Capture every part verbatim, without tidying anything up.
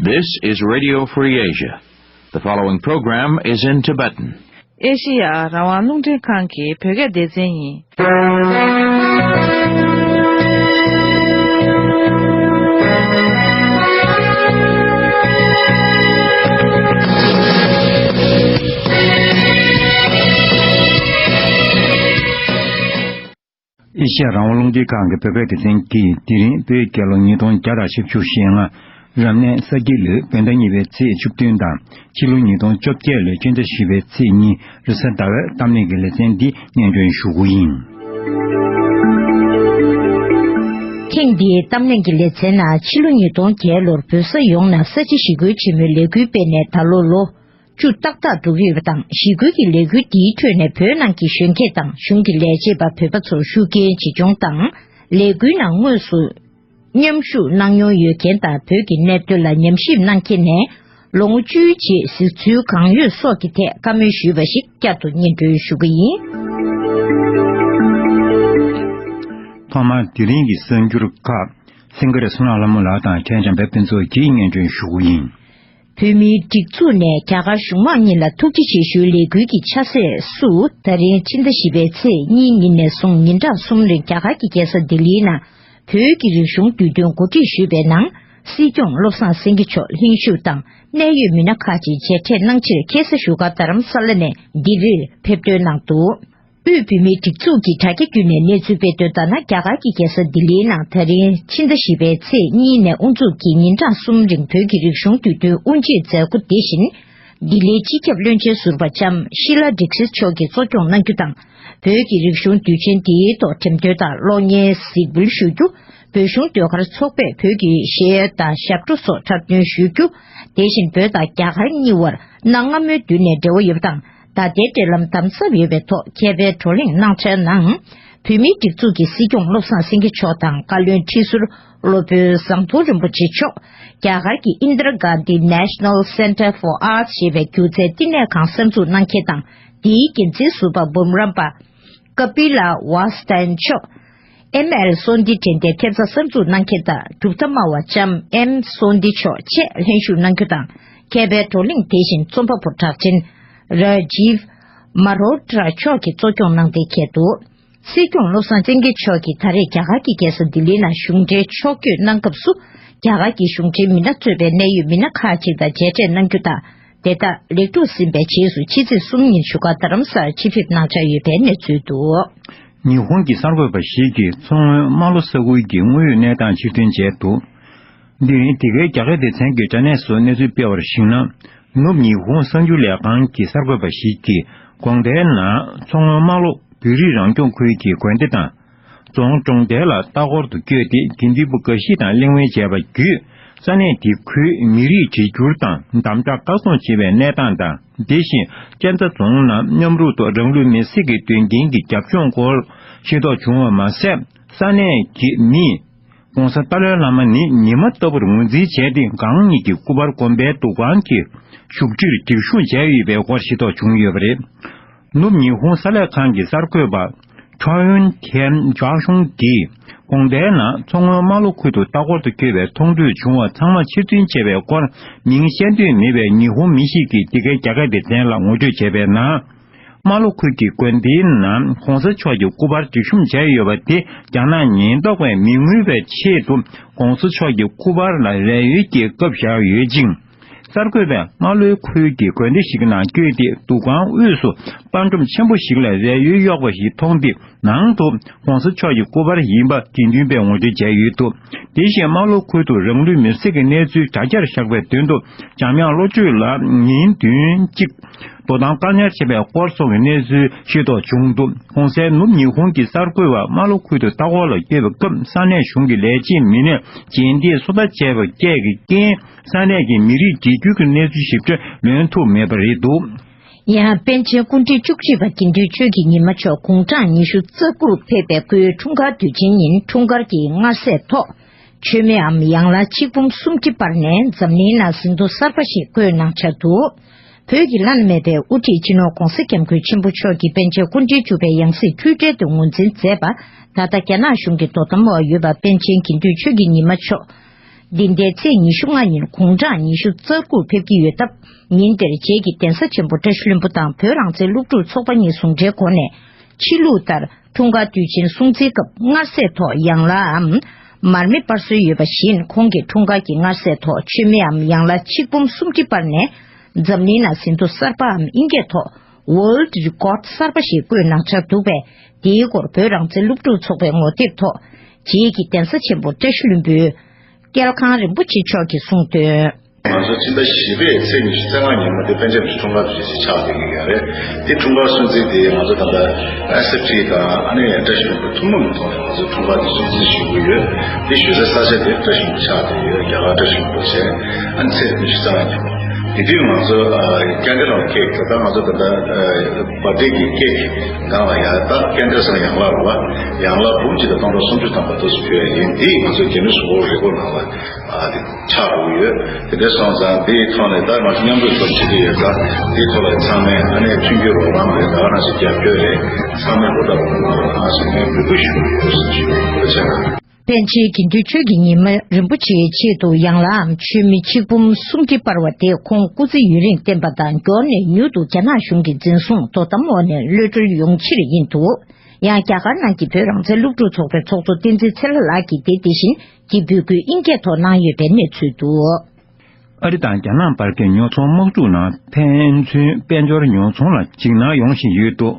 This is Radio Free Asia. The following program is in Tibetan. ཨེ་ཤེ་ཡ་རང་དབང་རླུང་འཕྲིན་ཁང་གི་བོད་སྐད་སྡེ་ཚན་ཡིན། ཨེ་ཤ་ཡ་རང་དབང་རླུང་འཕྲིན་ཁང་གི་བོད་སྐད་སྡེ་ཚན་གྱིས་དེ་རིང་བོད་རྒྱལ་ལོ་ཉིས་སྟོང་བརྒྱ་དང་བཞི་བཅུ་ཞེ་ལྔ། རབ་གནས་ས་ཁྱི་ལོའི་བོད་ཟླ་གཉིས་པའི་ཚེས་བཅུ་བདུན་དང་། ཕྱི་ལོ་ཉིས་སྟོང་བཅོ་བརྒྱད་ལོའི་སྤྱི་ཟླ་བཞི་པའི་ཚེས་གཉིས་རེས་གཟའ་ཟླ་བའི་གཏམ་གླེང་གི་ལེ་ཚན་འདི་སྙན་སྒྲོན་ཞུ་གི་ཡིན། ཐེངས་འདིའི་གཏམ་གླེང་གི་ལེ་ཚན་ནང་ཕྱི་ལོ་ཉིས་སྟོང་བརྒྱད་ལོར་བོད་ས་ཡོངས་ནས་ས་བྱི་ཞི་རྒོལ་ཆེན་མོའི་ལས་འགུལ་སྤེལ་ནས་ད་ལོ་ལོ་བཅུ་ཏག་ཏག་འགྲོ་གི་ཡོད་པ་དང་། ཞི་རྒོལ་གྱི་ལས་འགུལ་འདིའི་ཁྲོད་ནས་བོད་ནང་གི་གཞོན་སྐྱེས་དང་གཞུང་གི་ལས་བྱེད་པ་བོད་པ་ཚོར་ཤུགས་རྐྱེན་ཇི་བྱུང་དང་། ལས་འགུལ་ནང་དངོས་སུ་མཉམ་ཞུགས་གནང་མྱོང་ཡོད་མཁན་དང་བོད་ཀྱི་གནད་དོན་ལ་ཉམས་ཞིབ་གནང་མཁན་ནས་ལོ་ངོ་བཅུའི་རྗེས་གཟིགས་ཚུལ་གང་ཡོད་སོགས་ཀྱི་ཐད་བཀའ་མོལ་ཞུས་པ་ཞིག་བསྐྱར་དུ་སྙན་སྒྲོན་ཞུ་གི་ཡིན། ཐོག་མར་དེ་རིང་གི་གསར་འགྱུར་ཁག་སེང་གེ་རི་བསོད་ནམས་ལྷ་མོ་ལགས་དང་བྲན་བྱམས་པའི་ཕུན་ཚོགས་ཀྱིས་སྙན་སྒྲོན་ཞུ་གི་ཡིན། བོད་མིའི་སྒྲིག་འཛུགས་ནས་རྒྱ་གར་གཞུང་མང་གཉིས་ལ་ཐུགས་རྗེ་ཆེ་ཞུའི་ལས་འགུལ་གྱི་ཆ་ཤས་སུ། ད་རིང་ཕྱི་ཟླ་བཞི་པའི་ཚེས་གཉིས་ཉིན་ནས་བཟུང་ཉིན་གྲངས་གསུམ་རིང་རྒྱ་གར་གྱི་རྒྱལ་ས་ལྡི་ལིའི་ནང་བོད་ཀྱི་རིག་གཞུང་དུས་སྟོན་གོ་སྒྲིག་ཞུས་པའི་ནང་། སྲིད་སྐྱོང་བློ་བཟང་སེང་གེ་མཆོག་ལྷན་ཞུགས་དང་གནད་ཡོད་མི་སྣ་ཁག་ཅིག་མཇལ་འཕྲད་གནང་ཕྱིར་ཁ་སང་བཞུགས་སྒར་རྡ་རམ་ས་ལ་ནས་ལྡི་ལིར་ཕེབས་ཐོན་གནང་འདུག་དབུས་བོད་མིའི་སྒྲིག་འཛུགས་ཀྱི་དྲ་རྒྱ་བརྒྱུད་ནས་གནས་ཚུལ་སྤེལ་དོན་ལྟར་ན། རྒྱ་གར་གྱི་རྒྱལ་ས་ལྡི་ལིའི་ནང་ད་རིང་ཕྱི་ཟླ་བཞི་པའི་ཚེས་གཉིས་ནས་དབུ་འཛུགས་ཀྱིས་ཉིན་གྲངས་གསུམ་རིང་བོད་ཀྱི་རིག་གཞུང་དུས་སྟོན་དབུ་འབྱེད་མཛད་སྒོ་དེ་བཞིན། ལྡི་ལིའི་སྤྱི་ཁྱབ་བློན་ཆེན་ཟུར་པ་ལྕམ་ཤི་ལ་ཌིག་སིད་མཆོག་གིས་གཙོ་སྐྱོང་གནང་རྒྱུ་དང་། བོད་ཀྱི་རིག་གཞུང་དུས་ཆེན་དེའི་ཐོག་འགྲེམས་སྟོན་དང་གློག་བརྙན་གཟིགས་འབུལ་ཞུ་རྒྱུ། བོད་གཞུང་ཟློས་གར་ཚོགས་པས་བོད་ཀྱི་གཞས་དང་ཞབས་བྲོ་སོགས་འཁྲབ་སྟོན་ཞུ་རྒྱུ། དེ་བཞིན་བོད་དང་རྒྱ་གར་གཉིས་བར་གནའ་སྔ་མོའི་དུས་ནས་འབྲེལ་བ་ཡོད་པ་དང་། ད་ལྟའི་འབྲེལ་ལམ་དམ་ཟབ་ཡོད་པའི་ཐོག་མཁས་པའི་བགྲོ་གླེང་གནང་འཆར་ནང་། བོད་མིའི་སྒྲིག་འཛུགས་ཀྱི་སྲིད་སྐྱོང་བློ་བཟང་སེང་གེ་མཆོག་དང་། བཀའ་བློན་ཁྲི་ཟུར་སློབ་དཔོན་ཟམ་གདོང་རིན་པོ་ཆེ་མཆོག་རྒྱ་གར་གྱི་Indira Gandhi National Centre for Arts ཞེས་པའི་སྒྱུ་རྩལ་བསྟི་གནས་ཁང་གསར་འཛུགས་གནང་མཁན་དང་། དེའི་འགན་འཛིན་ཟུར་པ་འབུམ་རམས་པ་ཀ་པི་ལ་ཝ་སྟན་མཆོག་ཨེམ་ཨེལ་སོན་ཏི་དྲན་རྟེན་ཐེབས་རྩ་གསར་འཛུགས་གནང་མཁན་དང་། གྲུབ་མཐའ་སྨྲ་བ་ལྕམ་ཨེམ་སོན་ཏི་མཆོག་བཅས་ལྷན་ཞུགས་གནང་རྒྱུ་དང་། མཁས་པའི་བགྲོ་གླེང་དེ་བཞིན་རྩོམ་པ་པོ་གྲགས་ཅན་ར་ཇིབ་མ་རོ་ཏྲ་མཆོག་གིས་གཙོ་སྐྱོང་གནང་གཏན་འཁེལ་འདུག་སྲིད་སྐྱོང་བློ་བཟང་སེང་གེ་མཆོག་གིས་ད་རེས་རྒྱ་གར་གྱི་རྒྱལ་ས་ལྡི་ལི་ནང་གཞུང་འབྲེལ་ཕྱོགས་བསྐྱོད་གནང་སྐབས་སུ། རྒྱ་གར་གྱི་གཞུང་འབྲེལ་མི་སྣ་གཙོས་པའི་གནད་ཡོད་མི་སྣ་ཁག་ཅིག་དང་མཇལ་འཕྲད་གནང་རྒྱུ་དང་། དེ་དག་ལེགས་གྲུབ་ཟིན་པའི་རྗེས་སུ་ཕྱི་ཚེས་གསུམ་ཉིན་བཞུགས་སྒར་རྡ་རམ་ས་ལར་ཆེད་ཕེབས་གནང་འཆར་ཡོད་པའི་གནས་ཚུལ་འདུག་ཉི་ཧོང་གི་གསར་འགོད་པ་ཞིག་གིས་མཚོ་སྔོན་རྨ་ལྷོ་ས་ཁུལ་གྱི་དངོས་ཡོད་གནས་སྟངས་ཕྱིར་འདོན་བྱས་འདུག་འདི་རིང་འདི་གའི་རྒྱ་སྐད་སྡེ་ཚན་གྱི་དྲ་གནས་སུ་གནས་ཚུལ་སྤེལ་བར་གཞིགས་ན། ནུབ་ཉི་ཧོང་གསར་འགྱུར་ལས་ཁང་གི་གསར་འགོད་པ་ཞིག་གིས་དགོང་དག་ནང་མཚོ་སྔོན་རྨ་ལྷོ་བོད་རིགས་རང་སྐྱོང་ཁུལ་གྱི་དགོན་སྡེ་དང་། རྫོང་གྲོང་རྡལ་ལ་ལྟ་སྐོར་དུ་བསྐྱོད་དེ། དགེ་འདུན་པ་འགའ་ཞིག་དང་གླེང་མོལ་བྱས་པ་བརྒྱུད། ས་གནས་དེ་ཁུལ་མི་རིགས་བརྗེ་བསྒྱུར་དང་དམ་དྲག་བཀག་སྡོམ་བྱེད་པའི་གནས་སྟངས་དང་། དེ་བཞིན་གཅན་ཚ་རྫོང་ནང་མཉམ་རུབ་ཏུ་རང་ལུས་མེར་སྲེག་གི་དོན་རྐྱེན་གྱི་རྒྱབ་ལྗོངས་སྐོར་ཤེས་རྟོགས་བྱུང་བ་མ་ཟད། ས་གནས་ཀྱི་མིས་༸གོང་ས་ཏཱ་ལའི་བླ་མ་ནི་ཉི་མ་ལྟ་བུར་ངོས་འཛིན་བྱས་ཏེ། གང་ཉིད་ཀྱི་སྐུ་པར་དགོན་པའི་འདུ་ཁང་གི་བཞུགས་ཁྲིར་སྒྲིག་ཞུགས་བྱས་ཡོད་པའི་སྐོར་ཤེས་རྟོགས་བྱུང་ཡོད་པ་རེད། ནུབ་ཉི་ཧོང་གསར་ལས་ཁང་གི་གསར་འགོད་པ་ཁྲོན་ཐེན་ཇཱ་ཤུང་གིས། དགོང་དག་ནང་མཚོ་སྔོན་རྨ་ལྷོ་ཁུལ་དུ་ལྟ་སྐོར་དུ་བསྐྱོད་པའི་མཐོང་ཐོས་བྱུང་བ་ཚང་མ་ཕྱིར་འདོན་བྱས་པའི་སྐོར། མིང་བཤད་འདོད་མེད་པའི་ཉི་ཧོང་མི་ཞིག་གིས་འདི་གའི་རྒྱ་སྐད་སྡེ་ཚན་ལ་ངོ་སྤྲོད་བྱས་པའི་ནང་། རྨ་ལྷོ་ཁུལ་གྱི་དགོན་སྡེའི་ནང་༸གོང་ས་མཆོག་གི་སྐུ་པར་སྒྲིག་གཤོམ་བྱས་ཡོད་པ་དེ། རྒྱ་ནག་ཉེན་རྟོག་པས་མི་མངོན་པའི་ཆེད་དུ་༸གོང་ས་མཆོག་གི་སྐུ་པར་ལ་རས་ཡོལ་གྱི་སྐབས་བཞག་ཡོད་ཅིང་། གསར་འགོད་པས་རྨ་ལྷོའི་ཁུལ་གྱི་དགོན་སྡེ་ཞིག་ནང་བསྐྱོད་དེ། འདུ་ཁང་དབུས་སུ་པར་སྒྲོམ་ཆེན་པོ་ཞིག་ལ་རས་ཡོལ་གཡོགས་པ་ཞིག་མཐོང་སྟེ། ནང་དུ་༸གོང་ས་མཆོག་གི་སྐུ་པར་ཡིན་པ་དགེ་འདུན་པས་ངོ་སྤྲོད་བྱས་ཡོད་འདུག་དེ་བཞིན་རྨ་ལྷོ་ཁུལ་དུ་རང་ལུས་མེར་སྲེག་གི་གནས་ཚུལ་དྲ་རྒྱར་བཞག་པའི་དོན་དུ། འཇམ་དབྱངས་བློ་གྲོས་ལགས་ཉིན་བདུན་གཅིག་དོ་དམ་བཀག་ཉར་བྱས་པའི་སྐོར་སོགས་ཀྱི་གནས་ཚུལ་ཤེས་རྟོགས་བྱུང་འདུག་གོང་གསལ་ནུབ་ཉི་ཧོང་གི་གསར་འགོད་པ་རྨ་ལྷོ་ཁུལ་དུ་ལྟ་སྐོར་ལ་བསྐྱོད་པའི་སྐབས། ས་གནས་གཞུང་གི་ལས་བྱེད་མི་སྣས་རྗེས་འདེད་སོ་ལྟ་བྱས་པ་བཅས་ཀྱི་རྐྱེན། ས་གནས་ཀྱི་མི་རིགས་བརྗེ་བསྒྱུར་གྱི་གནས་ཚུལ་ཞིབ་ཕྲ་ལོན་ཐུབ་མེད་པ་རེད་འདུག་ཡང་པཎ་ཆེན་སྐུ་ཕྲེང་བཅུ་གཅིག་པ་དགེ་འདུན་ཆོས་ཀྱི་ཉི་མ་མཆོག་དགུང་གྲངས་ཉི་ཤུ་རྩ་དགུར་ཕེབས་པའི་སྐུའི་འཁྲུངས་སྐར་དུས་ཆེན་ཉིན་འཁྲུངས་སྐར་གྱི་མངའ་སྲས་ཐོག་མཆོད་མེའམ་ཡང་ལ་ཆིག་འབུམ་སུམ་ཁྲི་སྤར་ནས་འཛམ་གླིང་ལ་གཟེངས་བསྟོད་གསར་པ་ཞིག་བཀོད་གནང་འཆར་འདུག་བོད་ཀྱི་བླ་ན་མེད་པའི་དབུ་ཁྲིད་སྤྱི་ནོར་༸གོང་ས་༸སྐྱབས་མགོན་ཆེན་པོ་མཆོག་གིས་པཎ་ཆེན་སྐུ་ཕྲེང་བཅུ་པའི་ཡང་སྲིད་འཁྲུལ་བྲལ་དུ་ངོས་འཛིན་མཛད་པ། ད་ལྟ་རྒྱ་ནག་གཞུང་གི་དོ་དམ་འོག་ཡོད་པ། པཎ་ཆེན་དགེ་འདུན་ཆོས་ཀྱི་ཉི་མ་མཆོག་འདི་ཟླའི་ཚེས་ཉི་ཤུ་ལྔ་ཉིན་དགུང་གྲངས་ཉི་ཤུ་རྩ་དགུར་ཕེབས་ཀྱི་ཡོད་སྟབས། ཉིན་དེར་རྗེ་གི་གདན་ས་ཆེན་པོ་བཀྲ་ཤིས་ལྷུན་པོ་དང་བོད་རང་བཙན་སློབ་ཕྲུག་ཚོགས་པ་གཉིས་ཟུང་འབྲེལ་སྒོ་ནས། ཕྱི་ལུགས་ལྟར་འཁྲུངས་སྐར་དུས་ཆེན་སྲུང་བརྩིའི་སྐབས་མངར་ཟས་ཐོག་ཡང་ལའམ་མར་མེ་སྤར་སྲོལ་ཡོད་པ་བཞིན། ཁོང་གི་འཁྲུངས་སྐར་གྱི་མངར་ཟས་ཐོག་མཆོད་མེའམ་ཡང་ལ་ཆིག་འབུམ་སུམ་ཁྲི་སྤར་ནས། འཛམ་གླིང་ནང་ཟིན་ཐོ་གསར་པའམ་ཨིན་སྐད་ཐོག World Record གསར་པ་ཞིག་བཀོད་གནང་འཆར་འདུག་པས། དེའི་སྐོར་བོད་རང་བཙན་སློབ་ཕྲུག་ཚོགས་པའི་ངོ་དེབ་ཐོག་རྗེ་གི་གདན་ས་ཆེན་པོ་བཀྲ་ཤིས་ལྷུན་པོའི་སྐྱེལ་ཁང་རིན་པོ་ཆེ་མཆོག་གིས་གསུངས་དོན། ང་ཚོ་ཕྱི་ཟླ་བཞི་པའི་ཚེས་ཉི་ཤུ་རྩ་ལྔ་ཉིན་མོ་དེ་པཎ་ཆེན་རིན་པོ་ཆེ་འཁྲུངས་སྐར་དུས་ཆེན་ཞིག་ཆགས་བསྡད་ཀྱི་ཡོད་རེད། དེ་འཁྲུངས་སྐར་སྲུང་བརྩི་དེ་ང་ཚོ་ད་ལྟ་ཨེས་ཨེཕ་ཊི་དང་ཨ་ནི་བཀྲ་ཤིས་ལྷུན་པོ་ཐུན་མོང་གི་ཐོག་ནས་ང་ཚོ་འཁྲུངས་སྐར་དེ་སྲུང་བརྩི་ཞུ་གི་ཡོད། དེ་ཞུ་སའི་ས་ཆ་དེ་བཀྲ་ཤིས་ལྷུན་པོ་ཆགས་བསྡད་ཡོད། རྒྱ་གར་བཀྲ་ཤིས་ལྷུན་པོ་བྱས། ཨ་ནི་ཚེས་ཉི་ཤུ་རྩ་ལྔ་ཉིན་མོ། དེ་དུས་ང་ཚོ་ཨ་ཀན་ཌལ་ལ་ཁེག་ད་ལྟ་ང་ཚོ་ད་ལྟ་ཨ་བར་ཐི་ཌེ་གི་ཁེག་སྒང་ལ་ཡ་ད་ཀན་ཌལ་ཟེར་ན་ཡང་ལག་རེད་བ། ཡང་ལག་འབུམ་གཅིག་དང་སྟོང་ཕྲག་སུམ་ཅུ་ཐམ་པ་དུ་སུ་ཕུལ་ཡ་ཡིན། དེ་ང་ཚོ་གི་ནི་སུ་བོ་རེ་གོ་ནང་ལ་ཨ་དེ་ཆགས་འགྲོ་གི་ཡོད། དེ་འདྲ་སོང་ཙང་དེའི་ཐོག་ནས་ད་ང་ཚོ་མཉམ་རུབ་ཙམ་བྱེད་ཀྱི་ཡོད་ཙང་། དེའི་ཐོག་ལ་ཚང་མས་ཨ་ནི་མཐུན་འགྱུར་རོགས་རམ་རེད། ད་ག་ནང་བཞིན་རྒྱབ་སྐྱོར་རེད། ཚང་མས་བློ་ཐབས་ཨ་ཞིག་ནས་འབོད་སྐུལ་ཞུ་གི་ཡོད་ཟེར་ཞུ་བ་ཆེ་ན། པཎ་ཆེན་དགེ་འདུན་ཆོས་ཀྱི་ཉི་མ་རིན་པོ་ཆེའི་ཆེད་དུ་ཡང་ལའམ་མཆོད་མེ་ཆིག་འབུམ་སུམ་ཁྲི་སྤར་བ་དེ་ཁོང་སྐུ་ཚེ་ཡུན་རིང་བརྟན་པ་དང་མགྱོགས་ནས་མྱུར་དུ་རྒྱ་ནག་གཞུང་གི་འཛིན་བཟུང་དོ་དམ་འོག་ནས་གློད་གྲོལ་ཡོང་ཕྱིར་ཡིན་འདུག། ཡང་རྒྱ་གར་ནང་གི་བོད་རང་བཙན་སློབ་ཕྲུག་ཚོགས་པའི་ཚོགས་གཙོ་བསྟན་འཛིན་ཚེ་ལྷ་ལགས་ཀྱིས་དེ་དེ་བཞིན་གྱི་འབོད་སྐུལ་ཨིན་སྐད་ཐོག་གནང་ཡོད་པའི་གནས་ཚུལ་འདུག། ཨ་རི་དང་རྒྱ་ནག་བར་གྱི་ཉོ་ཚོང་དམག་འཁྲུག་ནང་ཕན་ཚུན་དཔལ་འབྱོར་ཉོ་ཚོང་ལ་འཇིགས་སྣང་ཡོང་བཞིན་ཡོད་འདུག།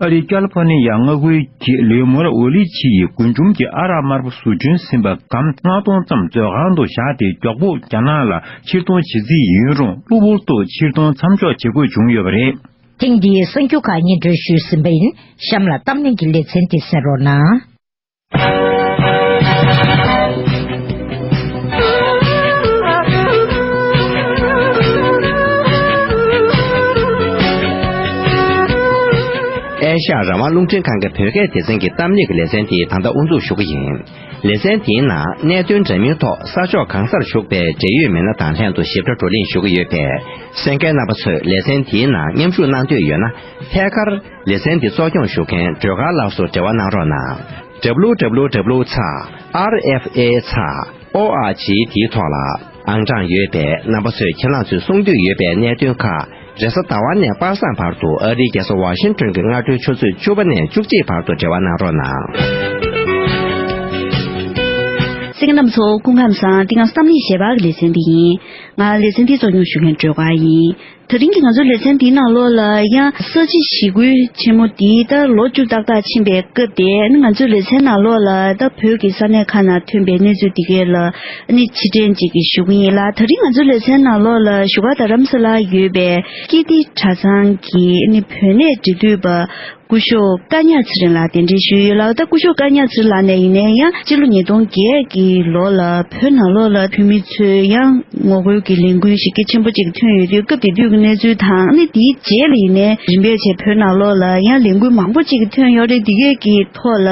ཨ་རིའི་ཀ་ལི་ཧྥོ་ནི་ཡ་མངའ་ཁུལ་གྱི་ལིའུ་མོར་ཝོ་ལི་ཆི་ཡི་རྒུན་འབྲུམ་གྱི་ཨ་རག་དམར་པོ་བཟོ་སྐྲུན་ཟིན་པ་སྒམ་ལྔ་སྟོང་ཙམ་མཛོད་ཁང་དུ་བཞག་སྟེ། མགྱོགས་པོ་རྒྱ་ནག་ལ་ཕྱིར་གཏོང་བྱེད་རྩིས་ཡིན་རུང་། གློ་བུར་དུ་ཕྱིར་གཏོང་མཚམས་འཇོག་བྱེད་དགོས་བྱུང་ཡོད་པ་རེད། ཐེངས་འདིའི་གསར་འགྱུར་ཁག་སྙན་སྒྲོན་ཞུས་ཟིན་པ་ཡིན། གཤམ་ལ་གཏམ་གླེང་གི་ལེ་ཚན་དེ་གསན་རོགས་གནང་། ཨེ་ཤ་ཡ་རང་དབང་རླུང་འཕྲིན་ཁང་གི་བོད་སྐད་སྡེ་ཚན་གྱི་གཏམ་གླེང་གི་ལེ་ཚན་དེ་ད་ལྟ་དབུ་འཛུགས་ཞུ་གི་ཡིན། ལེ་ཚན་དེའི་ནང་གནད་དོན་འདྲ་མིན་ཐོག་ས་ཕྱོགས་གང་སར་བཞུགས་པའི་འབྲེལ་ཡོད་མི་སྣ་དང་ལྷན་དུ་ཞིབ་ཕྲ་བགྲོ་གླེང་ཞུ་གི་ཡོད་པས། གསན་མཁན་རྣམ་པ་ཚོས་ལེ་ཚན་དེའི་ནང་མཉམ་ཞུགས་གནང་འདོད་ཡོད་ན། ཐད་ཀར་ལེ་ཚན་འདི་གཙོ་སྐྱོང་ཞུ་མཁན་སྒྲོལ་དཀར་ལགས་སུ་འབྲེལ་བ་གནང་རོགས་གནང་། W W W ཚེག་R F A ཚེག་O R G དེའི་ཐོག་ལ་ཨང་གྲངས་ཡོད་པས། རྣམ་པ་ཚོས་ཁྱེད་རང་ཚོས་གསུང་འདོད་ཡོད་པའི་གནད་དོན་ཁག་རེས་གཟའ་ཟླ་བ་ནས་པ་སངས་བར་དུ་ཨ་རིའི་རྒྱལ་ས་ཝ་ཤིང་ཏོན་གྱི་སྔ་དྲོའི་ཆུ་ཚོད་བཅུ་པ་ནས་བཅུ་གཅིག་བར་དུ་འབྲེལ་བ་གནང་རོགས་གནང་། གསན་མཁན་རྣམ་པ་ཚོ་སྐུ་ཁམས་བཟང་། འདི་ང་གཏམ་གླེང་ཞལ་པར་གྱི་ལེ་ཚན་འདི་ཡིན། ང་ལེ་ཚན་འདི་གཙོ་སྐྱོང་ཞུ་མཁན་སྒྲོལ་དཀར་ཡིན། དེ་རིང་གི་ང་ཚོའི་ལེ་ཚན་འདིའི་ནང་ལོགས་ལ་ཡང་ས་བྱི་ཞི་རྒོལ་ཆེན་མོ་འདི་ད་ལོ་བཅུ་ཏག་ཏག་ཕྱིན་པའི་སྐབས་དེ། ཨ་ནི་ང་ཚོའི་ལེ་ཚན་ནང་ལོགས་ལ་ད་བོད་ཀྱི་ས་གནས་ཁག་ནང་ཐོན་པའི་གནས་ཚུལ་འདི་གས་ལ་ཨ་ནི་ཕྱིར་དྲན་ཅིག་གི་ཞུ་གི་ཡིན་ལ། དེ་རིང་ང་ཚོའི་ལེ་ཚན་ནང་ལོགས་ལ་བཞུགས་སྒར་རྡ་རམ་ས་ལར་ཡོད་པའི་ཀིརྟི་གྲྭ་ཚང་གི་ཨ་ནི་བོད་གནས་འབྲེལ་མཐུད་པ་སྐུ་ཞབས་ཀ་ཉག་ཚེ་རིང་ལགས་གདན་འདྲེན་ཞུས་ཡོད་ལ། ད་སྐུ་ཞབས་ཀ་ཉག་ཚེ་རིང་ལགས་ནས་ཡིན་ནའི་ཡང་སྤྱི་ལོ་ཉིས་སྟོང་བརྒྱད་ཀྱི་ལོ་ལ་བོད་ནང་ལོགས་ལ་བོད་མི་ཚོས་ཡང་ངོ་རྒོལ་གྱི་ལས་འགུལ་ཞིག་གལ་ཆེན་པོ་ཅིག་ཐོན་ཡོད་དུས། སྐབས་དེ་དུས་ཀྱི་གནས་ཚུལ་དང་། ཨ་ནི་དེའི་རྗེས་ལ་ཡིན་ནའི་རིམ་པས་བྱས་བོད་ནང་ལོགས་ལ་ཡང་ལས་འགུལ་མང་པོ་ཅིག་ཐོན་ཡོད་རེད། དེ་གས་ཀྱི་ཐོག་ལ་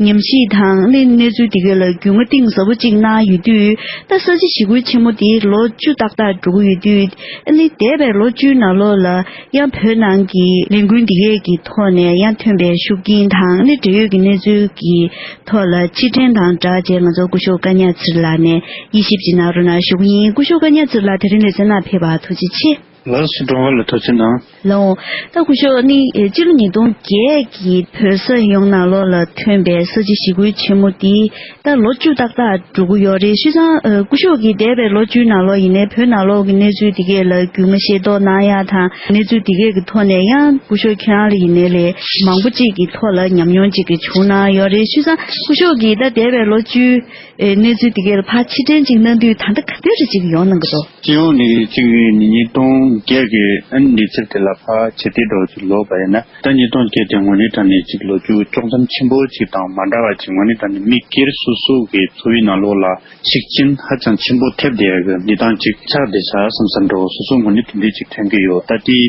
ཉམས་ཞིབ་དང་། ཨ་ནི་གནས་ཚུལ་དེ་གས་ལ་རྒྱུས་མངའ་གཏིང་ཟབ་པོ་ཅིག་གནང་ཡོད་དུས། ད་ས་བྱི་ཞི་རྒོལ་ཆེན་མོ་དེ་ལོ་བཅུ་ཏག་ཏག་འགྲོ་གི་ཡོད་དུས། ཨ་ནི་འདས་པའི་ལོ་བཅུའི་ནང་ལོགས་ལ་ཡང་བོད་ནང་གི་ལས་འགུལ་འདི་གས་ཀྱི་ཐོག་ནས་ཡང་ཐོན་པའི་ཤུགས་རྐྱེན་དང་། ཨ་ནི་འབྲེལ་ཡོད་ཀྱི་གནས་ཚུལ་གྱི་ཐོག་ལ་ཕྱིར་དྲན་དང་སྦྲགས་བྱས། ང་ཚོ་སྐུ་ཞབས་ཀ་ཉག་ཚེ་རིང་ལགས་ནས་དབྱེ་ཞིབ་ཅིག་གནང་རོགས་གནང་ཞུ་གི་ཡིན། སྐུ་ཞབས་ཀ་ཉག་ཚེ་རིང་ལགས་དེ་རིང་ལེ་ཚན་ནང་ཕེབས་པར་ཐུགས་རྗེ་ཆེ། ལགས་སོ། སྒྲོལ་དཀར་ལགས་ཐུགས་རྗེ་གནང་། ལགས་འོང་། ད་སྐུ་ཞབས་ནི་སྤྱི་ལོ་ཉིས་སྟོང་བརྒྱད་ཀྱི་བོད་ས་ཡོངས་ནང་ལོགས་ལ་ཐོན་པའི་ས་བྱི་ཞི་རྒོལ་ཆེན་མོ་འདི་ད་ལོ་བཅུ་ཏག་ཏག་འགྲོ་གི་ཡོད་རེད། བྱས་ཙང་སྐུ་ཞབས་ཀྱིས་འདས་པའི་ལོ་བཅུའི་ནང་ལོགས་ཡིན་ནའི་བོད་ནང་ལོགས་ཀྱི་གནས་ཚུལ་འདི་གས་ལ་རྒྱུས་མངའ་ཤེས་རྟོགས་གནང་ཡ་དང་། གནས་ཚུལ་འདི་གས་ཀྱི་ཐོག་ནས་ཡང་སྐུ་ཞབས་ཁྱེད་རང་ལ་ཡིན་ནའི་ལས་མང་པོ་ཅིག་གི་ཐོག་ལ་ཉམས་མྱོང་ཅིག་གི་བྱུང་གནང་ཡོད་རེད། བྱས་ཙང་སྐུ་ཞབས་ཀྱིས་ད་འདས་པའི་ལོ་བཅུའི་ཨེ་གནས་ཚུལ་འདི་གས་ལ་ཕར་ཕྱིར་དྲན་ཅིག་གནང་དུས་ད་ལྟ་ག་འདྲ་རེ་ཅིག་ཡོང་གནང་གི་འདུག། སྤྱི་ཡོངས་ནས་ཅིག་ཉིས་སྟོང་བརྒྱད་ཀྱི་ཨ་ནི་གནས་ཚུལ་དེ་ལ་ཕར་ཕྱིར་བལྟས་འདྲ་བོ་ཅིག་ལོག་པ་ཡིན་ན། ད་ཉིས་སྟོང་བརྒྱད་དེ་དངོས་གནས་དྲང་གནས་ཅིག་ལོ་རྒྱུས་དཀྱོག་མཚམས་ཆེན་པོ་ཅིག་དང་མ་འདྲ་བ་ཅིག། དངོས་གནས་དྲང་གནས་མི་སྒེར་སོ་སོ་གི་འཚོ་བའི་ནང་ལོགས་ལ་ཤུགས་རྐྱེན་ཧ་ཅང་ཆེན་པོ་ཐེབས་བསྡད་ཡོད་པའི་གནས་སྟངས་ཅིག་ཆགས་བསྡད་ཤག་བསམ་བསམ་འདྲ་བོ་སོ་སོ་ངོས་ནས་དེ་འདྲས་ཅིག་ཐོན་གྱི་ཡོད། ད་དེ་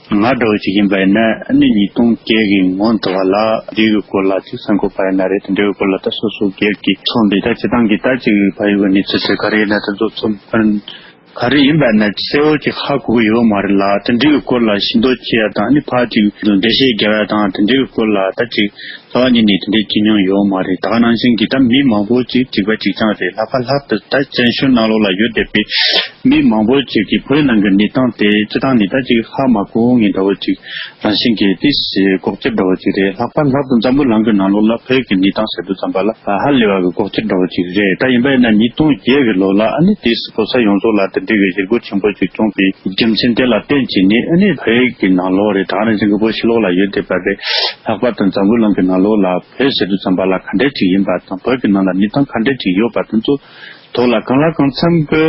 ང་འདྲ་བོ་ཅིག་ཡིན་པ་ཡིན་ན། ཨ་ནི་ཉིས་སྟོང་བརྒྱད་ཀྱི་ངོ་དེ་བ་ལ་དེ་གི་སྐོར་ལ་ཅིག་གསར་འགོད་པ་ཡིན་ན་རེད། དེ་འདྲའི་སྐོར་ལ་ད་སོ་སོ་སྒེར་གྱི་ཚོགས་འདུ་ད་སྤྱི་བཏང་གི་ད་ཅིག་ཕ་ཡུལ་གྱི་གནས་ཚུལ་དེ་ག་རེ་ཡིན་ན་དེ་ཚོ་ཚོ་ག་རེ་ཡིན་པ་ན་གསལ་བོ་ཅིག་ཧ་གོ་གི་ཡོད་མ་རེད་ལ། དེ་འདྲའི་གི་སྐོར་ལ་ཞིབ་འདོགས་བྱེད་ཡ་དང་། ཨ་ནི་ཕར་ཅིག་འགྲེལ་བཤད་རྒྱག་ཡ་དང་། དེ་འདྲའི་གི་སྐོར་ལ་ད་ཅིག་ལྷག་ ཨ་ནི་ནི་དེ་འདྲའི་ཅི་མྱོང་ཡོད་མ་རེད། ད་ག་ནང་བཞིན་གྱི་ད་མི་མང་པོ་ཅིག་གཅིག་པ་གཅིག་རྐྱང་རེད། ལྷག་པར་ལྷག་ཏུ་ད་བཙན་བྱོལ་ནང་ལོགས་ལ་ཡོད་བསྡད་པའི་མི་མང་པོ་ཅིག་གིས་བོད་ནང་གི་གནས་སྟངས་དེ་སྤྱི་བཏང་ནས་ད་ཅིག་ཧ་མ་གོ་མཁན་འདྲ་བོ་ཅིག་རང་བཞིན་གྱིས་དེ་ལྐོག་གྱུར་འདྲ་བོ་ཅིག་རེད། ལྷག་པར་ལྷག་ཏུ་འཛམ་བུ་གླིང་གི་ནང་ལོགས་ལ་བོད་ཀྱི་གནས་སྟངས་ཟེར་དུས་ཙམ་པ་ལ་ཧ་ལས་པ་གི་ལྐོག་གྱུར་འདྲ་བོ་ཅིག་རེད། ད་ཡིན་པ་ཡིན་ན་ཉིས་སྟོང་བརྒྱད་གི་ལོ་ལ་ཨ་ནི་དེ་གོ་ས་ཡོངས་རྫོགས་ལ་དེ་འདྲའི་གི་ཞེ་སྡང་ཆེན་པོ་ཅིག་བྱུང་བའི་རྒྱུ་མཚན་དེ་ལ་བརྟེན་བྱས་ནས་ཨ་ནི་བོད་ཀྱི་ནང་ལོགས་རེད། ད་ག་ནང་བཞིན་གྱི་བོད་ཕྱི་ལོགས་ལ་ཡོད་བསྡད་པ་རེད། ལྷག་པར་དུ་འཛམ་བུ་གླིང་གི་ནང་ལོགས་ལ་བོད་ཟེར་དུས་ཙམ་པ་ལ་ག་འདྲས་ཅིག་ཡིན་པ་དང་། བོད་ཀྱི་ནང་ལ་གནས་སྟངས་ག་འདྲས་ཅིག་ཡོད་པ་དེ་ཚོ་ཐོག་ལ་གང་ལ་གང་འཚམ་གྱི་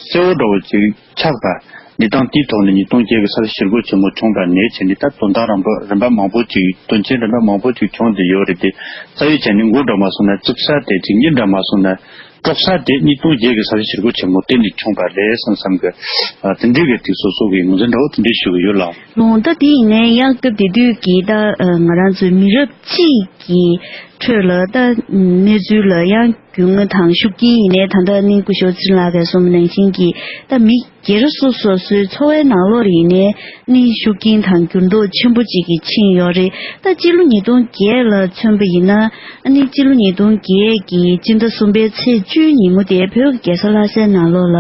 གསལ་བོ་འདྲ་བོ་ཅིག་ཆགས་པ། གནས་སྟངས་དེའི་ཐོག་ནས་ཉིས་སྟོང་བརྒྱད་ཀྱི་ས་ཆ་ཞེ་སྡང་ཆེན་མོ་བྱུང་བ་ནས་བྱས་ནས་ད་དོན་དག་རིམ་པ་རིམ་པ་མང་པོ་ཅིག་དོན་རྐྱེན་རིམ་པ་མང་པོ་ཅིག་བྱུང་བསྡད་ཡོད་རེད་དེ། རྩ་བའི་ཆ་ནས་མགོ་འདྲ་མ་སོང་ན་བཙུགས་ས་དེ་གཅིག་གཉིས་འདྲ་མ་སོང་ན་དཀྲོག་ས་དེ་ཉིས་སྟོང་བརྒྱད་ཀྱི་ས་ཆ་ཞེ་སྡང་ཆེན་མོ་དེ་ནས་བྱུང་བ་རེད་བསམ་བསམ་གི། ཨ། དེ་འདྲའི་གི་དེ་སོ་སོ་གི་ངོས་འཛིན་འདྲ་བོ་དེ་འདྲའི་ཞུ་གི་ཡོད་ལགས། ལོང་ད་དེ་ཡིན་ནའི་ཡང་སྐབས་དེ་དུས་ཀྱི་ད་ང་རང་ཚོའི་མི་རབས་གཅིག་གི་ཁྲོད་ལ་ད་གནས་ཚུལ་ལ་ཡང་རྒྱུས་མངའ་དང་ཤུགས་རྐྱེན་ཡིན་ནའི། ད་ལྟ་ནི་སྐུ་ཞབས་ཚེ་རིང་ལགས་ཀྱིས་གསུངས་པ་ནང་བཞིན་གྱི་ད་མི་སྒེར་སོ་སོ་སོའི་འཚོ་བའི་ནང་ལོགས་ཡིན་ནའི་ནི་ཤུགས་རྐྱེན་དང་འགྱུར་ལྡོག་ཆེན་པོ་ཅིག་གི་ཕྱིན་ཡོད་རེད། ད་སྤྱི་ལོ་ཉིས་སྟོང་བརྒྱད་ལ་མཚོན་པ་ཡིན་ན་ནི་སྤྱི་ལོ་ཉིས་སྟོང་བརྒྱད་ཀྱི་སྤྱི་ཟླ་གསུམ་པའི་ཚེས་བཅུའི་ཉིན་མོ་དེ་བོད་ཀྱི་རྒྱལ་ས་ལྷ་སའི་ནང་ལོགས་ལ་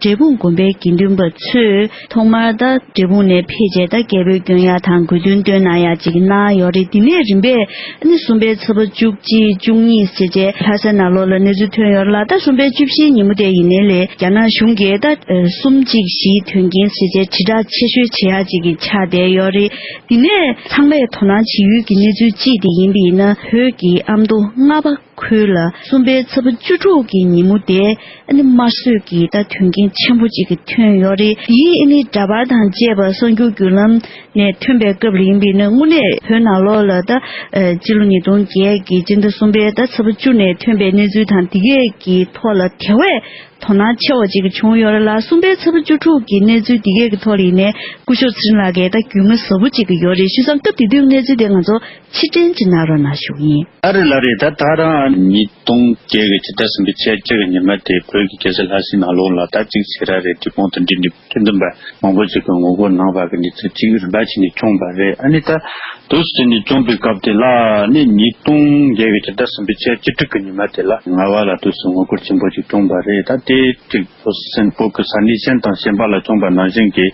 འབྲས་སྤུངས་དགོན་པའི་དགེ་འདུན་པ་ཚོས་ཐོག་མར་ད་འབྲས་སྤུངས་ནས་ཕེབས་རྗེས་ད་རྒྱལ་པོའི་སྐྱོན་ཡ་དང་དགོས་འདུན་བཏོན་གནང་ཡ་ཅིག་གནང་ཡོད་རེད། དེ་ནས་རིམ་པས་ཨ་ནི་གསུམ་པའི་ཚེས་པ་བཅུ་གཅིག་བཅུ་གཉིས་ཟེར་བྱས་ལྷ་སའི་ནང་ལོགས་ལ་གནས་ཚུལ་ཐོན་ཡོད་རེད་ལ། ད་གསུམ་པའི་བཅུ་བཞིའི་ཉིན་མོ་དེ་ཡིན་ནའི་ལས་རྒྱ་ནག་གཞུང་གིས་ད་གསུམ་གཅིག་བཞིའི་དོན་རྐྱེན་ཟེར་བྱས་དྲིལ་བསྒྲགས་ཆེ་ཤོས་བྱེད་ཡ་ཅིག་གི་ཆགས་བསྡད་ཡོད་རེད། དེ་ནས་ཚང་མས་དོ་སྣང་བྱེད་ཡུལ་གྱི་གནས་ཚུལ་གཅིག་དེ་ཡིན་པ་ཡིན་ན་བོད་ཀྱི་ཨ་མདོ་རྔ་པ་ཁུལ་ལ་གསུམ་པའི་ཚེས་པ་བཅུ་དྲུག་གི་ཉིན་མོ་དེ་ཨ་ནི་དམར་གསོད་ཀྱི་ད་དོན་རྐྱེན་ཆེན་པོ་གཅིག་གི་ཐོན་ཡོད་རེད། དེའི་ཨ་ནི་འདྲ་པར་དང་བཅས་པ་གསར་འགྱུར་བརྒྱུད་ལམ་ནས་ཐོན་པའི་སྐབས་ལ་ཡིན་པ་ཡིན་ན་དངོས་གནས་བོད་ནང་ལོགས་ལ་ད་སྤྱི་ལོ་ཉིས་སྟོང་བརྒྱད་ཀྱི་སྤྱི་ཟླ་གསུམ་པའི་ད་ཚེས་པ་བཅུ་ནས་ཐོན་པའི་གནས་ཚུལ་དང་དེ་གས་ཀྱི་ཐོག་ལ་དེ་བས་དོ་སྣང་ཆེ་བ་ཅིག་བྱུང་ཡོད་རེད་ལ། གསུམ་པའི་ཚེས་པ་བཅུ་དྲུག་གི་གནས་ཚུལ་འདི་གས་ཀྱི་ཐོག་ལ་ཡིན་ནའི་སྐུ་ཞབས་ཚེ་རིང་ལགས་ཀྱིས་ད་རྒྱུས་མངའ་ཟབ་པོ་ཅིག་གི་ཡོད་རེད། བྱས་ཙང་སྐབས་དེ་དུས་གནས་ཚུལ་དེ་ང་ཚོ་ཕྱིར་དྲན་ཅིག་གནང་རོགས་གནང་ཞུ་གི་ཡིན། ཨ་རེད་ལགས་རེད། ད་ད་རང་ཉིས་སྟོང་བརྒྱད་ཀྱི་ཕྱི་ཟླ་གསུམ་པའི་ཚེས་གཅིག་གི་ཉི་མ་དེ་བོད་ཀྱི་རྒྱལ་ས་ལྷ་སའི་ནང་ལོགས་ལ་ད་ཅིག་སེ་ར་རེད། འབྲས་སྤུངས་དང་འདི་འདྲའི་དགེ་འདུན་པ་མང་པོ་ཅིག་གིས་ངོ་རྒོལ་གནང་བ་གི་གནས་ཚུལ་ཅིག་རིམ་པ་བྱས་ནས་བྱུང་བ་རེད། ཨ་ནི་ད་དུས་སུ་བྱས་ནས་བྱུང་བའི་སྐབས་དེ་ལ་ནི་ཉིས་སྟོང་བརྒྱད་ཀྱི་ཕྱི་ཟླ་གསུམ་པའི་ཚེས་བཅུ་དྲུག་གི་ཉི་མ་དེ་ལ་རྔ་བ་ལ་དུས་སུ་ངོ་རྒོལ་ཆེན་པོ་ཅིག་བྱུང་བ་རེད། ད་དེ་ཅིག་བོད་སེམས་བོད་ཀྱི་ས་གནས་གཞན་དང་གཞན་པ་ལ་བྱུང་བ་ནང་བཞིན་གྱི་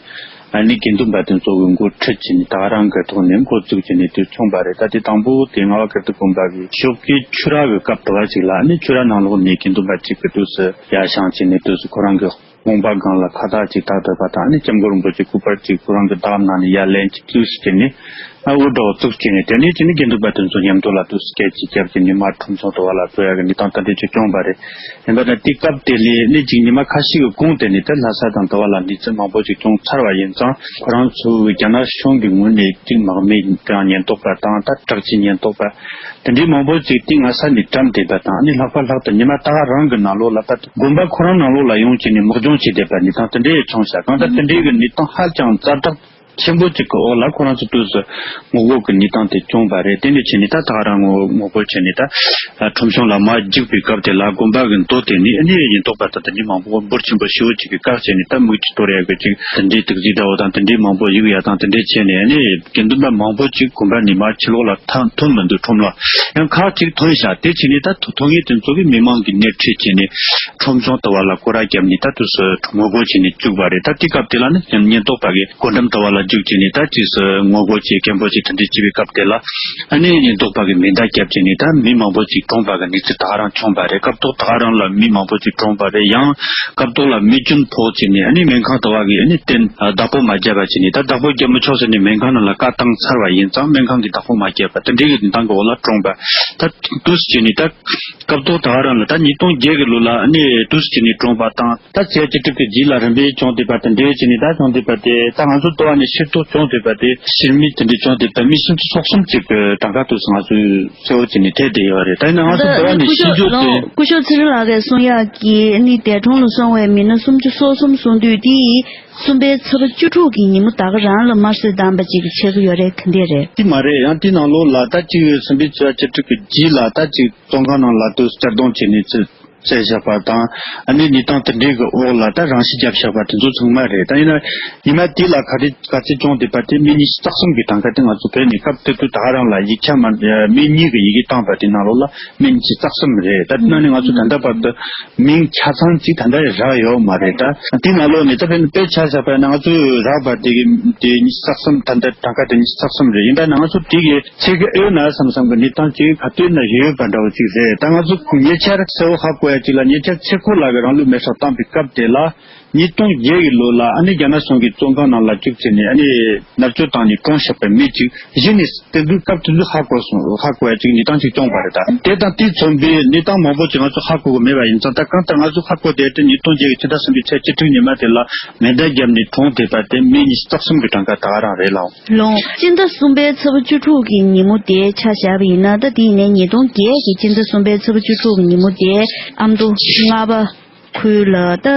ཨ་ནི་དགེ་འདུན་པ་དེ་ཚོ་གི་འགོ་ཁྲིད་བྱས་ནས་ད་ག་རང་གི་ཐོག་ནས་འགོ་བཙུགས་བྱས་ནས་དེ་བྱུང་བ་རེད། ད་དེ་དང་པོ་དེ་རྔ་བ་དགེ་ལྡན་དགོན་པ་གི་ཞོགས་ཀའི་ཆོས་ར་གི་སྐབས་དུ་བ་ཅིག་ལ་ཨ་ནི་ཆོས་ར་ནང་ལོགས་ནས་དགེ་འདུན་པ་གཅིག་གིས་དུས་སུ་ཡར་བཞེངས་བྱས་ནས་དུས་སུ་ཁོ་རང་གི་དགོངས་པ་སྒང་ལ་ཁ་བཏགས་ཅིག་བཏགས་བསྡད་པ་དང་། ཨ་ནི་སྐྱབས་མགོན་རིན་པོ་ཆེའི་སྐུ་པར་ཅིག་ཁོ་རང་གི་རྟགས་ནང་ནས་ཡར་ལེན་ཅིག་དུས་སུ་བྱས་ནས། ཨ་འུ་འདྲ་བོ་བཙུགས་བྱས་ནས་དེ་ནས་བྱས་ནས་དགེ་འདུན་པ་དེ་ཚོ་མཉམ་དུ་ལ་དུས་སུ་སྐད་ཅིག་བརྒྱབ་ཀྱི་ཉི་མ་ཁྲོམ་ཆུང་དུ་བ་ལ་འགྲོ་ཡ་གི་གནས་སྟངས་ད་དེ་ཚོ་བྱུང་བ་རེད། ཡིན་པ་ན་དེ་སྐབས་དེ་ལས་ནི་ཅིག་ཉི་མ་ཁ་ཤས་ཀྱི་གོང་དེ་ནས་ད་ལྷ་ས་དང་དུ་བ་ལ་གནས་ཚུལ་མང་པོ་ཅིག་བྱུང་ཚར་བ་ཡིན་ཙང་། ཁོ་རང་ཚོ་རྒྱ་ནག་གཞུང་གི་ངོས་ནས་ཅིག་དམག་མི་དང་ཉེན་རྟོག་པ་དང་ད་དྲག་ཆས་ཉེན་རྟོག་པ་དེ་འདྲའི་མང་པོ་ཅིག་དེ་སྔ་ས་ནས་བཀྲམ་བསྡད་པ་དང་། ཨ་ནི་ལྷག་པར་ལྷག་ཏུ་ཉི་མ་ད་ག་རང་གི་ནང་ལོགས་ལ་ད་དགོན་པ་ཁོ་རང་ནང་ལོགས་ལ་ཡོང་བྱས་ནས་དམག་སྦྱོང་བྱས་བསྡད་པ་འདི་དང་དེ་འདྲའི་བྱུང་ཤག་གང་ལྟར་དེ་འདྲའི་གི་གནས་སྟངས་ཧ་ཅང་ཛ་དྲག་ཆེན་པོ་ཅིག་གི་འོག་ལ་ཁོ་རང་ཚོ་དུས་སུ་ངོ་རྒོལ་གྱི་གནས་སྟངས་དེ་བྱུང་བ་རེད། དེ་འདྲ་བྱས་ནས་ད་ད་ག་རང་ངོ་ངོ་རྒོལ་བྱས་ནས་ད་ཁྲོམ་གཞུང་ལ་མར་རྒྱུག་པའི་སྐབས་དེ་ལ་དགོན་པ་གི་མདོ་དེ་ནས་ཨ་ནི་ཉེན་རྟོག་པ་དང་དེ་འདྲའི་མང་པོ་འབོར་ཆེན་པོ་ཞེ་པོ་ཅིག་གིས་བཀག་བྱས་ནས་ད་མིག་ཆུ་གཏོར་ཡག་གི་ཅིག་དེ་འདྲའི་དུག་རྫས་འདྲ་བོ་དང་དེ་འདྲའི་མང་པོ་གཡུག་ཡག་དང་དེ་འདྲའི་བྱས་ནས། ཨ་ནི་དགེ་འདུན་པ་མང་པོ་ཅིག་དགོན་པ་ནས་མར་ཕྱི་ལོགས་ལ་ཐོན་ཐོན་མི་འདུག་ཁྲོམ་ལ་ཡང་ཁག་ཅིག་ཐོན་ཤག་དེ་བྱས་ནས་ད་ཐོན་མཁན་དེ་ཚོ་གིས་མི་མང་གི་སྣེ་ཁྲིད་བྱས་ནས་ཁྲོམ་གཞུང་དུ་བ་ལ་སྐོར་ར་བརྒྱབ་ནས་ད་དུས་སུ་ངོ་རྒོལ་བྱས་ནས་བཅུག་པ་རེད། ད་དེ་སྐབས་དེ་ལ་ནི་ཉེན་རྟོག་པ་གིས་སྒོ་འགྲམ་དུ་བ་ལ་རྒྱུག་བྱས་ནས་ད་དུས་སུ་ངོ་རྒོལ་བྱེད་མཁན་པོ་ཅིག་དེ་འདྲ་བྱས་པའི་སྐབས་དེ་ལ། ཨ་ནི་ཉེན་རྟོག་པ་གིས་མེ་མདའ་བརྒྱབ་བྱས་ནས་ད་མི་མང་པོ་ཅིག་གྲོངས་པ་གི་གནས་ཚུལ་ད་ག་རང་བྱུང་བ་རེད། སྐབས་ཐོག་ད་ག་རང་ལ་མི་མང་པོ་ཅིག་གྲོངས་པ་རེད། ཡང་སྐབས་ཐོག་ལ་མེ་སྐྱོན་ཕོག་བྱས་ནས་ཨ་ནི་སྨན་ཁང་དུ་བ་གིས་ཨ་ནི་བརྟེན་བདག་པོ་མ་བརྒྱབ་པ་བྱས་ནས། ད་བདག་པོ་རྒྱབ་མི་ཆོག་ཟེར་ནས་སྨན་ཁང་ནང་ལ་བཀའ་བཏང་ཚར་བ་ཡིན་ཙང་སྨན་ཁང་གིས་བདག་པོ་མ་བརྒྱབ་པ་དེ་འདྲའི་གི་གནས་སྟངས་ཀྱི་འོག་ལ་གྲོངས་པ། ད་དུས་སུ་བྱས་ནས་ད་སྐབས་ཐོག་ད་ག་རང་ལ་ད་ཉིས་སྟོང་བརྒྱད་གི་ལོ་ལ་ཨ་ནི་དུས་སུ་བྱས་ནས་གྲོངས་པ་དང་། ད་ཚེས་བཅུ་དྲུག་གི་རྗེས་ལ་རིམ་པས་བྱུང་བསྡད་པ་དེ་འདྲའི་བྱས་ནས་ད་བྱུང་བསྡད་པ་དེ་ད་ང་ཚོ་དུ་བ་ནས་ཕྱིར་ལྡོག་བྱུང་བསྡད་པ་དེ་ཕྱིར་མིས་དེ་འདྲའི་བྱུང་བསྡད་པ་མི་སུམ་ཅུ་སོ་གསུམ་ཅིག་གི་གྲངས་ཀ་དུས་སུ་ང་ཚོས་གསལ་བོ་བྱས་ནས་ཐེག་བསྡད་ཡོད་རེད། ད་ཡིན་ན་ང་ཚོ་དུ་བ་ནས་ཕྱིར་འབྱོར་དེ། སྐུ་ཞབས་ཚེ་རིང་ལགས་ཀྱིས་གསུང་ཡག་གི་ནི་འདས་གྲོངས་ལ་སོང་བའི་མི་སྣ་སུམ་ཅུ་སོ་གསུམ་གསུང་དུས་དེ་གསུམ་པའི་ཚེས་པ་བཅུ་དྲུག་གི་ཉིན་མོ་ད་ག་རང་ལ་དམར་གསོད་བཏང་བ་ཅིག་གི་ཆགས་ཀྱི་ཡོད་རེད། ག་འདྲས་རེད། དེ་མ་རེད། ཡང་དེའི་ནང་ལོགས་ལ་ད་ཅིག་གསུམ་པའི་ཚེས་པ་བཅུ་དྲུག་གི་རྗེས་ལ་ད་ཅིག་བཙོན་ཁང་ནང་ལ་དུ་གཅར་རྡུང་བྱས་ནས་ཚུར་ བསད་བཞག་པ་དང་། ཨ་ནི་གནས་སྟངས་དེ་འདྲའི་གི་འོག་ལ་ད་རང་ཤི་བརྒྱབ་བཞག་པ་དེ་ཚོ་ཚང་མ་རེད། ད་ཡིན་ན་ཉི་མ་དེ་ལ་ག་རེ་ག་ཚོད་བྱུང་བསྡད་པ་དེ་མི་ཉི་ཤུ་རྩ་གསུམ་གི་གྲངས་ཀ་དེ་ང་ཚོ་བོད་ནས་སྐབས་དེ་དུས་ད་ག་རང་ལ་ཡིག་ཆ་མ་མི་གཉིས་ཀྱི་ཡི་གེ་བཏང་པ་དེ་ནང་ལོགས་ལ་མི་ཉི་ཤུ་རྩ་གསུམ་རེད། ད་དེ་ནང་ནས་ང་ཚོ་ད་ལྟ་བར་དུ་མིང་ཆ་ཚང་གཅིག་ད་ལྟ་ཡང་རག་ཡོད་མ་རེད། ད་དེ་ནང་ལོགས་ནས་ད་བོད་ནས་དཔེ་ཆ་བཞག་པ་ཡིན་ན་ང་ཚོ་རག་པ་དེ་གི་དེ་ཉི་ཤུ་རྩ་གསུམ། ད་ལྟ་གྲངས་ཀ་དེ་ཉི་ཤུ་རྩ་གསུམ་རེད། ཡིན་པ་ན་ང་ཚོ་དེ་གི་ཚིག་གི་ཨོ་ན་བསམ་བསམ་གི་གནས་སྟངས་ཅིག་ག་དུས་ན་ཡོད་པ་འདྲ་བོ་ཅིག་རེད། ད་ང་ཚོ་ཉེ་ཆར་གསལ་བོ་ཧ་གོ་ཡ་ཅིག་ལ་ཉེ་ཆར་ཚེ་འཁོར་ལགས་ཀྱིས་རང་ལུས་མེར་སྲེག་བཏང་པའི་སྐབས་དེ་ལ་ཉིས་སྟོང་བརྒྱད་ཀྱི་ལོ་ལ་ཨ་ནི་རྒྱ་ནག་གཞུང་གི་བཙོན་ཁང་ནང་ལ་བཅུག་བྱས་ནས་ཨ་ནི་མནར་གཅོད་བཏང་ནས་བཀྲོངས་བཞག་པའི་མི་ཅིག་གཞི་ནས་དེ་དུས་སྐབས་དེ་དུས་ཧ་གོ་སོང་། ཧ་གོ་ཡ་ཅིག་གནས་སྟངས་ཅིག་བྱུང་བ་རེད། ད་དེ་དང་དེ་མཚོན་པའི་གནས་སྟངས་མང་པོ་ཅིག་ང་ཚོ་ཧ་གོ་གི་མེད་པ་ཡིན་ཙང་། ད་གང་ལྟར་ང་ཚོ་ཧ་གོ་བསྡད་དེ་ཉིས་སྟོང་བརྒྱད་ཀྱི་ཕྱི་ཟླ་གསུམ་པའི་ཚེས་བཅུ་དྲུག་ཉི་མ་དེ་ལ་མེ་མདའ་བརྒྱབ་ནས་བཀྲོངས་བསྡད་པ་དེ་མི་ཉི་ཤུ་རྩ་གསུམ་གྱི་གྲངས་ཀ་ད་ག་རང་རེད་ལགས། ལོངས། སྤྱི་ཟླ་གསུམ་པའི་ཚེས་བཅུ་དྲུག་གི་ཉིན་མོ་དེ་ཆ་བཞག་པ་ཡིན་ན། ད་དེ་ཡིན་ནའི་ཉིས་སྟོང་བརྒྱད་ཀྱི་སྤྱི་ཟླ་གསུམ་པའི་ཚེས་བཅུ་དྲུག་གི་ཉིན་མོ་དེ་ཨ་མདོ་རྔ་པ་ཁུལ་ལ་ད་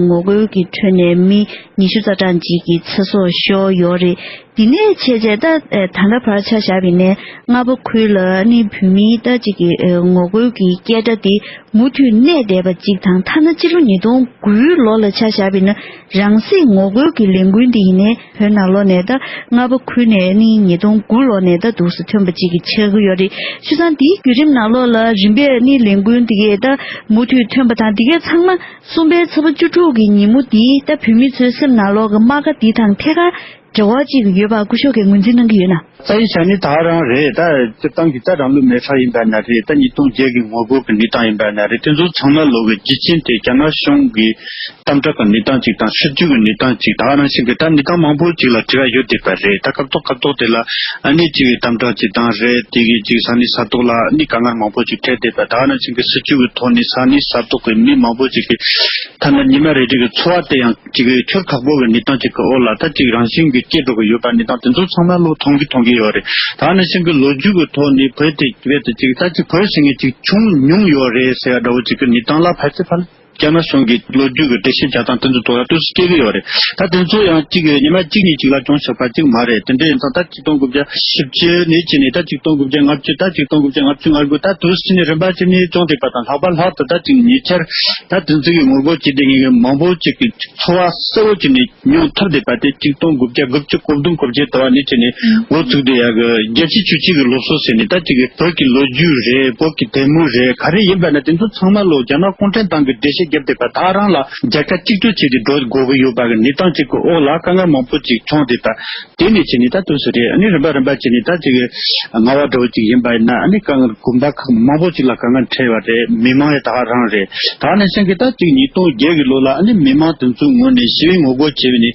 ངོ་རྒོལ་གྱི་ཁྲོད་ནས་མི་ཉི་ཤུ་རྩ་གྲངས་ཅིག་གི་ཚེ་སྲོག་ཤོར་ཡོད་རེད། དེ་ནས་བྱས་རྗེས་ད་ད་ལྟ་བར་ཆ་བཞག་པ་ཡིན་ནའི་རྔ་པ་ཁུལ་ལ་ནི་བོད་མིའི་ད་ཅིག་གི་ངོ་རྒོལ་གྱི་སྐད་སྒྲ་དེ་མུ་མཐུད་གནས་བསྡད་པ་ཅིག་དང་། ཐ་ན་སྤྱི་ལོ་ཉིས་སྟོང་དགུའི་ལོ་ལ་ཆ་བཞག་པ་ཡིན་ན། རང་སྲིད་ངོ་རྒོལ་གྱི་ལས་འགུལ་འདི་ཡིན་ནའི་བོད་ནང་ལོགས་ནས་ད་རྔ་པ་ཁུལ་ནས་ནི་ཉིས་སྟོང་དགུ་ལོ་ནས་ད་འདུག་སེ་ཐོན་པ་ཅིག་གི་ཆགས་ཀྱི་ཡོད་རེད། བྱས་ཙང་དེའི་བརྒྱུད་རིམ་ནང་ལོགས་ལ་རིམ་པས་ནི་ལས་འགུལ་འདི་གས་ད་མུ་མཐུད་ཐོན་པ་དང་། འདི་གས་ཚང་མ་གསུམ་པའི་ཚེས་པ་བཅུ་དྲུག་གི་ཉིན་མོ་འདི་ད་བོད་མི་ཚོའི་སེམས་ནང་ལོགས་ཀྱི་རྨ་ཁ་འདི་དང་ཐད་ཀར་འབྲེལ་བ་ཅིག་ཡོད་པ་སྐུ་ཞབས་ཀྱིས་ངོས་འཛིན་གནང་གི་ཡོད་ན། རྩ་བའི་ཆ་ནས་ད་རང་རེད། ད་སྤྱིར་བཏང་གི་ད་རང་ལུས་མེར་སྲེག་ཡིན་པ་ན་རེད། ད་ཉིས་སྟོང་བརྒྱད་ཀྱི་ངོ་རྒོལ་གྱི་གནས་སྟངས་ཡིན་པ་ན་རེད། དེ་ཚོ་ཚང་མ་ལོག་གི་རྒྱུ་རྐྱེན་དེ་རྒྱ་ནག་གཞུང་གི་དམ་དྲག་གི་གནས་སྟངས་ཅིག་དང་། སྲིད་ཇུས་ཀྱི་གནས་སྟངས་ཅིག་ད་ག་ནང་བཞིན་གྱི་ད་གནས་སྟངས་མང་པོ་ཅིག་ལ་འབྲེལ་བ་ཡོད་བསྡད་པ་རེད། ད་སྐབས་ཐོག་སྐབས་ཐོག་དེ་ལ་ཨ་ནི་ཅིག་དམ་དྲག་ཅིག་དང་རེད། དེ་གི་ཅིག་ས་གནས་ས་ཐོག་ལ་ཨ་ནི་དཀའ་ངལ་མང་པོ་ཅིག་འཕྲད་བསྡད་པ། ད་ག་ནང་བཞིན་གྱི་སྲིད་ཇུས་ཀྱི་ཐོག་ནས་ས་གནས་ས་ཐོག་གི་མི་མང་པོ་ཅིག་གི་ཐ་ན་ཉི་མ་རེ་རེ་གི་འཚོ་བ་དེ་ཡང་ཅིག་གི་འཁྱོར་ཁག་པོ་གི་གནས་སྟངས་ཅིག་གི་འོག་ལ་ད་ཅིག་རང་བཞིན་གྱི་སྐྱེ་འགྲོ་གི་ཡོད་པ། གནས་སྟངས་དེ་ཚོ་ཚང་མ་ལོ་མཐོང་གི་མཐོང་གི་ཡོད་རེད། ད་ག་ནང་བཞིན་གྱི་ལོ་རྒྱུས་ཀྱི་ཐོག་ནས་བོད་དེ་བོད་དེ་ཅིག་ད་ཅིག་བོད་ཟེར་མཁན་ཅིག་བྱུང་མྱོང་ཡོད་རེད་ཟེར་བ་འདྲ་བོ་ཅིག་གི་གནས་སྟངས་ལ་ཕལ་ཆེར་ཕལ་རྒྱ་ནག་གཞུང་གི་ལོ་རྒྱུས་ཀྱི་འགྲེལ་བཤད་རྒྱག་སྟངས་དེ་ཚོ་ཐོག་ལ་ཏོག་ཙམ་སྐྱེ་གི་ཡོད་རེད། ད་དེ་ཚོ་ཡང་གཅིག་གི་ཉི་མ་གཅིག་གཉིས་གཅིག་ལ་བྱུང་ཆོག་པ་གཅིག་མ་རེད། དེ་འདྲ་ཡིན་ཙང་ད་ཆིག་སྟོང་དགུ་བརྒྱ་བཞི་བཅུ་ནས་བྱས་ནས་ད་ཆིག་སྟོང་དགུ་བརྒྱ་ལྔ་བཅུ། ད་ཆིག་སྟོང་དགུ་བརྒྱ་ལྔ་བཅུ་ང་དགུ། ད་དུས་ཕྱིན་ནས་རིམ་པ་བྱས་ནས་བྱུང་བསྡད་པ་དང་། ལྷག་པར་ལྷག་ཏུ་ད་ཅིག་ཉེ་ཆར་ད་དེ་ཚོ་གི་ངོ་རྒོལ་བྱས་བསྡད་མཁན་གྱི་མང་པོ་ཅིག་གི་འཚོ་བ་གསལ་བོ་བྱས་ནས་མྱོང་ཐུབ་བསྡད་པ་དེ་ཆིག་སྟོང་དགུ་བརྒྱ་དགུ་བཅུ་གོ་བདུན་གོ་བརྒྱད་དུ་བ་ནས་བྱས་ནས་འགོ་ཚུགས་བསྡད་ཡག་གི་རྒྱལ་སྤྱིའི་ཆོས་བརྒྱུད་ཀྱི་ལུགས་སྲོལ་ཟེར་ནས་ད་ཅིག་གི་བོད་ཀྱི་ལོ་རྒྱུས་རེད། བོད་ཀྱི་དད་མོས་རེད། ག་རེ་ཡིན་པ་ན་དེ་ཚོ་ཚང་མ་ལོ་རྒྱ་ནག་གུང་ཁྲན་ཏང་གི་འགྲེལ་བཤད་བརྒྱབ་བསྡད་པ། ད་རང་ལ་རྒྱལ་ཁ་གཅིག་གྱུར་བྱས་ཏེ་འགྲོ་དགོས་ཀྱི་ཡོད་པ་གི་གནས་སྟངས་ཅིག་གི་འོག་ལ་དཀའ་ངལ་མང་པོ་ཅིག་བྱུང་བསྡད་པ། དེ་ནས་བྱས་ནས་ད་དུས་སུ་རེད། ཨ་ནི་རིམ་པ་རིམ་པ་བྱས་ནས་ད་ཅིག་ལྔ་པ་འདྲ་བོ་ཅིག་ཡིན་པ་ཡིན་ན་ཨ་ནི་དཀའ་ངལ་དགོན་པ་ཁག་མང་པོ་ཅིག་ལ་དཀའ་ངལ་འཕྲད་ཡོད་རེད། མི་མང་ཡང་ད་ག་རང་རེད། ད་ནང་བཞིན་གྱི་ད་ཅིག་ཉིས་སྟོང་བརྒྱད་ཀྱི་ལོ་ལ་ཨ་ནི་མི་མང་དེ་ཚོའི་ངོས་ནས་ཞི་བའི་ངོ་རྒོལ་བྱས་པ་ནི།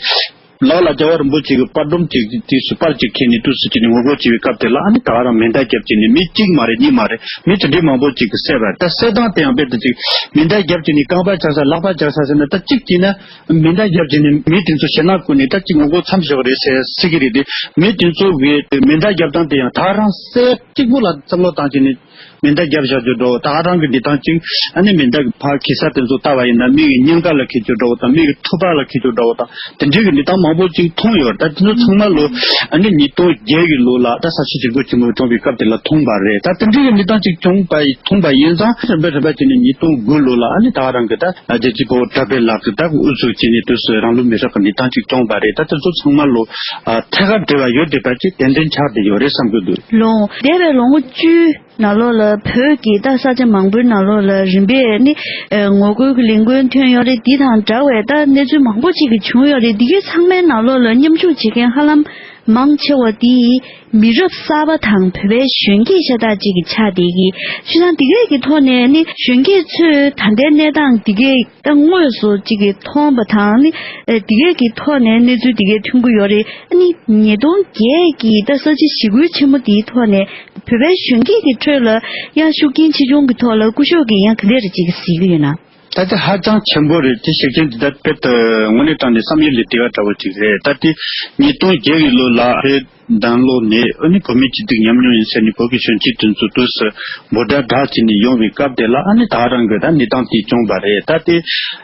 ལག་ལ་རྒྱལ་བ་རིན་པོ་ཆེ་གི་པར་སྒྲོམ་ཅིག་དུས་སུ་པར་ཅིག་འཁྱེར་ནས་དུས་སུ་ཅིག་ནས་ངོ་རྒོལ་བྱས་པའི་སྐབས་དེ་ལ་ཨ་ནི་ད་ག་རང་མེ་མདའ་བརྒྱབ་བྱས་ནས་མི་གཅིག་མ་རེད། གཉིས་མ་རེད། མི་དེ་འདྲའི་མང་པོ་ཅིག་གིས་བསད་པ་རེད། ད་བསད་སྟངས་དེ་ཡང་དཔེ་དེ་ཅིག་མེ་མདའ་བརྒྱབ་བྱས་ནས་རྐང་པ་བཅག་ས་ལག་པ་བཅག་ས་ཟེར་ན། ད་གཅིག་བྱས་ན་མེ་མདའ་བརྒྱབ་བྱས་ནས་མི་དེ་ཚོ་ཞེད་སྣང་ཁུར་ནས་ད་གཅིག་ངོ་རྒོལ་མཚམས་བཞག་རེད་ཟེར་ཟེར་གྱི་རེད་དེ། མི་དེ་ཚོ་གིས་མེ་མདའ་བརྒྱབ་སྟངས་དེ་ཡང་ད་ག་རང་སྲས་གཅིག་པུ་ལ་བསམ་བློ་བཏང་བྱས་ནས་མེ་མདའ་བརྒྱབ་བཞག་རྒྱུ་འདྲ་བོ། ད་ག་རང་གི་འདི་སྟངས་ཅིག་ཨ་ནི་མེ་མདའ་གི་ཕར་འཁྱེར་ས་དེ་ཚོ་ལྟ་བ་ཡིན་ན་མི་གི་སྙིང་ག་ལ་འཁྱེར་རྒྱུ་འདྲ་བོ་དང་། མི་གི་ཐུག་པ་ལ་འཁྱེར་རྒྱུ་འདྲ་བོ་དང་། དེ་འདྲའི་གི་འདི་སྟངས་མང་པོ་ཅིག་མཐོང་ཡོད་རེད། ད་དེ་ཚོ་ཚང་མ་ལོ་ཨ་ནི་ཉིས་སྟོང་བརྒྱད་ཀྱི་ལོ་ལ་ད་ས་ཆུ་འཇིགས་སྐུལ་ཆེན་མོ་བྱུང་བའི་སྐབས་དེ་ལ་མཐོང་བ་རེད། ད་དེ་འདྲའི་གི་འདི་སྟངས་ཅིག་བྱུང་བ་མཐོང་བ་ཡིན་ཙང་རིམ་པས་རིམ་པས་བྱས་ནས་ཉིས་སྟོང་དགུ་ལོ་ལ་ཨ་ནི་ད་ག་རང་གི་ད་རྒྱལ་གཅེས་དཔའ་བོ་གྲགས་པའི་ལགས་ཀྱིས་ད་དབུ་བཙུགས་བྱས་ནས་དུས་སུ་རང་ལུས་མེ་སྲེག་གི་འདི་སྟངས་ཅིག་བྱུང་བ་རེད། ད་དེ་ཚོ་ཚང་མ་ལོ་ཨ་ཐད་ཀར་འབྲེལ་བ་ཡོད་བསྡད་པ་ཅིག་ཏན་ཏན་ཆགས་བསྡད་ཡོད་རེད་བསམ་གྱི་འདུག་ལོ། འདས་པའི་ལོ་ངོ་བཅུ་ནང་ལོགས་ལ་བོད་ཀྱི་ད་ས་ཆ་མང་པོའི་ནང་ལོགས་ལ་རིམ་པས་ནི་ཨེ་ངོ་རྒོལ་གྱི་ལས་འགུལ་ཐོན་ཡོད་རེད། འདི་དང་འདྲ་བའི་ད་གནས་ཚུལ་མང་པོ་ཅིག་གི་བྱུང་ཡོད་རེད། འདི་གའི་ཚང་མའི་ནང་ལོགས་ལ་མཉམ་ཞུགས་བྱེད་མཁན་ཧ་ལམ་མང་ཆེ་བ་འདི་མི་རབས་གསར་པ་དང་བོད་པའི་གཞོན་སྐྱེས་ཤ་སྟག་ཅིག་གི་ཆགས་བསྡད་ཀྱི། བྱས་ཙང་འདི་གའི་གི་ཐོག་ནས་ནི་གཞོན་སྐྱེས་ཚོས་ད་ལྟའི་གནས་སྟངས་འདི་གའི་ད་དངོས་སུ་གཅིག་གིས་མཐོང་བ་དང་ནི། ཨེ་དེ་གས་ཀྱི་ཐོག་ནས་གནས་ཚུལ་དེ་གས་ཐོན་གྱི་ཡོད་རེད། ཨ་ནི་ཉིས་སྟོང་བརྒྱད་ཀྱི་ད་གསར་བརྗེ་ཞི་རྒོལ་ཆེན་མོ་དེའི་ཐོག་ནས་བོད་པའི་གཞོན་སྐྱེས་ཀྱི་ཁྲོད་ལ་ཡང་ཤུགས་རྐྱེན་ཆེ་ཆུང་གི་ཐོག་ལ་སྐུ་ཞབས་ཀྱིས་ཡང་ག་འདྲ་ཅིག་གཟིགས་ཀྱི་ཡོད་ན། ད་དེ་ཧ་ཅང་ཆེན་པོ་རེད། དེ་ཤུགས་རྐྱེན་དེ་ད་དཔེ་དེ་དངོས་གནས་དྲང་ནས་བསམ་ཡུལ་ལས་འདས་པ་འདྲ་བོ་ཅིག་རེད། ད་དེ་ཉིས་སྟོང་བརྒྱད་ཀྱི་ལོ་ལ་བོད་ ནང་ལོགས་ནས་ཨ་ནི་བོད་མི་སྤྱི་འཐུས་ཉམས་མྱོང་ཡིན་ཟེར་ནས་བོད་ཀྱི་གཞོན་སྐྱེས་དེ་ཚོ་དུས་སུ་འབོད་སྒྲ་བསྒྲགས་བྱས་ནས་ཡོང་བའི་སྐབས་དེ་ལ་ཨ་ནི་ད་རང་གི་ད་གནས་སྟངས་དེ་བྱུང་བ་རེད། ད་དེ་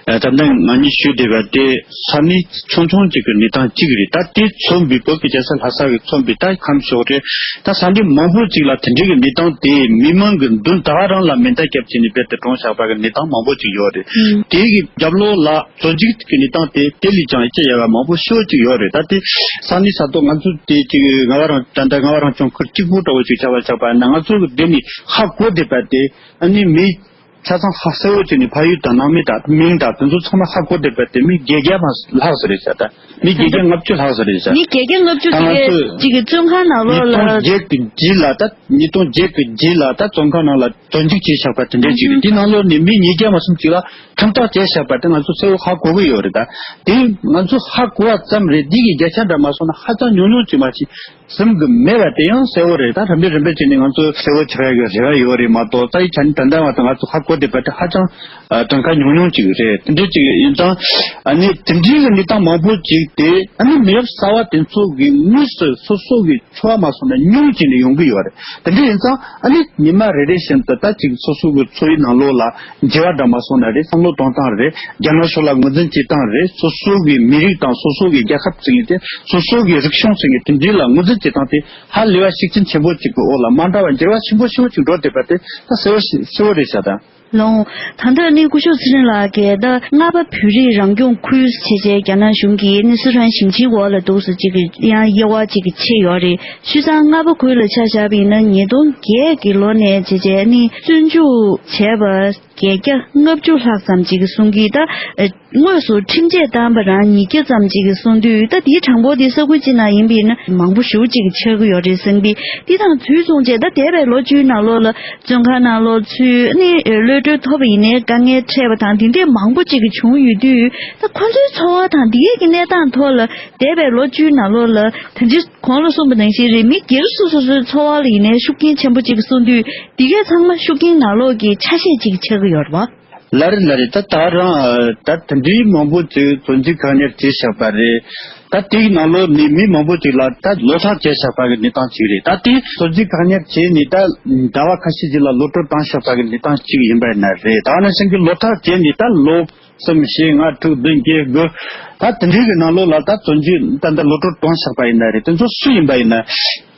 ད་ལྟ་ང་གཉིས་ཞུས་བསྡད་པ་དེ་ས་གནས་ཆུང་ཆུང་ཅིག་གི་གནས་སྟངས་གཅིག་རེད། ད་དེ་མཚོན་པའི་བོད་ཀྱི་རྒྱལ་ས་ལྷ་ས་གི་མཚོན་པའི་ད་ཁམས་ཕྱོགས་རེད། ད་ས་གནས་མང་པོ་ཅིག་ལ་དེ་འདྲའི་གི་གནས་སྟངས་དེ་མི་མང་གི་མདུན་ད་རང་ལ་མེ་མདའ་བརྒྱབ་བྱས་ནས་རྦད་དེ་བཀྲོངས་བཞག་པ་གི་གནས་སྟངས་མང་པོ་ཅིག་ཡོད་རེད། ཨང་། དེ་གི་རྒྱབ་ལོགས་ལ་བཙོན་འཇུག་གི་གནས་སྟངས་དེ་དེ་ལས་ཀྱང་ཡིད་ཆེས་ཡག་པ་མང་པོ་ཤོས་ཅིག་ཡོད་རེད། ད་དེ་ས་གནས་ས་ཐོག་ང་ཚོ་དེ་ཅིག་རྔ་བ་རང་ད་ལྟ་རྔ་བ་རང་སྐྱོང་ཁུལ་གཅིག་པུ་འདྲ་བོ་ཅིག་ཆགས་པ་ཆགས་པ་ན་ང་ཚོ་གི་དེ་ནི་ཧ་གོ་བསྡད་པ་དེ་ཨ་ནི་མི་ཆ་ཚང་ཧ་གསལ་བོ་ཅིག་ནི་ཕ་ཡུལ་དང་ནང་མི་དང་མིང་དང་དེ་ཚོ་ཚང་མ་ཧ་གོ་བསྡད་པ་དེ་མི་བརྒྱད་བརྒྱ་མ་ལྷག་ཙམ་རེད་ཤག་ད་མི་བརྒྱད་བརྒྱ་ལྔ་བཅུ་ལྷག་ཙམ་རེད་ཤག་མི་བརྒྱད་བརྒྱ་ལྔ་བཅུ་ད་ང་ཚོ་ཅིག་གི་བཙོན་ཁང་ནང་ལོགས་ལ་ཉིས་སྟོང་བརྒྱད་ཀྱི་རྗེས་ལ་ད་ཉིས་སྟོང་བརྒྱད་ཀྱི་རྗེས་ལ་ད་བཙོན་ཁང་ནང་ལ་བཙོན་འཇུག་བྱས་བཞག་པ་དེ་འདྲས་ཅིག་རེད། དེ་ནང་ལོགས་ནས་མི་ཉིས་བརྒྱ་མ་གསུམ་ཅིག་ལ་ཁྲིམས་ཐག་བཅད་བཞག་པ་དེ་ང་ཚོ་གསལ་བོ་ཧ་གོ་གི་ཡོད་རེད། ད་དེ་ང་ཚོ་ཧ་གོ་བ་ཙམ་རེད། འདི་གི་བརྒྱ་ཆ་འདྲ་མ་སོང་ན་ཧ་ཅང་ཉུང་ཉུང་ཅིག་མ་ཅིག་ཟིན་གི་མེད་པ་དེ་ཡང་གསལ་བོ་རེད། ད་རིམ་པས་རིམ་པས་བྱས་ནས་ང་ཚོ་གསལ་བོ་ཆགས་ཡག་གི་རེ་བ་ཡོད་རེད་མ་གཏོགས་ད་ཡི་ཆ་ནས་ད་ལྟ་བར་དུ་ང་ཚོ་ཧ་གོ་བསྡད་པ་དེ་ཧ་ཅང་གྲངས་ཀ་ཉུང་ཉུང་ཅིག་རེད། དེ་འདྲས་ཅིག་ཡིན་ཙང་ཨ་ནི་དེ་འདྲའི་གི་གནས་སྟངས་མང་པོ་ཅིག་དེ་ཨ་ནི་མི་རབས་གསར་བ་དེ་ཚོ་གི་དངོས་སུ་སོ་སོ་གི་འཚོ་བ་མ་སོང་ན་ཉུང་ཅིག་ནས་ཡོང་གི་ཡོད་རེད། དེ་འདྲ་ཡིན་ཙང་ཨ་ནི་ཉི་མ་རེ་རེ་བཞིན་དུ་ད་ཅིག་སོ་སོ་གི་འཚོ་བའི་ནང་ལོགས་ལ་འགྱུར་བ་འདྲ་མ་སོང་ན་རེད། བསམ་བློ་གཏོང་སྟངས་རེད། རྒྱ་ནག་ཕྱོགས་ལ་ངོས་འཛིན་བྱེད་སྟངས་རེད། སོ་སོ་གི་མི་རིགས་དང་སོ་སོ་གི་རྒྱལ་ཁབ་ཟེར་མཁན་དེ་སོ་སོ་གི་རིག་གཞུང་ཟེར་མཁན་དེ་འདྲ་ལ་ངོས་འཛིན་བྱེད་སྟངས་དེ་ཧ་ལས་པ་ཤུགས་རྐྱེན་ཆེན་པོ་ཅིག་གི་འོག་ལ་མ་འདྲ་བ་འགྱུར་བ་ཆེན་པོ་ཞེ་པོ་ཅིག་འགྲོ་བསྡད་པ་དེ་ད་གསལ་བོ་ཞིག་གསལ་བོ་རེད་ཤག་ད། ལོང་། ད་ལྟ་ནི་སྐུ་ཞབས་ཚེ་རིང་ལགས་ཀྱིས་ད་རྔ་པ་བོད་རིགས་རང་སྐྱོང་ཁུལ་ཞེས་བྱས་རྒྱ་ནག་གཞུང་གིས་ནི་སི་ཁྲོན་ཞིང་ཆེན་འོག་ལ་འདུག་སེ་གཅིག་གི་ཡང་དབྱེ་བ་གཅིག་གི་ཕྱེ་ཡོད་རེད། བྱས་ཙང་རྔ་པ་ཁུལ་ལ་ཆ་བཞག་པ་ཡིན་ན་ཉིས་སྟོང་བརྒྱད་ཀྱི་ལོ་ནས་བྱས་བྱས་ནི་བཙོན་འཇུག་བྱས་པ་བརྒྱད་བརྒྱ་ལྔ་བཅུ་ལྷག་ཙམ་ཅིག་གསུང་གི། ད་དངོས་སུ་ཁྲིམས་ཆད་བཏང་པ་རང་ཉིས་བརྒྱ་ཙམ་ཅིག་གསུང་དུས་ད་དེའི་གྲངས་འབོར་དེ་ས་ཁུལ་གཅིག་ནང་ཡིན་པ་ཡིན་ན་མང་པོ་ཞེ་པོ་ཅིག་ཆགས་ཀྱི་ཡོད་རེད་བསམ་གི། དེ་དང་དུས་མཚུངས་བྱས་ད་འདས་པའི་ལོ་བཅུའི་ནང་ལོགས་ལ་བཙོན་ཁང་ནང་ལོགས་ཚུད་ནས་གློད་གྲོལ་ཐོབ་པ་ཡིན་ནའི་དཀའ་ངལ་འཕྲད་པ་དང་དེ་འདྲས་མང་པོ་ཅིག་བྱུང་ཡོད་དུས་ད་ཁོ་ཚོའི་འཚོ་བ་དང་དེའི་གི་གནས་སྟངས་ཐོག་ལ་འདས་པའི་ལོ་བཅུའི་ནང་ལོགས་ལ་ད་ཅི་གོང་ལ་གསུངས་པ་ནང་བཞིན་རེད། མི་སྒེར་སོ་སོ་སོའི་འཚོ་བ་ལ་ཡིན་ནའི་ཤུགས་རྐྱེན་ཆེན་པོ་ཅིག་གསུངས་དུས་འདི་གས་ཚང་མ་ཤུགས་རྐྱེན་ནང་ལོགས་ཀྱི་ཆ་ཤས་ཅིག་ཆགས་ཀྱི་ཡོད་རེད་བ། ལ་རེད་ལ་རེད། ད་ད་རང་ད་དེ་འདྲའི་མང་པོ་ཅིག་བཙོན་འཇུག་བཀག་ཉར་བྱས་བཞག་པ་རེད། ད་དེའི་ནང་ལོགས་ནས་མི་མང་པོ་ཅིག་ལ་ད་ལོ་ཐག་བཅད་བཞག་པ་གི་གནས་སྟངས་ཅིག་རེད། ད་དེ་བཙོན་འཇུག་བཀག་ཉར་བྱས་ནས་ད་ཟླ་བ་ཁ་ཤས་ཅིག་ལ་གློད་གྲོལ་བཏང་བཞག་པ་གི་གནས་སྟངས་ཅིག་ཡིན་པ་ཡིན་ན་རེད། ད་ནང་བཞིན་གྱི་ལོ་ཐག་བཅད་ནས་ད་ལོ་གསུམ་བཞི་ལྔ་དྲུག་བདུན་བརྒྱད་དགུ་ད་དེ་འདྲའི་གི་ནང་ལོགས་ལ་ད་བཙོན་འཇུག་ད་ད་གློད་གྲོལ་བཏང་བཞག་པ་ཡིན་ན་རེད། དེ་ཚོ་སུ་ཡིན་པ་ཡིན་ན།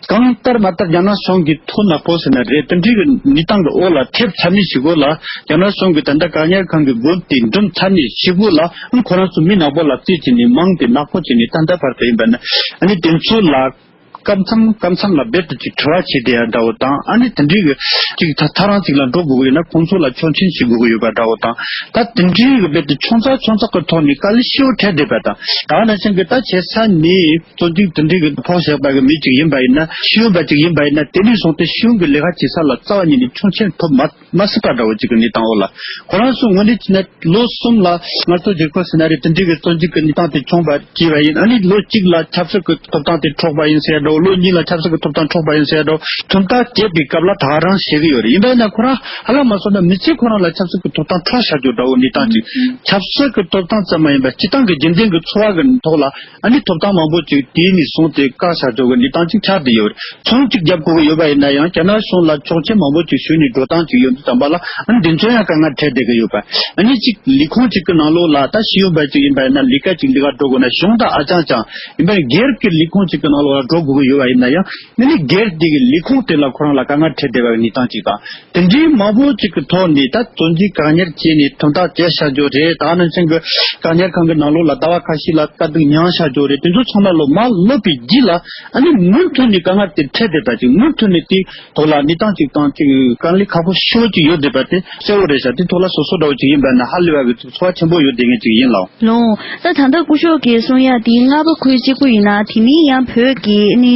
གང་ལྟར་མ་ལྟར་རྒྱ་ནག་གཞུང་གི་ཐོ་ནག་པོ་ཟེར་ན་རེད། དེ་འདྲའི་གི་གནས་སྟངས་ཀྱི་འོག་ལ་ཐེབས་ཚར་ནས་ཞིག་གོ་ལ། རྒྱ་ནག་གཞུང་གི་ད་ལྟ་བཀག་ཉར་ཁང་གི་སྒོ་དེ་འགྲིམ་ཚར་ནས་ཞིག་གོ་ལ། ཨང་ཁོ་རང་ཚོ་མི་ནག་པོ་ལ་རྩིས་བྱས་ནས་མང་དེ་ནག་པོ་བྱས་ནས་ད་ལྟ་བར་དུ་ཡིན་པ་ན་ཨ་ནི་དེ་ཚོ་ལ་སྐབས་མཚམས་སྐབས་མཚམས་ལ་རྦད་དེ་ཅིག་དྲི་བ་བྱས་བསྡད་ཡ་འདྲ་བོ་དང་། ཨ་ནི་དེ་འདྲའི་གི་ཅིག་ད་ཐག་རང་ཅིག་ལ་འགྲོ་དགོས་ཀྱི་ཡོད་ན་ཁོང་ཚོ་ལ་ཆོག་མཆན་ཞིག་དགོས་ཀྱི་ཡོད་པ་འདྲ་བོ་དང་། ད་དེ་འདྲའི་གི་རྦད་དེ་ཆུང་ཙག་ཆུང་ཙག་གི་ཐོག་ནས་དཀའ་ལས་ཞེ་པོ་འཕྲད་བསྡད་པ་དང་། ད་ག་ནང་བཞིན་གི་ད་བྱས་ས་ནས། བཙོན་འཇུག་དེ་འདྲའི་གི་ཕོག་བཞག་པ་གི་མི་གཅིག་ཡིན་པ་ཡིན་ན། ཤེས་ཡོན་པ་གཅིག་ཡིན་པ་ཡིན་ན། དེ་ནས་བཟུང་སྟེ་ཤེས་ཡོན་གྱི་ལས་ཀ་བྱེད་ས་ལ་རྩ་བ་ཉིད་ནས་ཆོག་མཆན་ཐོབ་མ་མ་སྲིད་པ་འདྲ་བོ་གཅིག་གི་གནས་སྟངས་འོག་ལ། ཁོ་རང་ཚོ་དངོས་གནས་བྱས་ན་ལོ་གསུམ་ལ་ངལ་རྩོལ་བསྒྱུར་བཀོད་ཟེར་ན་རེད། དེ་འདྲའི་གི་བཙོན་འཇུག་གི་གནས་སྟངས་དེ་བྱུང་བ་བྱས་པ་ཡིན། ཨ་ནི་ལོ་གཅིག་ལ་ཆབ་སྲིད་ཀྱི་ཐོབ་ཐང་དེ་འཕྲོག་པ་ཡིན་ཟེར་འདྲ་བོ། ལོ་གཉིས་ལ་ཆབ་སྲིད་ཀྱི་ཐོབ་ཐང་འཕྲོག་པ་ཡིན་ཟེར་འདྲ་བོ། ཁྲིམས་ཐག་བཅད་པའི་སྐབས་ལ་ད་ག་རང་བཤད་ཀྱི་ཡོད་རེད། ཡིན་པ་ཡིན་ན་ཁོ་རང་ཧ་ལམ་མ་སོང་ན་མི་ཚེ་ཁོ་རང་ལ་ཆབ་སྲིད་ཀྱི་ཐོབ་ཐང་འཕྲོག་བཞག་རྒྱུ་འདྲ་བོ་གནས་སྟངས་ཅིག་ཆབ་སྲིད་ཀྱི་ཐོབ་ཐང་ཙམ་མ་ཡིན་པ་སྤྱི་བཏང་གི་རྒྱུན་ལྡན་གྱི་འཚོ་བ་གི་ཐོག་ལ། ཨ་ནི་ཐོབ་ཐང་མང་པོ་ཅིག་དེ་ནས་བཟུང་སྟེ་བཀག་བཞག་ཆོག་གི་གནས་སྟངས་ཅིག་ཆགས་བསྡད་ཡོད་རེད། ཚོང་གཅིག་རྒྱབ་དགོས་ཀྱི་ཡོད་པ་ཡིན་ན་ཡང་རྒྱ་ནག་གཞུང་ལ་ཆོག་མཆན་མང་པོ་ཅིག་ཞུས་ནས་འགྲོ་སྟངས་ཅིག་ཡོད་དུས་ཙམ་པ་ལ། ཨ་ནི་འདི་ཚོ་ཡང་དཀའ་ངལ་འཕྲད་བསྡད་ཀྱི་ཡོད་པ། ཨ་ནི་གཅིག་ལས་ཁུངས་གཅིག་གི་ནང་ལོགས་ལ་ད་ཤེས་ཡོན་པ་ཅིག་ཡིན་པ་ཡིན་ན་ལས་ཀ་ཅིག་ལས་ཀ་འགྲོ་དགོས་ན་གཞུང་དང་ཨ་ཅང་ཅང་ཡིན་པ་ཡིན། སྒེར་གྱི་ལས་ཁུངས་ཅིག་གི་ནང་ལོགས་ལ་འགྲོ་དགོས་ཀྱི་ཡོད་པ་ཡིན་ན་ཡང་། ཨ་ནི་སྒེར་དེ་གི་ལས་ཁུངས་དེ་ལ་ཁོ་རང་ལ་དཀའ་ངལ་འཕྲད་བསྡད་པ་གི་གནས་སྟངས་ཅིག་དང་། དེ་འདྲའི་མང་པོ་ཅིག་གི་ཐོག་ནས་ད་བཙོན་འཇུག་བཀག་ཉར་བྱས་ནས་ཁྲིམས་ཐག་བཅད་བཞག་རྒྱུ་རེད། ད་ནང་བཞིན་གྱི་བཀག་ཉར་ཁང་གི་ནང་ལོགས་ལ་ཟླ་བ་ཁ་ཤས་ལ་དཀའ་སྡུག་མྱངས་བཞག་རྒྱུ་རེད། དེ་ཚོ་ཚང་མ་ལོ་མ་ལོབས་པའི་རྗེས་ལ་ཨ་ནི་མུ་མཐུད་ནས་དཀའ་ངལ་དེ་འཕྲད་བསྡད་པ་ཅིག་མུ་མཐུད་ནས་དེ་ཐོག་ལ་གནས་སྟངས་ཅིག་དང་ཅིག་དཀའ་ལས་ཁག་པོ་ཞེ་པོ་ཅིག་ཡོད་བསྡད་པ་དེ་གསལ་བོ་རེད་ཤག་དེ་ཐོག་ལ་སོ་སོ་འདྲ་བོ་ཅིག་ཡིན་པ་ན་ཧ་ལས་པ་གི་ཚོར་བ་ཆེན་པོ་ཡོད་བསྡད་མཁན་ཅིག་ཡིན་ལགས། ལོང་། ད་ད་ལྟ་སྐུ་ཞབས་ཀྱིས་གསུང་ཡ་དེ་རྔ་པ་ཁུལ་གཅིག་པུ་ཡིན་ན་དེ་མིན་ཡང་བོད་ཀྱི་ནི་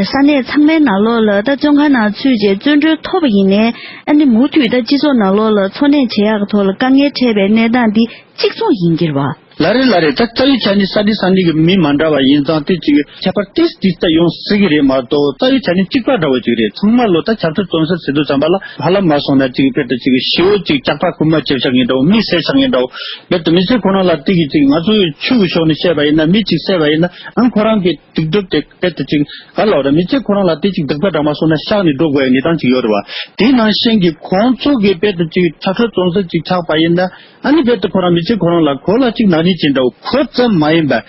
ས་གནས་ཚང་མའི་ནང་ལོགས་ལ་ད་བཙོན་ཁང་ནང་ཚུད་རྗེས་བཙོན་གྲོལ་ཐོབ་པ་ཡིན་ནའི་ཨ་ནི་མུ་མཐུད་ད་སྤྱི་ཚོགས་ནང་ལོགས་ལ་འཚོ་གནས་བྱེད་ཡག་གི་ཐོག་ལ་དཀའ་ངལ་འཕྲད་པའི་གནས་སྟངས་འདི་གཅིག་མཚུངས་ཡིན་གྱི་རེད་བ། ལ་རེ་ལ་རེ་ད་རྩ་བའི་ཆ་ནས་ས་གནས་ས་གནས་ཀྱི་མི་མ་འདྲ་བ་ཡིན་ཙང་དེ་ཅིག་ཁྱད་པར་ཏིས་ཏིས་ད་ཡོང་སྲིད་ཀྱི་རེད་མ་གཏོགས་རྩ་བའི་ཆ་ནས་གཅིག་པ་འདྲ་བོ་ཅིག་རེད། ཚང་མ་ལོ་ད་ཆབ་སྲིད་བཙོན་ཟུར་ཟེར་དུས་ཙམ་པ་ལ་ཧ་ལམ་མ་སོང་ན་ཅིག་དཔེ་ད་ཅིག་ཞེ་བོ་ཅིག་ཇག་པ་རྐུན་མ་བྱེད་ཤག་ཡིན་འདྲ་བོ་མི་བསད་ཤག་ཡིན་འདྲ་བོ། དཔེ་ད་མི་ཚེ་ཁོ་རང་ལ་དེ་གི་ཅིག་ང་ཚོའི་ཆོས་ཀྱི་ཕྱོགས་ནས་བཤད་པ་ཡིན་ན་མི་ཅིག་བསད་པ་ཡིན་ན་ཨང་ཁོ་རང་གི་སྡིག་སྒྲིབ་དེ་དཔེ་ད་ཅིག་ག་ལ་བ་ར་མི་ཚེ་ཁོ་རང་ལ་དེ་ཅིག་སྡིག་པ་འདྲ་མ་སོང་ན་གཤགས་ནས་འགྲོ་དགོས་ཡ་གནས་སྟངས་ཅིག་ཡོད་རེད་བ། དེ་ནང་བཞིན་གྱི་ཁོང་ཚོ་གི་དཔེ་ད་ཅིག་ཆབ་སྲིད་བཙོན་ཟུར་ཅིག་ཆགས་པ་ཡིན་ན། ཨ་ནི་རྦད་དེ་ཁོ་རང་མི་ཚེ་ཁོ་རང་ལ་ཁོ་ལ་གཅིག་ནག་ཉེས་ཅན་འདྲ་བོ་ཁོ་ཙམ་མ་ཡིན་པར་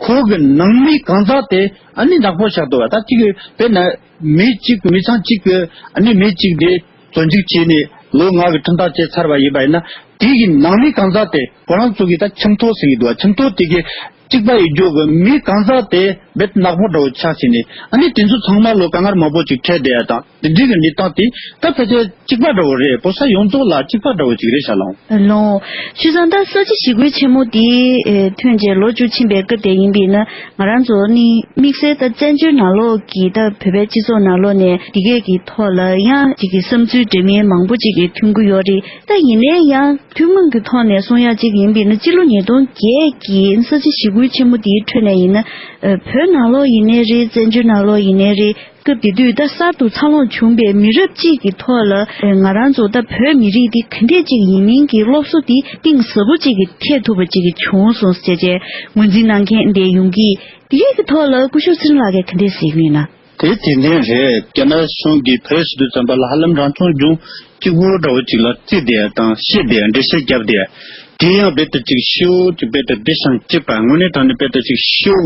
ཁོ་གི་ནང་མི་གང་ཟག་དེ་ཨ་ནི་ནག་པོ་ཆགས་འདུག་བ། ད་གཅིག་གི་དཔེར་ན་མི་གཅིག་མི་ཚང་གཅིག་གི་ཨ་ནི་མི་གཅིག་དེ་བཙོན་འཇུག་བྱས་ནས་ལོ་ལྔ་གི་ཁྲིམས་ཐག་བཅད་ཚར་བ་ཡིན་པ་ཡིན་ན་དེ་གི་ནང་མི་གང་ཟག་དེ་ཁོ་རང་ཚོ་གི་ད་ཁྱིམ་ཐོ་ཟེར་གྱི་འདུག་བ། ཁྱིམ་ཐོ་དེ་གི་གཅིག་པ་ཡི་རྒྱུ་གི་མི་གང་ཟག་དེ་རྦད་ནག་པོ་འདྲ་བོ་ཆགས་བྱས་ནས་ཨ་ནི་དེ་ཚོ་ཚང་མ་ལོ་དཀའ་ངལ་མང་པོ་ཅིག་འཕྲད་བསྡད་ཡ་དང་། འདི་འདྲའི་གི་གནས་སྟངས་དེ་ད་ཕལ་ཆེར་གཅིག་པ་འདྲ་བོ་རེད། བོད་ས་ཡོངས་རྫོགས་ལ་གཅིག་པ་འདྲ་བོ་ཅིག་རེད་ཤག་ལགས། ལོ། བྱས་ཙང་ད་ས་བྱི་ཞི་རྒོལ་ཆེན་མོ་དེ་ཨེ་ཐོན་རྗེས་ལོ་བཅུ་ཕྱིན་པའི་སྐབས་དེ་ཡིན་པས་ན་ང་རང་ཚོ་ནི་དམིགས་བསལ་ད་བཙན་བྱོལ་ནང་ལོགས་ཀྱི་ད་བོད་པའི་སྤྱི་ཚོགས་ནང་ལོགས་ནས་འདི་གས་ཀྱི་ཐོག་ལ་ཡང་ཅིག་གི་བསམ་ཚུལ་འདྲ་མིན་མང་པོ་ཅིག་གི་ཐོན་གྱི་ཡོད་རེད། ད་ཡིན་ནའི་ཡང་ཐུན་མོང་གི་ཐོག་ནས་གསུང་ཡག་ཅིག་ཡིན་པས་ན་སྤྱི་ལོ་ཉིས་སྟོང་བརྒྱད་ཀྱི་ས་བྱི་ཞི་རྒོལ་ཆེན་མོ་དེའི་ཁྲོད་ནས་ཡིན་ན་ཨེ་བོད་ནང་ལོགས་ཡིན་ནའི་རེད། བཙན་བྱོལ་ནང་ལོགས་ཡིན་ནའི་རེད། སྐབས་དེ་དུས་ད་གསར་དུ་འཚར་ལོངས་བྱུང་པའི་མི་རབས་གཅིག་གི་ཐོག་ལ་ཨེ་ང་རང་ཚོ་ད་བོད་མི་རིགས་འདི་ག་འདྲས་ཅིག་ཡིན་མིན་གྱི་སློབ་གསོ་འདི་གཏིང་ཟབ་པོ་ཅིག་གི་ཐེབས་ཐུབ་པ་ཅིག་གི་བྱུང་སོང་ཟེར་བྱས་ངོས་འཛིན་གནང་མཁན་འདི་ཡོང་གི། དེ་གའི་གི་ཐོག་ལ་སྐུ་ཞབས་ཚེ་རིང་ལགས་ཀྱིས་ག་འདྲས་གཟིགས་ཀྱི་ཡོད་ན། དེ་དེ་འདྲས་རེད། རྒྱ་ནག་གཞུང་གིས་བོད་ཟེར་དུས་ཙམ་པ་ལ་ཧ་ལམ་རང་སྐྱོང་ལྗོངས་གཅིག་པོ་འདྲ་བོ་ཅིག་ལ་བརྩིས་བསྡད་ཡ་དང་བཤད་བསྡད་ཡ་འགྲེལ་བཤད་བརྒྱབ་བསྡད་ཡ། དེ་ཡང་རྦད་དེ་ཅིག་ཤོག་ཅིག་རྦད་དེ་བདེ་ཞིང་སྐྱིད་པ་དངོས་གནས་དྲང་གནས་རྦད་དེ་ཅིག་ཤོག་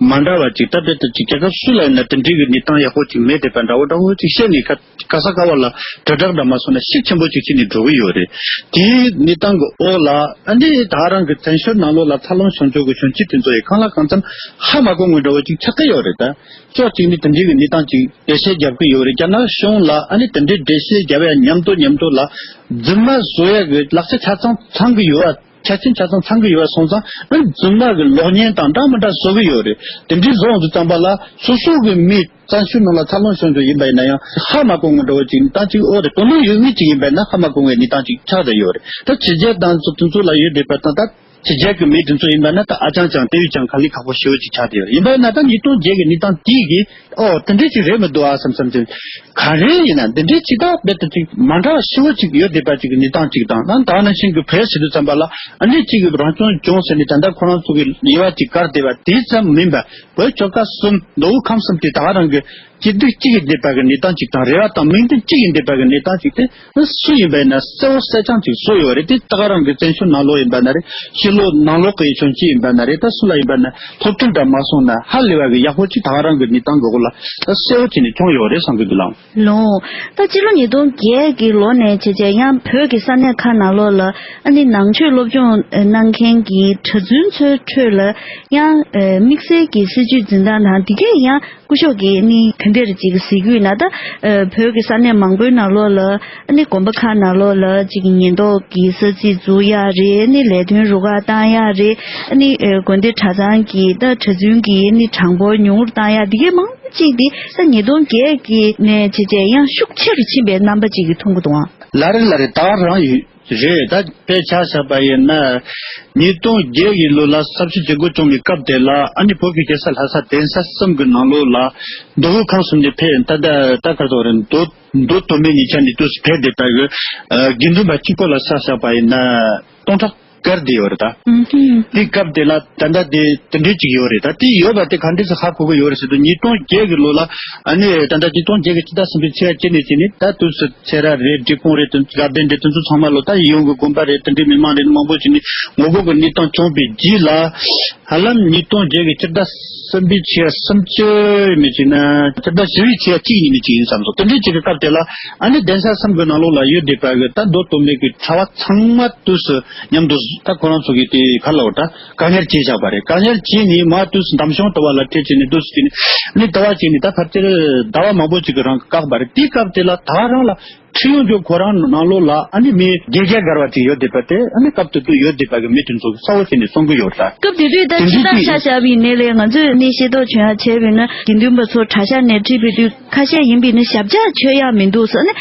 མ་འདྲ་བ་ཅིག་ད་རྦད་དེ་ཅིག་རྒྱལ་ཁབ་སུ་ལ་ཡིན་ན་དེ་འདྲའི་གི་གནས་སྟངས་ཡག་པོ་ཅིག་མེད་བསྡད་པ་འདྲ་བོ་འདྲ་བོ་ཅིག་བཤད་ནས་ག་ག་ས་ག་བ་ལ་དྲིལ་བསྒྲགས་འདྲ་མ་སོང་ན་ཤུགས་ཆེན་པོ་ཅིག་བྱས་ནས་འགྲོ་གི་ཡོད་རེད། དེའི་གནས་སྟངས་གི་འོག་ལ་ཨ་ནི་ད་ག་རང་གི་བཙན་བྱོལ་ནང་ལོགས་ལ་འཚར་ལོངས་བྱུང་ཆོག་གི་བྱུང་རྐྱེན་དེ་ཚོ་ཡི་གང་ལ་གང་འཚམ་ཧ་མ་གོ་ངོ་འདྲ་བོ་ཅིག་ཆགས་ཀྱི་ཡོད་རེད་ད། ཕྱོགས་གཅིག་ནས་དེ་འདྲའི་གི་གནས་སྟངས་ཅིག་འགྲེལ་བཤད་རྒྱབ་ཀྱི་ཡོད་རེད། རྒྱ་ནག་གཞུང་ལ་ཨ་ནི་དེ་འདྲའི་འགྲེལ་བཤད་རྒྱབ་ཡ་མཉམ་དུ་མཉམ་དུ་ལ་རྫུན་མ་བཟོ་ཡ་གི་ལག་ཆ་ཆ་ཚང་ཚང་གི་ཡོད་ཨ། ཆ་རྐྱེན་ཆ་ཚང་ཚང་གི་ཡོད་པ་སོང་ཙང་ཨ་ནི་རྫུན་མ་གི་གློག་བརྙན་དང་འདྲ་མི་འདྲ་བཟོ་གི་ཡོད་རེད། དེ་འདྲའི་བཟོ་འོང་དུས་ཙམ་པ་ལ་སོ་སོ་གི་མི་བཙན་བྱོལ་ནང་ལ་འཚར་ལོངས་བྱུང་རྒྱུ་ཡིན་པ་ཡིན་ན་ཡང་ཧ་མ་གོ་ངོ་འདྲ་བོ་ཅིག་གནས་སྟངས་ཅིག་འོ་རེད། དོ་སྣང་ཡོད་མཁན་ཅིག་ཡིན་པ་ཡིན་ན་ཧ་མ་གོ་ངོའི་གནས་སྟངས་ཅིག་ཆགས་བསྡད་ཡོད་རེད། ད་ཕྱི་རྒྱལ་དང་ཚོ་དེ་ཚོ་ལ་ཡོད་བསྡད་པ་དང་ད་ཕྱི་རྒྱལ་གི་མི་དེ་ཚོ་ཡིན་པ་ན་ད་ཨ་ཅང་ཅང་དེ་བས་ཀྱང་དཀའ་ལས་ཁག་པོ་ཞེ་པོ་ཅིག་ཆགས་བསྡད་ཡོད་རེད། ཡིན་པ་ཡིན་ན་ད་ཉིས་སྟོང་བརྒྱད་ཀྱི་གནས་སྟངས་དེ་གི་ཨོ་དེ་འདྲས་ཅིག་རེད་མི་འདུག་ཨ་བསམ་བསམ་ཅིག་ག་རེ་ཡིན་ན་འདི་འདྲས་ཅིག་ད་རྦད་དེ་ཅིག་མ་འདྲ་བ་ཞེ་པོ་ཅིག་ཡོད་བསྡད་པ་ཅིག་གི་གནས་སྟངས་ཅིག་དང་ད་ནང་བཞིན་གྱི་བོད་ཟེར་དུས་ཙམ་པ་ལ་ཨ་ནི་ཅིག་གི་རང་སྐྱོང་ལྗོངས་ཟེར་ནས་ད་ལྟ་ཁོ་རང་ཚོ་གི་ལེ་བ་ཅིག་བཀར་བསྡད་པ་དེ་ཙམ་མིན་པ་བོད་ཆོལ་ཁ་གསུམ་མདོ་དབུས་ཁམས་གསུམ་དེ་ད་ག་རང་གི་སྐྱིད་སྡུག་གཅིག་ཡིན་བསྡད་པ་གི་གནས་སྟངས་ཅིག་དང་རེ་བ་དང་མིག་མདུན་གཅིག་ཡིན་བསྡད་པ་གི་གནས་སྟངས་ཅིག་དེ་སུ་ཡིན་པ་ཡིན་ན་གསལ་བོ་གསལ་རྐྱང་ཅིག་བཟོ་ཡོད་རེད། དེ་ད་ག་རང་གི་བཙན་བྱོལ་ནང་ལོགས་ཡིན་པ་ན་རེད། ཕྱི་ལོགས་ནང་ལོགས་ཀྱི་བྱུང་རྐྱེན་ཡིན་པ་ན་རེད། ད་སུ་ལ་ཡིན་པ་ན་སློབ་ཁྲིད་འདྲ་མ་སོང་ན་ཧ་ལས་པ་གི་ཡག་པོ་ཅིག་ད་ག་རང་གི་གནས་སྟངས་གི་འོག་ལ་ད་གསལ་བོ་བྱས་ནས་བྱུང་ཡོད་རེད་བསམ་གི་འདུག་ལགས། ལོ། ད་སྤྱི་ལོ་ཉིས་སྟོང་བརྒྱད་ཀྱི་ལོ་ནས་བྱས་རྗེས་ཡང་བོད་ཀྱི་ས་གནས་ཁག་ནང་ལོགས་ལ་ཨ་ནི་ནང་ཆོས་སློབ་སྦྱོང་གནང་མཁན་གྱི་གྲྭ་བཙུན་ཚོའི་ཁྲོད་ལ་ཡང་དམིགས་བསལ་གྱི་སྲིད་བྱུས་འཛིན་སྟངས་དང་དེ་གས་ཡང་སྐུ་ཞབས་ཀྱིས་ནི་ག་འདྲ་ཅིག་གཟིགས་ཡོད་ན། ད་བོད་ཀྱི་ས་གནས་མང་པོའི་ནང་ལོགས་ལ་ཨ་ནི་དགོན་པ་ཁག་ནང་ལོགས་ལ་ཅིག་ཉེན་རྟོག་གི་ས་ཚིགས་འཛུགས་ཡག་རེད། ཨ་ནི་ལས་དོན་རུ་ཁག་བཏང་ཡག་རེད། ཨ་ནི་དགོན་སྡེ་གྲྭ་ཚང་གི་ད་གྲྭ་བཙུན་གྱི་ཨ་ནི་གྲངས་འབོར་ཉུང་རུ་བཏང་ཡག་དེ་གས་མང་གཅིག་འདི་ས་ཉིས་སྟོང་བརྒྱད་ཀྱི་ནས་བྱས་རྗེས་ཡང་ཤུགས་ཆེ་རུ་ཕྱིན་པའི་རྣམ་པ་ཅིག་གི་མཐོང་གི་འདུག་ཨང་། ལ་རེ་ལ་རེ་ད་རང་ཡོད་རེད། ད་དཔེ་ཆ་བཞག་པ་ཡིན་ན་ཉིས་སྟོང་བརྒྱད་ཀྱི་ལོ་ལ་ས་བྱི་ཞི་རྒོལ་བྱུང་བའི་སྐབས་དེ་ལ་ཨ་ནི་བོད་ཀྱི་རྒྱལ་ས་ལྷ་ས་གདན་ས་གསུམ་གྱི་ནང་ལོགས་ལ་མདོ་དབུས་ཁམས་གསུམ་ནས་ཕེབས་ད་ད་ད་ག་རེ་ཟེར་དགོས་རེད། མདོ་མདོ་སྟོད་སྨད་གཉིས་ཆ་ནས་དུས་སུ་ཕེབས་བསྡད་པ་གི་དགེ་འདུན་པ་གཅིག་པོ་ལ་ཆ་བཞག་པ་ཡིན་ན་སྟོང་ཕྲག་བཀར་བསྡད་ཡོད་རེད་ད། ཨུམ་ཧུམ། དེ་སྐབས་དེ་ལ་ད་ལྟ་དེ་དེ་འདྲའི་ཅིག་ཡོད་རེད་ད། དེ་ཡོད་པ་དེ་ག་འདྲས་སུ་ཧ་གོ་གི་ཡོད་རེད་ཟེར་དུས་ཉིས་སྟོང་བརྒྱད་ཀྱི་ལོ་ལ་ཨ་ནི་ད་ལྟ་ཉིས་སྟོང་བརྒྱད་ཀྱི་ཕྱི་ཟླ་གསུམ་པའི་ཚེས་པ་བཅུ་ནས་བྱས་ནས་ད་དུས་སུ་སེ་ར་རེད། འབྲས་སྤུངས་རེད། དེ་དགའ་ལྡན་རེད། དེ་ཚོ་ཚང་མ་ལོ་ད་ཡིད་འོང་གི་དགོན་པ་རེད། དེ་འདྲའི་མི་མང་རེད། མང་པོ་ཅིག་ནས་ངོ་རྒོལ་གྱི་གནས་སྟངས་བྱུང་བའི་རྗེས་ལ་ཧ་ལམ་ཉིས་སྟོང་བརྒྱད་ཀྱི་ཕྱི་ཟླ་གསུམ་པའི་ཚེས་པ་སུམ་ཅུ་མི་གཅིག་ན་ཕྱི་ཟླ་བཞི་པའི་ཚེས་པ་གཅིག་ཉིན་མི་གཅིག་ཡིན་བསམ་སོང་། དེ་འདྲའི་ཅིག་གི་སྐབས་དེ་ལ་ཨ་ནི་གདན་ས་གསུམ་གྱི་ནང་ལོགས་ལ་ཡོད་བསྡད་པ་གི་ད་མདོ་སྟོད་སྨད་ཀྱི་གྲྭ་བ་ཚང་མ་དུས་སུ་མཉམ་དུ་ད་ཁོ་རང་ཚོ་གི་དེ་ག་ལ་འོ་ད་བཀག་ཉར་བྱས་བཞག་པ་རེད། བཀག་ཉར་བྱས་ནས་མ་དུས་སུ་འདམ་གཞུང་ལྟ་བ་ལ་ཁྲིད་བྱས་ནས་དུས་སུ་བྱས་ནས་ཨ་ནི་ལྟ་བ་བྱས་ནས་ད་ཕལ་ཆེར་ཟླ་བ་མང་པོ་ཅིག་གི་རིང་བཀག་པ་རེད། དེའི་སྐབས་དེ་ལ་ད་རང་ལ་ ཁྲིད་ཡོང་རྒྱུ་ཁོ་རང་ནང་ལོགས་ལ་ཨ་ནི་མི་བརྒྱད་བརྒྱ་བརྒལ་བ་ཅིག་ཡོད་བསྡད་པ་དེ་ཨ་ནི་སྐབས་དེ་དུས་ཡོད་བསྡད་པ་གི་མི་དེ་ཚོ་གི་གསལ་བོ་བྱས་ནས་གསུང་གི་ཡོད་ད། སྐབས་དེ་དུས་ད་དེ་ཕྱི་འདྲ་ཐག་ཅིག་ཆ་བཞག་པ་ཡིན་ནའི་ལས་ང་ཚོས་ནི་ཤེས་རྟོགས་བྱུང་ཡ་བྱས་པ་ཡིན་ན་དགེ་འདུན་པ་ཚོ་གྲྭ་ཤག་ནས་ཁྲིད་པའི་དུས་ཁ་ཤས་ཡིན་པ་ཡིན་ན་ཞབས་བཅགས་ཆོད་ཡ་མི་འདུག་ཟེར་ནས་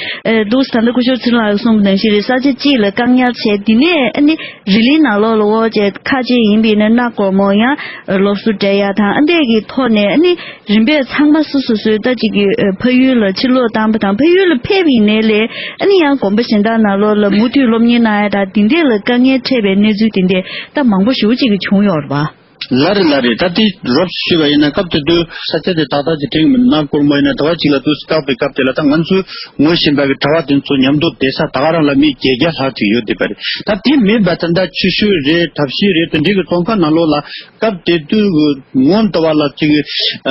འདུག་ད་ལྟ་སྐུ་ཞབས་ཚེ་རིང་ལགས་གསུངས་པ་ནང་བཞིན་རེད། ས་ཆ་གཅིག་ལ་བཀག་ཉར་བྱས་དེ་ནས་ཨ་ནི་རི་ལིའི་ནང་ལོགས་ལ་འོ་བྱས་ཁ་ཅིག་ཡིན་པ་ཡིན་ན་སྣ་སྒོར་མོ་ཡང་སློབ་གསོ་སྤྲད་ཡ་དང་ཨ་འདྲས་ཀྱི་ཐོག་ནས་ཨ་ནི། རིམ་པས་ཚང་མ་སོ་སོ་སོའི་ལྟ་ཅིག་གི་ཕ་ཡུལ་ལ་ཕྱིར་ལོག་བཏང་པ་དང་ཕ་ཡུལ་ལ་ཕེབས་པ་ཡིན་ནའི་ལས་ཨ་ནི་ཡང་དགོན་པ་གཞན་དག་ནང་ལོགས་ལ་མུ་མཐུད་སློབ་གཉེར་གནང་ཡ་དང་དེ་འདྲས་ལ་དཀའ་ངལ་འཕྲད་པའི་གནས་ཚུལ་དེ་འདྲས་ད་མང་པོ་ཞེ་པོ་ཅིག་གི་བྱུང་ཡོད་རེད་པ། ལགས་རེད་ལགས་རེད། ད་དེ་རོབ་ཞུས་པ་ཡིན་ན་སྐབས་དེ་དུས་ས་ཆ་དེ་ཏག་ཏག་ཅིག་དྲན་གི་མི་འདུག་སྣ་སྒོར་མོ་ཡིན་ན་ཟླ་བ་གཅིག་ལ་དུས་སུ་བཀག་པའི་སྐབས་དེ་ལ་ད་ང་ཚོའི་ངོ་ཤེས་པ་གི་གྲྭ་བ་དེ་ཚོ་མཉམ་དུ་བསྡད་ས་ད་ག་རང་ལ་མི་བརྒྱད་བརྒྱ་ལྷག་ཅིག་ཡོད་བསྡད་པ་རེད། ད་དེ་མིན་པ་ད་ལྟ་ཆུ་ཤུར་རེད་གྲྭ་བཞི་རེད་དེ་འདྲའི་གི་ཚོང་ཁང་ནང་ལོགས་ལ། སྐབས་དེ་དུས་ཀྱི་ངོ་འདི་བ་ལ་ཅིག་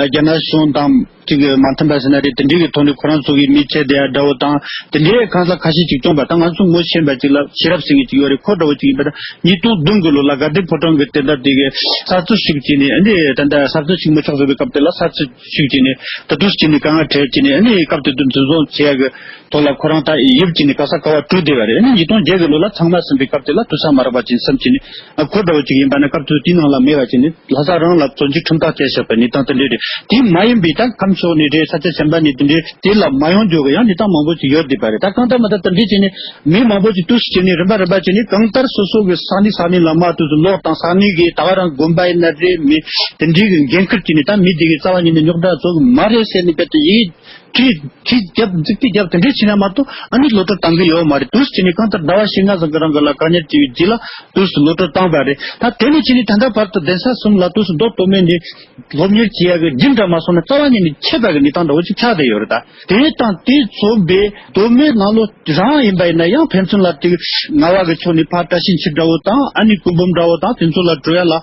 རྒྱ་ནག་གཞུང་དང་ཅིག་མ་མཐུན་པ་ཟེར་ན་རེད། དེ་འདྲའི་གི་ཐོག་ནས་ཁོ་རང་ཚོ་གི་མི་ཚེ་བསྡད་ཡ་འདྲ་བོ་དང་དེ་འདྲའི་གང་ཟག་ཁ་ཤས་ཅིག་བཙོང་པ་དང་ང་ཚོ་ངོ་ཤེས་པ་ཅིག་ལ་ཤེས་རབ་ཟེར་མཁན་ཅིག་ཡོད་རེད། ཁོ་འདྲ་བོ་ཅིག་ཡིན་པ་དང་ཉིས་སྟོང་བདུན་གི་ལོ་ལ་དགའ་ལྡན་ཕོ་བྲང་གི་དེ་འདྲ་དེ་གི་གསར་འཛུགས་ཤིག་བྱས་ནས་ཨ་ནི་ད་ལྟ་གསར་འཛུགས་ཤིག་མི་ཆོག་ཟེར་བའི་སྐབས་དེ་ལ་གསར་འཛུགས་ཤིག་བྱས་ནས་ད་དུས་བྱས་ནས་དཀའ་ངལ་འཕྲད་བྱས་ནས་ཨ་ནི་སྐབས་དེ་དུས་འཛིན་བཟུང་བྱེད་ཡ་གི་ཐོག་ལ་ཁོ་རང་ད་ཡིབ་བྱས་ནས་ག་ས་ག་བ་བྲོས་བསྡད་པ་རེད། ཨ་ནི་ཉིས་སྟོང་བརྒྱད་གི་ལོ་ལ་ཚང་མ་ཟིན་པའི་སྐབས་དེ་ལ་དུས་ས་མ་རག་པ་ཅིག་བསམ་བྱས་ནས། ཨ་ཁོ་འདྲ་བོ་ཅིག་ཡིན་པ་ན་སྐབས་དུས་དེའི་ནང་ལ་མེད་པ་བྱས་ནས་ལྷ་ས་རང་ལ་བཙོན་འཇུག་ཁྲིམས་ཐག་བཅད་བཞག་པའི་གནས་སྟངས་དེ་འདྲས་རེད། དེ་མ་ཡིན་པའི་ད་ཁམས་ཕྱོགས་ནས་རེད་ས་ཆ་གཞན་པ་ནས་དེ་འདྲས་དེ་ལ་མ་ཡོང་རྒྱུ་གི་ཡང་གནས་སྟངས་མང་པོ་ཅིག་ཡོད་བསྡད་པ་རེད། ད་གང་ལྟར་མ་ད་དེ་འདྲས་བྱས་ནས་མི་མང་པོ་ཅིག་དུས་སུ་བྱས་ནས་རིམ་པ་རིམ་པ་བྱས་ནས་གང་ལྟར་སོ་སོ་གི་ས་གནས་ས་གནས་ལ་མ་དུས་སུ་ལོག་དང་ས་གནས་ཀྱི་ད་ག་རང་དགོན་པ་ཡིན་ན་རེད་མི་དེ་འདྲས་ཀྱི་འགན་ཁུར་བྱས་ནས་ད་མི་དེ་གི་རྩ་བ་ཉིད་ནས་རྙོག་དྲ་བཟོ་གི་མ་རེད་ཟེར་ནས་རྦད་དེ་ཡིད། ཁྲིད་ཁྲིད་རྒྱབ་འཛུགས་སྐྲུན་རྒྱབ་དེ་འདྲས་བྱས་ན་མ་གཏོགས་ཨ་ནི་བློ་གྲོས་བཏང་གི་ཡོད་མ་རེད། དུས་སུ་བྱས་ནས་གང་ལྟར་ཟླ་བ་བཞི་ལྔ་ཙམ་གྱི་རིང་གི་ལ་དཀའ་ངལ་འཕྲད་པའི་རྗེས་ལ་དུས་སུ་བློ་གྲོས་བཏང་བ་རེད། ད་དེ་ནས་བྱས་ནས་ད་ལྟ་བར་དུ་གདན་ས་གསུམ་ལ་དུས་སུ་མདོ་སྟོད་སྨད་ནས་སློབ་གཉེར་བྱེད་ཡག་གི་རྒྱུན་འདྲ་མ་སོང་ན་རྩ་བ་ཉིད་ནས་ཆད་པ་གི་གནས་སྟངས་འདྲ་བོ་ཅིག་ཆགས་བསྡད་ཡོད་རེད། ད་དེ་དང་དེ་མཚོན་པའི་སྟོད་སྨད་ནང་ལོགས་རང་ཡིན་པ་ཡིན་ན་ཡང་ཕན་ཚུན་ལ་དེ་རྔ་བ་གི་ཕྱོགས་ནས་ཕར་བཀྲ་ཤིས་འཁྱིལ་འདྲ་བོ་དང་ཨ་ནི་སྐུ་འབུམ་འདྲ་བོ་དང་དེ་ཚོ་ལ་འགྲོ་ཡ་ལ།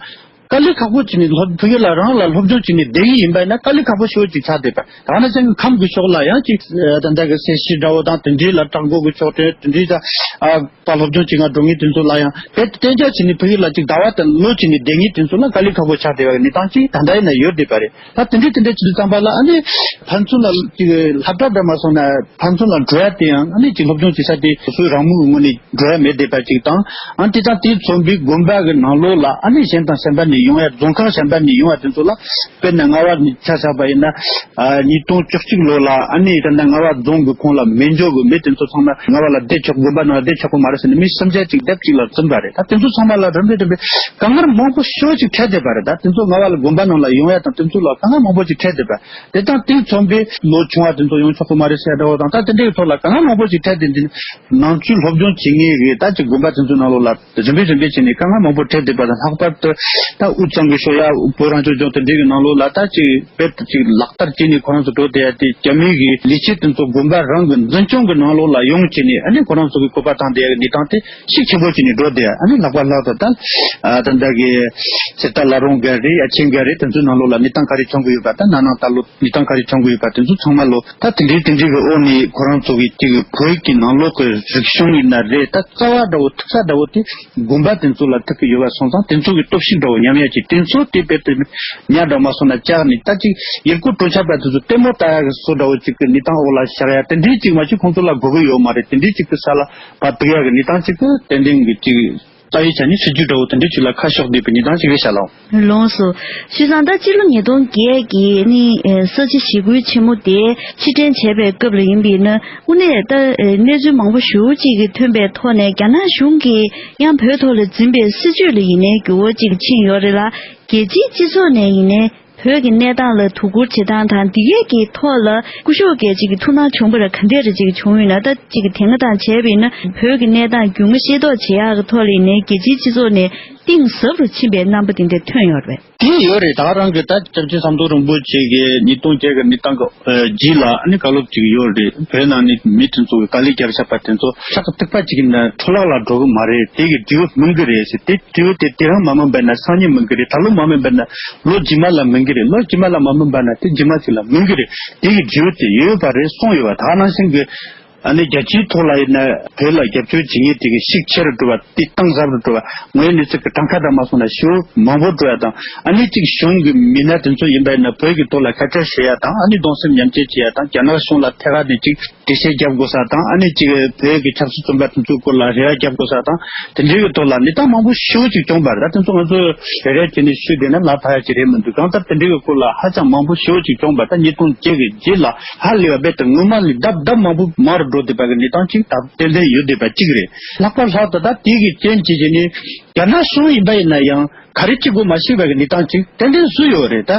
དཀའ་ལས་ཁག་པོ་བྱས་ནས་སློབ་ཕ་གི་ལ་རང་ལ་སློབ་སྦྱོང་བྱས་ནས་བསྡད་ཀྱི་ཡིན་པ་ཡིན་ན་དཀའ་ལས་ཁག་པོ་ཞེ་པོ་ཅིག་ཆགས་བསྡད་པ། ད་ནང་བཞིན་གྱི་ཁམས་ཀྱི་ཕྱོགས་ལ་ཡང་ཅིག་ད་ལྟ་གི་སེར་བྱེས་འདྲ་བོ་དང་དེ་འདྲའི་ལ་བྲག་འགོ་གི་ཕྱོགས་དེ་དེ་འདྲའི་ད་ཨ་ད་སློབ་སྦྱོང་བྱེད་ང་འགྲོ་མཁན་དེ་ཚོ་ལ་ཡང་དེ་གཏན་འཇགས་བྱས་ནས་ཕ་གི་ལ་ཅིག་ཟླ་བ་དང་ལོ་བྱས་ནས་བསྡད་མཁན་དེ་ཚོ་ལ་དཀའ་ལས་ཁག་པོ་ཆགས་བསྡད་པ་གི་གནས་སྟངས་ཅིག་ད་ལྟ་ཡིན་ན་ཡོད་བསྡད་པ་རེད། ད་དེ་འདྲའི་དེ་འདྲའི་བྱེད་དུས་ཙམ་པ་ལ་ཨ་ནི་ཕན་ཚུན་ལ་ཅིག་སློབ་གྲྭ་འདྲ་མ་སོང་ན་ཕན་ཚུན་ལ་འགྲོ་ཡ་དེ་ཡང་ཨ་ནི་ཅིག་སློབ་སྦྱོང་བྱེད་ས་དེ་སོ་སོའི་རང་མོས་ཀྱི་ངོས་ནས་འགྲོ་ཡ་མེད་བསྡད་པ་ཅིག་དང་ཨ་ནི་དེ་དང་དེ་མཚོན་པའི་དགོན་པ་གི་ནང་ལོགས་ལ་ཨ་ནི་གཞན་དང་གཞན་པ་ནས་ཡོང་ཡ་རྫོང་ཁག་གཞན་པ་ནས་ཡོང་བ་དེ་ཚོ་ལ་དཔེར་ན་རྔ་བ་ནས་ཆ་བཞག་པ་ཡིན་ན་ཨ་ཉིས་སྟོང་བཅུ་གཅིག་ལོ་ལ་ཨ་ནི་ད་ལྟ་རྔ་བ་རྫོང་གི་ཁོངས་ལ་མེ་འཇོག་གི་མི་དེ་ཚོ་ཚང་མ་རྔ་བ་ལ་བསྡད་ཆོག་དགོན་པ་ནང་ལ་བསྡད་ཆོག་གི་མ་རེད་ཟེར་ནས་མི་སུམ་བརྒྱ་ཅིག་སྡེབ་གཅིག་ལ་འཛིན་པ་རེད། ད་དེ་ཚོ་ཚང་མ་ལ་རིམ་པས་རིམ་པས་དཀའ་ངལ་མང་པོ་ཞེ་པོ་ཅིག་འཕྲད་བསྡད་པ་རེད། ད་དེ་ཚོ་རྔ་བ་ལ་དགོན་པ་ནང་ལ་ཡོང་ཡ་དང་དེ་ཚོ་ལ་དཀའ་ངལ་མང་པོ་ཅིག་འཕྲད་བསྡད་པ། དེ་དང་དེ་མཚོན་པའི་ལོ་ཆུང་བ་དེ་ཚོ་ཡོང་ཆོག་གི་མ་རེད་ཟེར་འདྲ་བོ་དང་ད་དེ་འདྲའི་ཐོག་ལ་དཀའ་ངལ་མང་པོ་ཞིག་འཕྲད་དེ་འདི་ནང་ཆོས་སློབ་སྦྱོང་བྱེད་མཁན་གྱི་ད་ཅིག་དགོན་པ་དེ་ཚོའི་ནང་ལོགས་ལ་རིམ་པས་རིམ་པས་བྱས་ནས་དཀའ་ངལ་མང་པོ་འཕྲད་བསྡད་པ་དང་ལྷག་པར་དུ་ད་དབུས་གཙང་གི་ཕྱོགས་ཡ་བོད་རང་སྐྱོང་ལྗོངས་དེ་འདྲའི་གི་ནང་ལོགས་ལ་ད་ཅིག་རྦད་དེ་ཅིག་ལག་བསྟར་བྱས་ནས་ཁོ་རང་ཚོ་འགྲོ་བསྡད་ཡ་དེ་རྒྱ་མིའི་གི་ལས་བྱེད་དེ་ཚོ་དགོན་པ་རང་གི་འཛིན་སྐྱོང་གི་ནང་ལོགས་ལ་ཡོང་བྱས་ནས་ཨ་ནི་ཁོ་རང་ཚོ་གི་བཀོད་པ་བཏང་བསྡད་ཡ་གི་གནས་སྟངས་དེ་ཤུགས་ཆེན་པོ་བྱས་ནས་འགྲོ་བསྡད་ཡ་ཨ་ནི་ལྷག་པར་ལྷག་ཏུ་ད་ད་ལྟ་གི་གསེར་རྟ་བླ་རུང་སྒར་རེད་ཡ་ཆེན་སྒར་རེད་དེ་ཚོའི་ནང་ལོགས་ལ་གནས་སྟངས་ག་རེ་བྱུང་གི་ཡོད་པ་ད་ན་ནིང་ད་ལོ། གནས་སྟངས་ག་རེ་བྱུང་གི་ཡོད་པ་དེ་ཚོ་ཚང་མ་ལོ་ད་དེ་འདྲའི་དེ་འདྲའི་གི་འོག་ནས་ཁོ་རང་ཚོ་གི་ཅིག་བོད་ཀྱི་ནང་ལོགས་ཀྱི་རིག་གཞུང་ཡིན་ན་རེད་ད་རྩ་བ་འདྲ་བོ་ཐུག་ས་འདྲ་བོ་དེ་དགོན་པ་དེ་ཚོ་ལ་ཐུག་གི་ཡོད་པ་སོང་ཙང་དེ་ཚོ་གི་སྟོབས་ཤུགས་འདྲ་བོ་ཉམས་ཡ་ཅིག་དེ་ཚོ་དེ་དཔེ་དེ་ཉག་འདྲ་མ་སོང་ན་བཅག་ནས་ད་ཅིག་ཡུལ་སྐོར་སྤྲོ་འཆམ་པ་དེ་ཚོ་ལྟད་མོ་ལྟ་ཡ་གི་བཟོ་འདྲ་བོ་ཅིག་གི་གནས་སྟངས་འོག་ལ་བཞག་ཡ་དེ་འདྲའི་ཅིག་མ་གཏོགས་ཁོང་ཚོ་ལ་དགོས་གི་ཡོད་མ་རེད། དེ་འདྲའི་ཅིག་གི་ས་ལ་ཕར་ཐུག་ཡ་གི་གནས་སྟངས་ཅིག་གི་ཏན་ཏན་གི་ཅིག་རྩ་བའི་ཆ་ནས་སྲིད་ཇུས་འདྲ་བོ་དེ་འདྲའི་ཅིག་ལ་ཁ་ཕྱོགས་བསྡད་པའི་གནས་སྟངས་ཅིག་རེད་ཤག་ལགས། ལོངས་སོ། བྱས་ཙང་ད་སྤྱི་ལོ་ཉིས་སྟོང་བརྒྱད་ཀྱི་ནི་ས་བྱི་ཞི་རྒོལ་ཆེན་མོ་དེ་ཕྱིར་དྲན་བྱས་པའི་སྐབས་ལ་ཡིན་པས་ན་དངོས་གནས་ད་གནས་ཚུལ་མང་པོ་ཞེ་པོ་ཅིག་གི་ཐོན་པའི་ཐོག་ནས་རྒྱ་ནག་གཞུང་གིས་ཡང་བོད་ཐོག་ལ་འཛིན་པའི་སྲིད་བྱུས་ལ་ཡིན་ནའི་འགྱུར་བ་ཅིག་ཕྱིན་ཡོད་རེད་ལ་རྒྱལ་སྤྱིའི་སྤྱི་ཚོགས་ནས་ཡིན་ནའི། བོད་ཀྱི་གནས་སྟངས་ལ་དོ་ཁུར་བྱེད་སྟངས་དང་འདི་གས་ཀྱི་ཐོག་ལ་སྐུ་ཞབས་ཀྱི་ཅིག་གི་ཐུགས་སྣང་བྱུང་བ་ར་ག་འདྲས་རེ་ཅིག་བྱུང་ཡོད་ན་ད་ཅིག་གི་དེ་སྔ་དང་བྱས་པ་ཡིན་ན་བོད་ཀྱི་གནས་སྟངས་རྒྱུས་མངའ་ཤེས་རྟོགས་བྱེད་ཡག་གི་ཐོག་ལ་ཡིན་ནའི་རྒྱལ་སྤྱིའི་སྤྱི་ཚོགས་ནས་གཏིང་ཟབ་རུ་ཕྱིན་པའི་རྣམ་པ་དེ་འདྲ་ཐོན་ཡོད་རེད། དེ་ཡོད་རེད། ད་ག་རང་གི་ད་སྐྱབས་རྗེ་ཟམ་གདོང་རིན་པོ་ཆེ་གི་ཉིས་སྟོང་བརྒྱད་གི་གནས་སྟངས་ཀྱི་རྗེས་ལ་ཨ་ནི་བཀའ་སློབ་ཅིག་ཡོད་རེད། བོད་ནང་ནས་མི་དེ་ཚོ་གི་དཀའ་ལས་བརྒྱབ་བཞག་པ་དེ་ཚོ་ཁྲག་གི་ཐིགས་པ་ཅིག་ཡིན་ན་འཕྲོ་བརླག་ལ་འགྲོ་གི་མ་རེད། དེ་གི་འབྲས་བུ་སྨིན་གི་རེད་ཟེར། དེ་འབྲས་བུ་དེ་དེ་རིང་མ་སྨིན་པ་ན་སང་ཉིན་སྨིན་གི་རེད། ད་ལོ་མ་སྨིན་པ་ན་ལོ་རྗེས་མ་ལ་སྨིན་གི་རེད། ལོ་རྗེས་མ་ལ་མ་སྨིན་པ་ན་དེ་རྗེས་མ་ཅིག་ལ་སྨིན་གི་རེད། དེ་གི་འབྲས་བུ་དེ་ཡོད་པ་རེད། སོང་ཡོད་པ་ད་ག་ནང་བཞིན་གི་ ཨ་ནི་རྒྱལ་སྤྱིའི་ཐོག་ལ་ཡིན་ན་བོད་ལ་རྒྱབ་སྐྱོར་བྱེད་མཁན་དེ་གི་ཤུགས་ཆེ་རུ་འགྲོ་བ། དེ་གཏིང་ཟབ་རུ་འགྲོ་བ། དངོས་ཡོད་གནས་ཚུལ་གྱི་གྲངས་ཀ་འདྲ་མ་སོང་ན་ཞེ་པོ་མང་པོ་འགྲོ་ཡ་དང་། ཨ་ནི་གཅིག་གཞུང་གི་མི་སྣ་དེ་ཚོ་ཡིན་པ་ཡིན་ན་བོད་ཀྱི་ཐོག་ལ་སྐད་ཆ་བཤད་ཡ་དང་། ཨ་ནི་གདུང་སེམས་མཉམ་སྐྱེད་བྱེད་ཡ་དང་། རྒྱ་ནག་གཞུང་ལ་ཐད་ཀར་ནས་གཅིག་འགྲེལ་བཤད་རྒྱབ་དགོས་ས་དང་། ཨ་ནི་གཅིག་བོད་ཀྱི་ཆབ་སྲིད་བཙོན་པ་དེ་ཚོའི་སྐོར་ལ་རེ་བ་རྒྱབ་དགོས་ས་དང་། དེ་འདྲའི་གི་ཐོག་ལ་གནས་སྟངས་མང་པོ་ཞེ་པོ་ཅིག་བྱུང་བ་རེད། ད་དེ་ཚོ་ང་ཚོས་རེ་རེ་བྱས་ནས་ཞུས་བསྡད་ན་ལག་ཐག་ཡ་ཅིག་རེད་མི་འདུག་གང་ལྟར་དེ་འདྲའི་གི་སྐོར་ལ་ཧ་ཅང་མང་པོ་ཞེ་པོ་ཅིག་བྱུང་བ། ད་ཉིས་སྟོང་བརྒྱད་ཀྱི་རྗེས་ལ་ཧ་ལས་པ་རྦད་དེ་སྔོན་མ་ལས་ལྡབ་ལྡབ་མང་པོ་མང་རུ་འགྲོ་བསྡད་པ་གི་གནས་སྟངས་ཅིག་ད་ཏན་ཏན་ཡོད་བསྡད་པ་ཅིག་རེད། ལྷག་པར་ལྷག་ཏུ་ད་དེ་གི་རྐྱེན་བྱས་བྱས་ནས་རྒྱ་ནག་གཞུང་ཡིན་པ་ཡིན་ན་ཡང་ག་རེ་བྱེད་དགོས་མ་ཤེས་པ་གི་གནས་སྟངས་ཅིག་ཏན་ཏན་བཟོས་ཡོད་རེད། ད་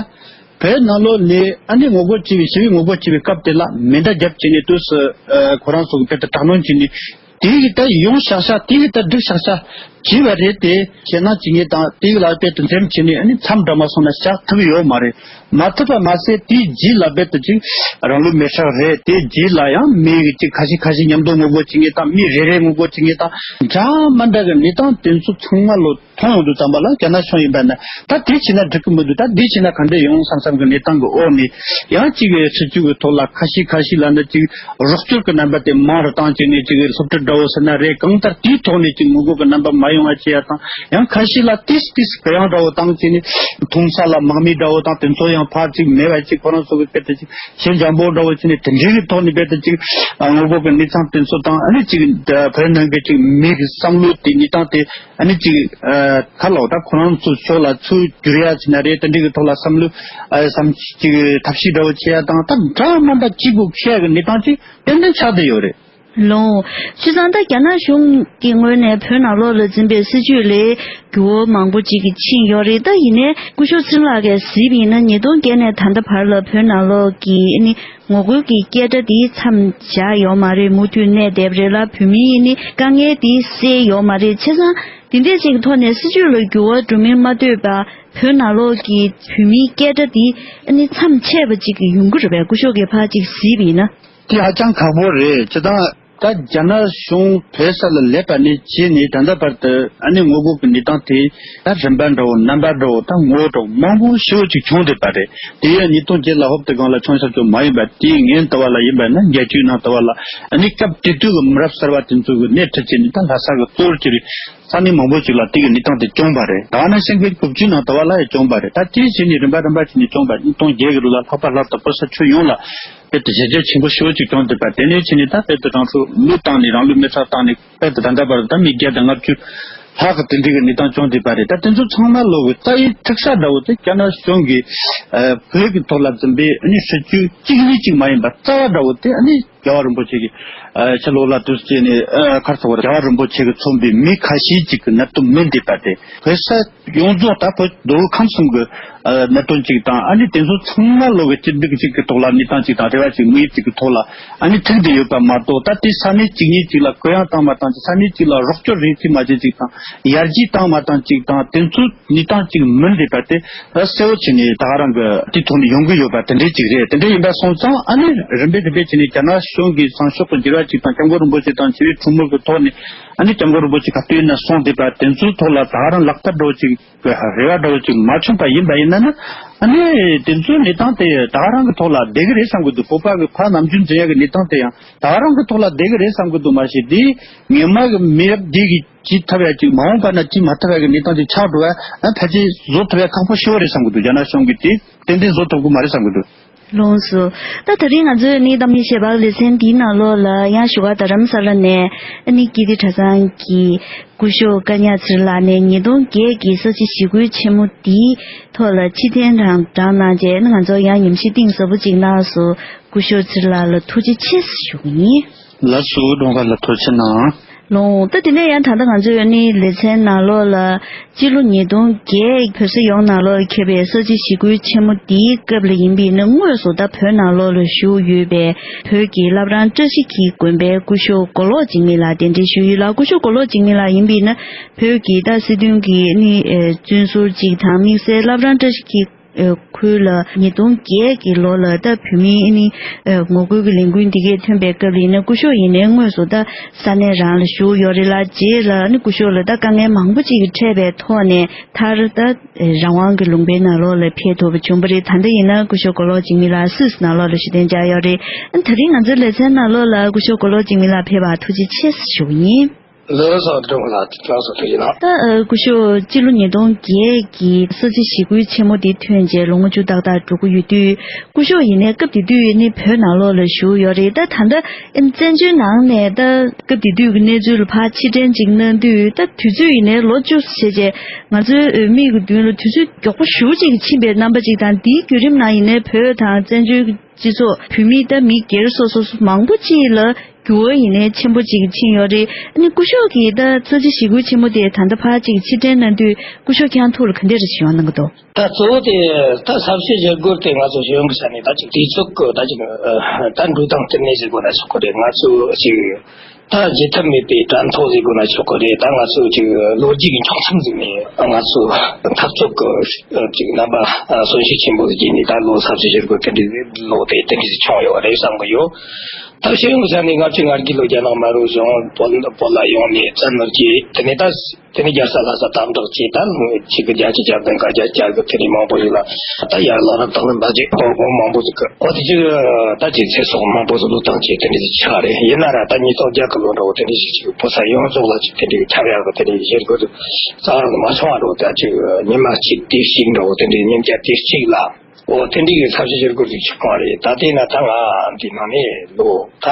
བོད་ནང་ལོགས་ནས་ཨ་ནི་ངོ་རྒོལ་བྱས་པའི་ཞི་བའི་ངོ་རྒོལ་བྱས་པའི་སྐབས་དེ་ལ་མེ་མདའ་བརྒྱབ་བྱས་ནས་དུས་སུ་ཨ་ཁོ་རང་ཚོ་གི་དཔེ་དེ་དྲག་གནོན་བྱས་ནས། དེ་གི་ད་ཡོང་ཤག་ཤག་དེ་གི་ད་འགྲིག་ཤག་ཤག་བྱས་པ་རེད་དེ། ཞེད་སྣང་བྱེད་མཁན་དང་དེ་གི་ལ་དཔེ་དེ་འཛེམ་བྱས་ནས་ཨ་ནི་མཚམས་འདྲ་མ་སོང་ན་བཞག་ཐུབ་ཡོད་མ་རེད། མ་ཐུབ་པ་མ་ཟད་དེའི་རྗེས་ལ་རྦད་དེ་ཅིག་རང་ལུས་མེར་སྲེག་རེད། དེའི་རྗེས་ལ་ཡང་མི་གི་ཅིག་ཁ་ཤས་ཁ་ཤས་མཉམ་དུ་ངོ་རྒོལ་བྱེད་མཁན་དང་། མི་རེ་རེ་ངོ་རྒོལ་བྱེད་མཁན་དང་། འདྲ་མ་འདྲ་གི་གནས་སྟངས་དེ་ཚོ་ཚང་མ་ལོ་མཐོང་ཡོང་དུས་ཙམ་པ་ལ་རྒྱ་ནག་གཞུང་ཡིན་པ་ན་ད་འདི་བྱས་ན་འགྲིག་གི་མི་འདུག་ད་འདི་བྱས་ན་ག་འདྲ་ཡོང་བསམ་བསམ་གི་གནས་སྟངས་གི་འོག་ནས། ཡང་གཅིག་གི་སྲིད་ཇུས་གི་ཐོག་ལ་ཁ་ཤས་ཁ་ཤས་ལ་ནི་གཅིག་རོགས་སྐྱོར་གི་རྣམ་པ་དེ་མང་རུ་བཏང་བྱས་ནས། གཅིག་གི་སློབ་ཁྲིད་འདྲ་བོ་ཟེར་ན་རེད། གང་ལྟར་དེའི་ཐོག་ནས་གཅིག་ངོ་རྒོལ་གི་རྣམ་པ་མ་ཡོང་བ་བྱེད་ཡ་དང་། ཡང་ཁ་ཤས་ལ་ཏིས་ཏིས་གུ་ཡངས་འདྲ་བོ་བཏང་བྱས་ནས་འཐུང་ས་ལ་དམག་མི་འདྲ་བོ་དང་དེ་ཚོ་ཡང་ཕར་གཅིག་མེད་པ་གཅིག་ཁོ་རང་ཚོ་གི་དཔེ་དེ་གཅིག་ཞེ་འཇམ་པོ་འདྲ་བོ་བྱས་ནས། དེ་འདྲའི་གི་ཐོག་ནས་དཔེ་དེ་གཅིག་ངོ་རྒོལ་གི་གནས་སྟངས་དེ་ཚོ་དང་། ཨ་ནི་གཅིག་བོད་ནང་གི་གཅིག་མི་གི་བསམ་བློ་དེ་གནས་སྟངས་དེ། ཨ་ནི་གཅིག་ཨ་ག་ལ་བ་ད་ཁོ་རང་ཚོ་ཕྱོགས་ལ་ཚུར་བསྒྱུར་ཡ་ཟེར་ན་རེད། དེ་འདྲའི་གི་ཐོག་ལ་བསམ་བློ་ཨ་བསམ་གཅིག་ཐབས་ཤེས་འདྲ་བོ་བྱེད་ཡ་དང་། ད་འདྲ་མ་འདྲ་གཅིག་པུ་འཁྱེར་ཡ་གི་གནས་སྟངས་ཅིག་ཏན་ཏན་ཆགས་བསྡད་ཡོད་རེད། ལོ། བྱས་ཙང་ད་རྒྱ་ནག་གཞུང་གི་ངོས་ནས་བོད་ནང་ལོགས་ལ་འཛིན་པའི་སྲིད་བྱུས་ལས་འགྱུར་བ་མང་པོ་ཅིག་གི་ཕྱིན་ཡོད་རེད། ད་ཡིན་ནའི་སྐུ་ཞབས་ཚེ་རིང་ལགས་ཀྱིས་གཟིགས་པ་ཡིན་ན་ཉིས་སྟོང་བརྒྱད་ནས་ད་ལྟ་བར་ལ་བོད་ནང་ལོགས་ཀྱི་ཨ་ནི་ངོ་རྒོལ་གྱི་སྐད་སྒྲ་དེ་མཚམས་བཞག་ཡོད་མ་རེད། མུ་མཐུད་གནས་བསྡད་པ་རེད་ལ། བོད་མིའི་ནི་དཀའ་ངལ་དེ་སེལ་ཡོད་མ་རེད། བྱས་ཙང་དེ་འདྲས་ཅིག་གི་ཐོག་ནས་སྲིད་བྱུས་ལ་འགྱུར་བ་འགྲོ་མིན་མ་ལྟོས་པར་བོད་ནང་ལོགས་ཀྱི་བོད་མིའི་སྐད་སྒྲ་དེ་ཨ་ནི་མཚམས་ཆད་པ་ཅིག་ཡོང་གི་རེད་པས། སྐུ་ཞབས་ཀྱིས་ཕར་ཅིག་གཟིགས་པ་ཡིན་ན། དེ་ཧ་ཅང་ཁག་པོ་རེད། བྱས་ཙང་ད་རྒྱ་ནག་གཞུང་བོད་ས་ལ་སླེབས་པ་ནས་བྱས་ནས་ད་ལྟ་བར་དུ་ཨ་ནི་ངོ་རྒོལ་གྱི་གནས་སྟངས་དེ་ད་རིམ་པ་འདྲ་བོ་རྣམ་པ་འདྲ་བོ་ད་ངོ་བོ་འདྲ་བོ་མང་པོ་ཞེ་པོ་ཅིག་བྱུང་བསྡད་པ་རེད། དེ་ཡང་ཉིས་སྟོང་བརྒྱད་ལ་ཧོབ་ཏེ་སྒང་ལ་བྱུང་ཤར་ཚོ་མ་ཡིན་པ། དེའི་ངན་ལྟ་བ་ལ་ཡིན་པ་ན་བརྒྱད་ཅུའི་ནང་ལྟ་བ་ལ་ཨ་ནི་སྐབས་དེ་དུས་ཀྱི་མི་རབས་གསར་བ་དེ་ཚོ་གི་སྣེ་ཁྲིད་བྱས་ནས་ད་ལྷ་ས་གི་གཙོ་བོར་གྱུར་བའི་ས་གནས་མང་པོ་ཅིག་ལ་དེ་གི་གནས་སྟངས་དེ་བྱུང་བ་རེད། ད་ནང་བཞིན་གྱི་དགུ་བཅུའི་ནང་ལྟ་བ་ལ་ཡང་བྱུང་བ་རེད། ད་དེའི་རྗེས་ནས་རིམ་པ་རིམ་པ་བྱས་ནས་བྱུང་བ། ཉིས་སྟོང་བརྒྱད་ཀྱི་ལོ་ལ་ལྷག་པར་ལྷག་ཏུ་བོད་ས་ཁྱོན་ཡོངས་ལ་དཔེ་དེ་ཞི་རྒྱས་ཆེན་པོ་ཞེ་པོ་ཅིག་བྱུང་བསྡད་པ། དེ་ནས་བྱས་ནས་ད་དཔེ་དེ་རང་སྲོག་བློས་བཏང་ནས་རང་ལུས་མེ་སྲེག་བཏང་ནས། དཔེ་དེ་ད་ལྟ་བར་ད་མི་བརྒྱ་དང་ལྔ་བཅུ་ལྷག་གི་དེ་འདྲའི་གི་གནས་སྟངས་བྱུང་བསྡད་པ་རེད། ད་དེ་ཚོ་ཚང་མ་ལོག་གི་རྩ་བའི་འཁྲུག་ས་འདྲ་བོ་དེ་རྒྱ་ནག་གཞུང་གིས་ཨ་བོད་ཀྱི་ཐོག་ལ་འཛིན་པའི་ཨ་ནི་སྲིད་བྱུས་གཅིག་གཉིས་གཅིག་མ་ཡིན་པ་རྩ་བ་འདྲ་བོ་དེ། ཨ་ནི་རྒྱལ་བ་རིན་པོ་ཆེ་གི་ཨ་ཕྱི་ལོགས་ལ་དུས་སྐྱེས་ནས་ཨ་གར་སོང་བར་རྒྱལ་བ་རིན་པོ་ཆེ་གིས་མཚོན་པའི་མི་ཁ་ཤས་ཅིག་གི་གནད་དོན་མིན་བསྡད་པ་དེ། བོད་ས་ཡོངས་རྫོགས་ད་བོད་མདོ་དབུས་ཁམས་གསུམ་གྱི་ཨ་གནད་དོན་ཅིག་དང་། ཨ་ནི་དེ་ཚོ་ཚང་མ་ལོག་གི་སྐྱིད་སྡུག་ཅིག་གི་ཐོག་ལ་གནས་སྟངས་ཅིག་དང་། རེ་བ་ཅིག་དམིགས་ཡུལ་ཅིག་གི་ཐོག་ལ་ཨ་ནི་ཐུག་བསྡད་ཡོད་པ་མ་གཏོགས། ད་དེ་ས་གནས་གཅིག་གཉིས་ཅིག་ལ་གུ་ཡངས་བཏང་མ་བཏང་ཅིག་ས་གནས་གཅིག་ལ་རོགས་སྐྱོར་རེ་བྱས་མ་བྱས་ཅིག་དང་། ཡར་རྒྱས་བཏང་མ་བཏང་ཅིག་དང་། དེ་ཚོ་གནས་སྟངས་ཅིག་མིན་བསྡད་པ་དེ་གསལ་བོ་བྱས་ནས་ད་ག་རང་གི་དེ་ཐོག་ནས་ཡོང་གི་ཡོད་པ་དེ་འདྲས་ཅིག་རེད། དེ་འདྲས་ཡིན་པ་སོང་ཙང་ཨ་ནི་རིམ་པས་རིམ་པས་བྱས་ནས་རྒྱ་ནག་གཞུང་གིས་བཟང་ཕྱོགས་ཀྱི་འགྱུར་བ་ཅིག་དང་། སྐྱབས་མགོན་རིན་པོ་ཆེ་དང་བྱེ་བའི་ཁྲོམ་སྐོར་གྱི་ཐོག་ནས་ཨ་ནི་སྐྱབས་མགོན་རིན་པོ་ཆེ་ག་དུས་ཡིན་ན་གསུངས་བསྡད་པ་དེ་ཚོའི་ཐོག་ལ་ད་ག་རང་ལག་བསྟར་འདྲ་བོ་ཅིག་གི་རེ་བ་འདྲ་བོ་ཅིག་མ་བྱུང་པ་ཡིན་པ་ཡིན་ན་ན། ཨ་ནི་དེ་ཚོའི་གནས་སྟངས་དེ་ད་ག་རང་གི་ཐོག་ལ་བསྡད་ཀྱི་རེད་བསམ་གྱི་འདུག་བོད་པ་གི་ཕར་ནམ་རྒྱུན་འཛིན་ཡག་གི་གནས་སྟངས་དེ་ཡང་ད་ག་རང་གི་ཐོག་ལ་བསྡད་ཀྱི་རེད་བསམ་གྱི་འདུག་མ་གཞི་དེ་སྔོན་མ་གི་མི་རབས་འདི་གིས་བྱེད་ཐུབ་ཡག་ཅིག་མ་འོངས་པ་ན་བྱེད་མ་ཐུབ་ཡག་གི་གནས་སྟངས་ཅིག་ཆགས་འགྲོ་བ། ཨ་ཕལ་ཆེར་བཟོ་ཐུབ་ཡག་ཁག་པོ་ཞེ་པོ་རེད་བསམ་གྱི་འདུག་རྒྱ་ནག་གཞུང་གིས་དེ་ཏན་ཏན་བཟོ་ཐུབ་ཀྱི་མ་རེད་བསམ་གྱི་འདུག་ལགས་སོ། ད་དེ་རིང་ང་ཚོའི་ནི་གཏམ་གླེང་ཞལ་པར་ལེ་ཚན་འདིའི་ནང་ལོགས་ལ་ཡང་བཞུགས་སྒར་རྡ་རམ་ས་ལ་ནས་ཨ་ནི་ཀིརྟི་གྲྭ་ཚང་གི་སྐུ་ཞབས་ཀ་ཉག་ཚེ་རིང་ལགས་ནས་ཉིས་སྟོང་བརྒྱད་ཀྱི་ས་བྱི་ཞི་རྒོལ་ཆེན་མོ་འདིའི་ཐོག་ལ་ཕྱིར་འཐེན་དང་སྦྲགས་གནང་རྗེས་ནི་ང་ཚོར་ཡང་ཉམས་ཞིབ་གཏིང་ཟབ་པོ་ཅིག་གནང་སོང་། སྐུ་ཞབས་ཚེ་རིང་ལགས་ལ་ཐུགས་རྗེ་ཆེ་ཞུ་གི་ཡིན། ལགས་སོ། སྒྲོལ་དཀར་ལགས་ཐུགས་རྗེ་གནང་། ལོང་། ད་དེ་ནས་ཡང་ད་ལྟ་ང་ཚོས་ནི་ལེ་ཚན་ནང་ལོགས་ལ་སྤྱི་ལོ་ཉིས་སྟོང་བརྒྱད་བོད་ས་ཡོངས་ནང་ལོགས་ལ་ཁེལ་བའི་ས་བྱི་ཞི་རྒོལ་ཆེན་མོ་འདིའི་སྐབས་ལ་ཡིན་པའི་ནི་དངོས་སུ་ད་བོད་ནང་ལོགས་ལ་བཞུགས་ཡོད་པའི་བོད་ཀྱི་བླ་བྲང་བཀྲ་ཤིས་འཁྱིལ་དགོན་པའི་སྐུ་ཞབས་མགོ་ལོག་འཇིགས་མེད་ལགས་གདན་འདྲེན་ཞུས་ཡོད་ལ། སྐུ་ཞབས་མགོ་ལོག་འཇིགས་མེད་ལགས་ཡིན་པའི་ནི་བོད་ཀྱི་ད་སྲིད་དོན་གྱི་ནི་ཨེ་བཙོན་ཟུར་ཅིག་དང་། དམིགས་བསལ་བླ་བྲང་བཀྲ་ཤིས་འཁྱིལ་ ཨ་ཁུལ་ལ་ཉིས་སྟོང་བརྒྱད་ཀྱི་ལོ་ལ་ད་བོད་མིའི་ཨ་ནི་ཨ་ངོ་རྒོལ་གྱི་ལས་འགུལ་འདི་གས་ཐོན་པའི་སྐབས་ལ་ཡིན་ན་སྐུ་ཞབས་ཡིན་ནའི་དངོས་སུ་ད་ས་གནས་རང་ལ་བཞུགས་ཡོད་རེད་ལ། རྗེས་ལ་ཨ་ནི་སྐུ་ཞབས་ལ་ད་དཀའ་ངལ་མང་པོ་ཅིག་འཕྲད་པའི་ཐོག་ནས་མཐར་ད་རང་དབང་གི་ལུང་པའི་ནང་ལོགས་ལ་ཕེབས་ཐུབ་པ་བྱུང་བ་རེད། ད་ལྟ་ཡིན་ན་སྐུ་ཞབས་མགོ་ལོག་འཇིགས་མེད་ལགས་སུད་སི་ནང་ལོགས་ལ་བཞུགས་གདན་འཇགས་ཡོད་རེད། ཨ་ནི་དེ་རིང་ང་ཚོའི་ལེ་ཚན་ནང་ལོགས་ལ་སྐུ་ཞབས་མགོ་ལོག་འཇིགས་མེད་ལགས་ཕེབས་པར་ཐུགས་རྗེ་ཆེ་ཞུ་གི་ཡིན། ལགས་སོ། ལགས་སོ། ཐུགས་རྗེ་གནང་། ད་ཨ་སྐུ་ཞབས་སྤྱི་ལོ་ཉིས་སྟོང་བརྒྱད་ཀྱི་ས་བྱི་ཞི་རྒོལ་ཆེན་མོ་འདི་ཐོན་རྗེས་ལོ་ངོ་བཅུ་ཏག་ཏག་འགྲོ་གི་ཡོད་དུས། སྐུ་ཞབས་ཡིན་ནའི་སྐབས་དེ་དུས་ནི་བོད་ནང་ལོགས་ལ་བཞུགས་ཡོད་རེད། ད་ད་ལྟ་བཙན་བྱོལ་ནང་ནས་ད་སྐབས་དེ་དུས་ཀྱི་གནས་ཚུལ་ལ་ཕར་ཕྱིར་དྲན་ཅིག་གནང་དུས། ད་དུས་ཚོད་ཡིན་ནའི་ལོ་བཅུ་བྱས་རྗེས་ང་ཚོའི་མིག་གི་མདུན་ལ་དུས་ཚོད་མགྱོགས་པོ་ཞེ་པོ་ཅིག་ཕྱིན་པའི་རྣམ་པ་ཅིག་དང་། དེའི་བརྒྱུད་རིམ་ནང་ཡིན་ནའི་བོད་དང་བཙན་བྱོལ་གྱི་སྤྱི་ཚོགས། བོད་མི་ད་མི་སྒེར་སོ་སོ་སོ་མང་པོ་ཅིག་ལ་འགྱུར་བ་ཡིན་ནའི་ཆེན་པོ་ཅིག་ཕྱིན་ཡོད་རེད། ཨ་ནི་སྐུ་ཞབས་ཀྱིས་ད་ས་བྱི་ཞི་རྒོལ་ཆེན་མོ་དེ་ད་ལྟ་ཕར་ཅིག་ཕྱིར་དྲན་གནང་དུས་སྐུ་ཞབས་ཁྱེད་རང་ཐུགས་ལ་ག་འདྲ་རེ་ཞིག་ཡོང་གནང་གི་འདུག་ད་གཙོ་བོ་དེ་ད་ས་བྱི་ཞི་རྒོལ་དེ་ང་ཚོ་གཞི་རིམ་གྱི་ཆ་ནས་ད་ཅིག་དུས་ཚོད་ཀྱི་ད་ཅིག་ཨ་ད་འགྲོ་སྟངས་དེ་ནས་ཟེར་དགོས་ན་ཆོག་གི་རེད། ང་ཚོ་ཅིག་ད་བརྗེད་ཐབས་མེད་པའི་དྲན་ཐོ་ཟེར་དགོས་ན་ཆོག་གི་རེད། ད་ང་ཚོ་ཅིག་ལོ་རྒྱུས་ཀྱི་འཁྱོག་མཚམས་ཟིག་ནས་ང་ཚོ་འཐབ་རྩོད་ཀྱི་ཅིག་རྣམ་པ་ཨ་གསོན་ཤུགས་ཆེན་པོ་ཟིག་བརྒྱུད་ནས་ད་ལོ་ས་བྱི་ཞི་རྒོལ་དེ་འདྲའི་ལོ་དེ་དེ་འདྲའི་ཟིག་བྱུང་ཡོད་རེད་བསམ་གི་ཡོད། ད་ཤེས་ཡོན་གྱི་ཆ་ནས་ལྔ་བཅུ་ང་དགུའི་ལོ་རྒྱ་ནག་དམར་པོ་བྱུང་། བོད་བོད་ལ་ཡོང་ནས་བཙན་གནོན་བྱས། དེ་ནས་ད་དེ་ནས་རྒྱལ་ས་ལྷ་ས་དམ་དྲག་བྱས། ད་ཆིག་སྟོང་བརྒྱད་བརྒྱ་བརྒྱད་ཅུ་གྱ་བདུན་གྱ་བརྒྱད་གྱ་དགུ་དེ་ནས་མང་པོ་ཞིག་ལ་ད་ཡར་ལོ་རབས་དང་ལེན་པ་ཅིག་ཧོ་ཧོ་མང་པོ་ཟིག་གི་ཨོ་དེ་ཅིག་ད་ཅིག་ཚེ་སྲོག་མང་པོ་ཟིག་བློས་བཏང་བྱས་དེ་འདྲ་ཞིག་ཆགས་རེད། ཡིན་ན་ར་ད་ཉིས་སྟོང་བརྒྱད་གི་ལོ་འདྲ་བོ་དེ་འདྲ་ཞིག་ཅིག་བོད་ས་ཡོངས་རྫོགས་ལ་ཅིག་དེ་འདྲའི་ཁྱབ་ཡག་གི་དེ་འདྲའི་ཞི་རྒོལ་རྩ་བ་ནས་མ་བྱུང་བ་འདྲ་བོ། ད་ཅིག་ཉི་མ་གཅིག་དུས་གཅིག་འདྲ་བོ་དེ་འདྲའི་ཉིན་བརྒྱ་དུས་གཅིག་ལ། འོ་དེ་འདྲའི་གི་ས་བྱི་ཞི་རྒོལ་ཅིག་བྱུང་བ་རེད། ད་དེ་ན་ད་ང་འདི་ནང་ནས་ལོ་ད་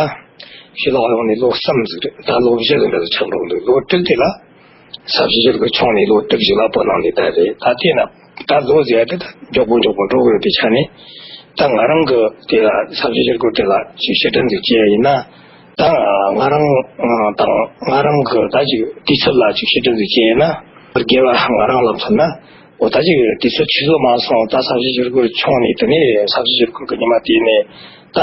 ཕྱི་ལོགས་ཡོང་ནས་ལོ་གསུམ་ཟིག་རེད། ད་ལོ་བཞི་ཟིག་འདྲ་ཆགས་འགྲོ་གི་འདུག་ལོ་དྲུག་དེ་ལ་ས་བྱི་ཞི་རྒོལ་བྱུང་ནས་ལོ་དྲུག་ཅིག་ལ་བོད་ནང་ནས་བསྡད་རེད། ད་དེ་ན་ད་ལོ་ཟེར་ཡ་དེ་ད་མགྱོགས་པོ་མགྱོགས་པོ་འགྲོ་གི་ཡོད་པའི་ཆ་ནས། ད་ང་རང་གི་དེ་ལ་ས་བྱི་ཞི་རྒོལ་དེ་ལ་ཅིག་ཕྱིར་དྲན་ཟིག་བྱས་ཡིན་ན། ད་ང་རང་དང་ང་རང་གི་ད་ཅིག་དུས་ཚོད་ལ་ཅིག་ཕྱིར་དྲན་ཟིག་བྱས་ཡིན་ན། དགེ་བ་ང་རང་ལ་མཚོན་ན། འོ་ད་ཅིག་དུས་ཚོད་ཆུད་ཟོས་མ་སོང་། ད་ས་བྱི་ཞི་རྒོལ་བྱུང་ནས་དེ་ནས་ས་བྱི་ཞི་རྒོལ་གི་ཉི་མ་དེ་ནས་ད་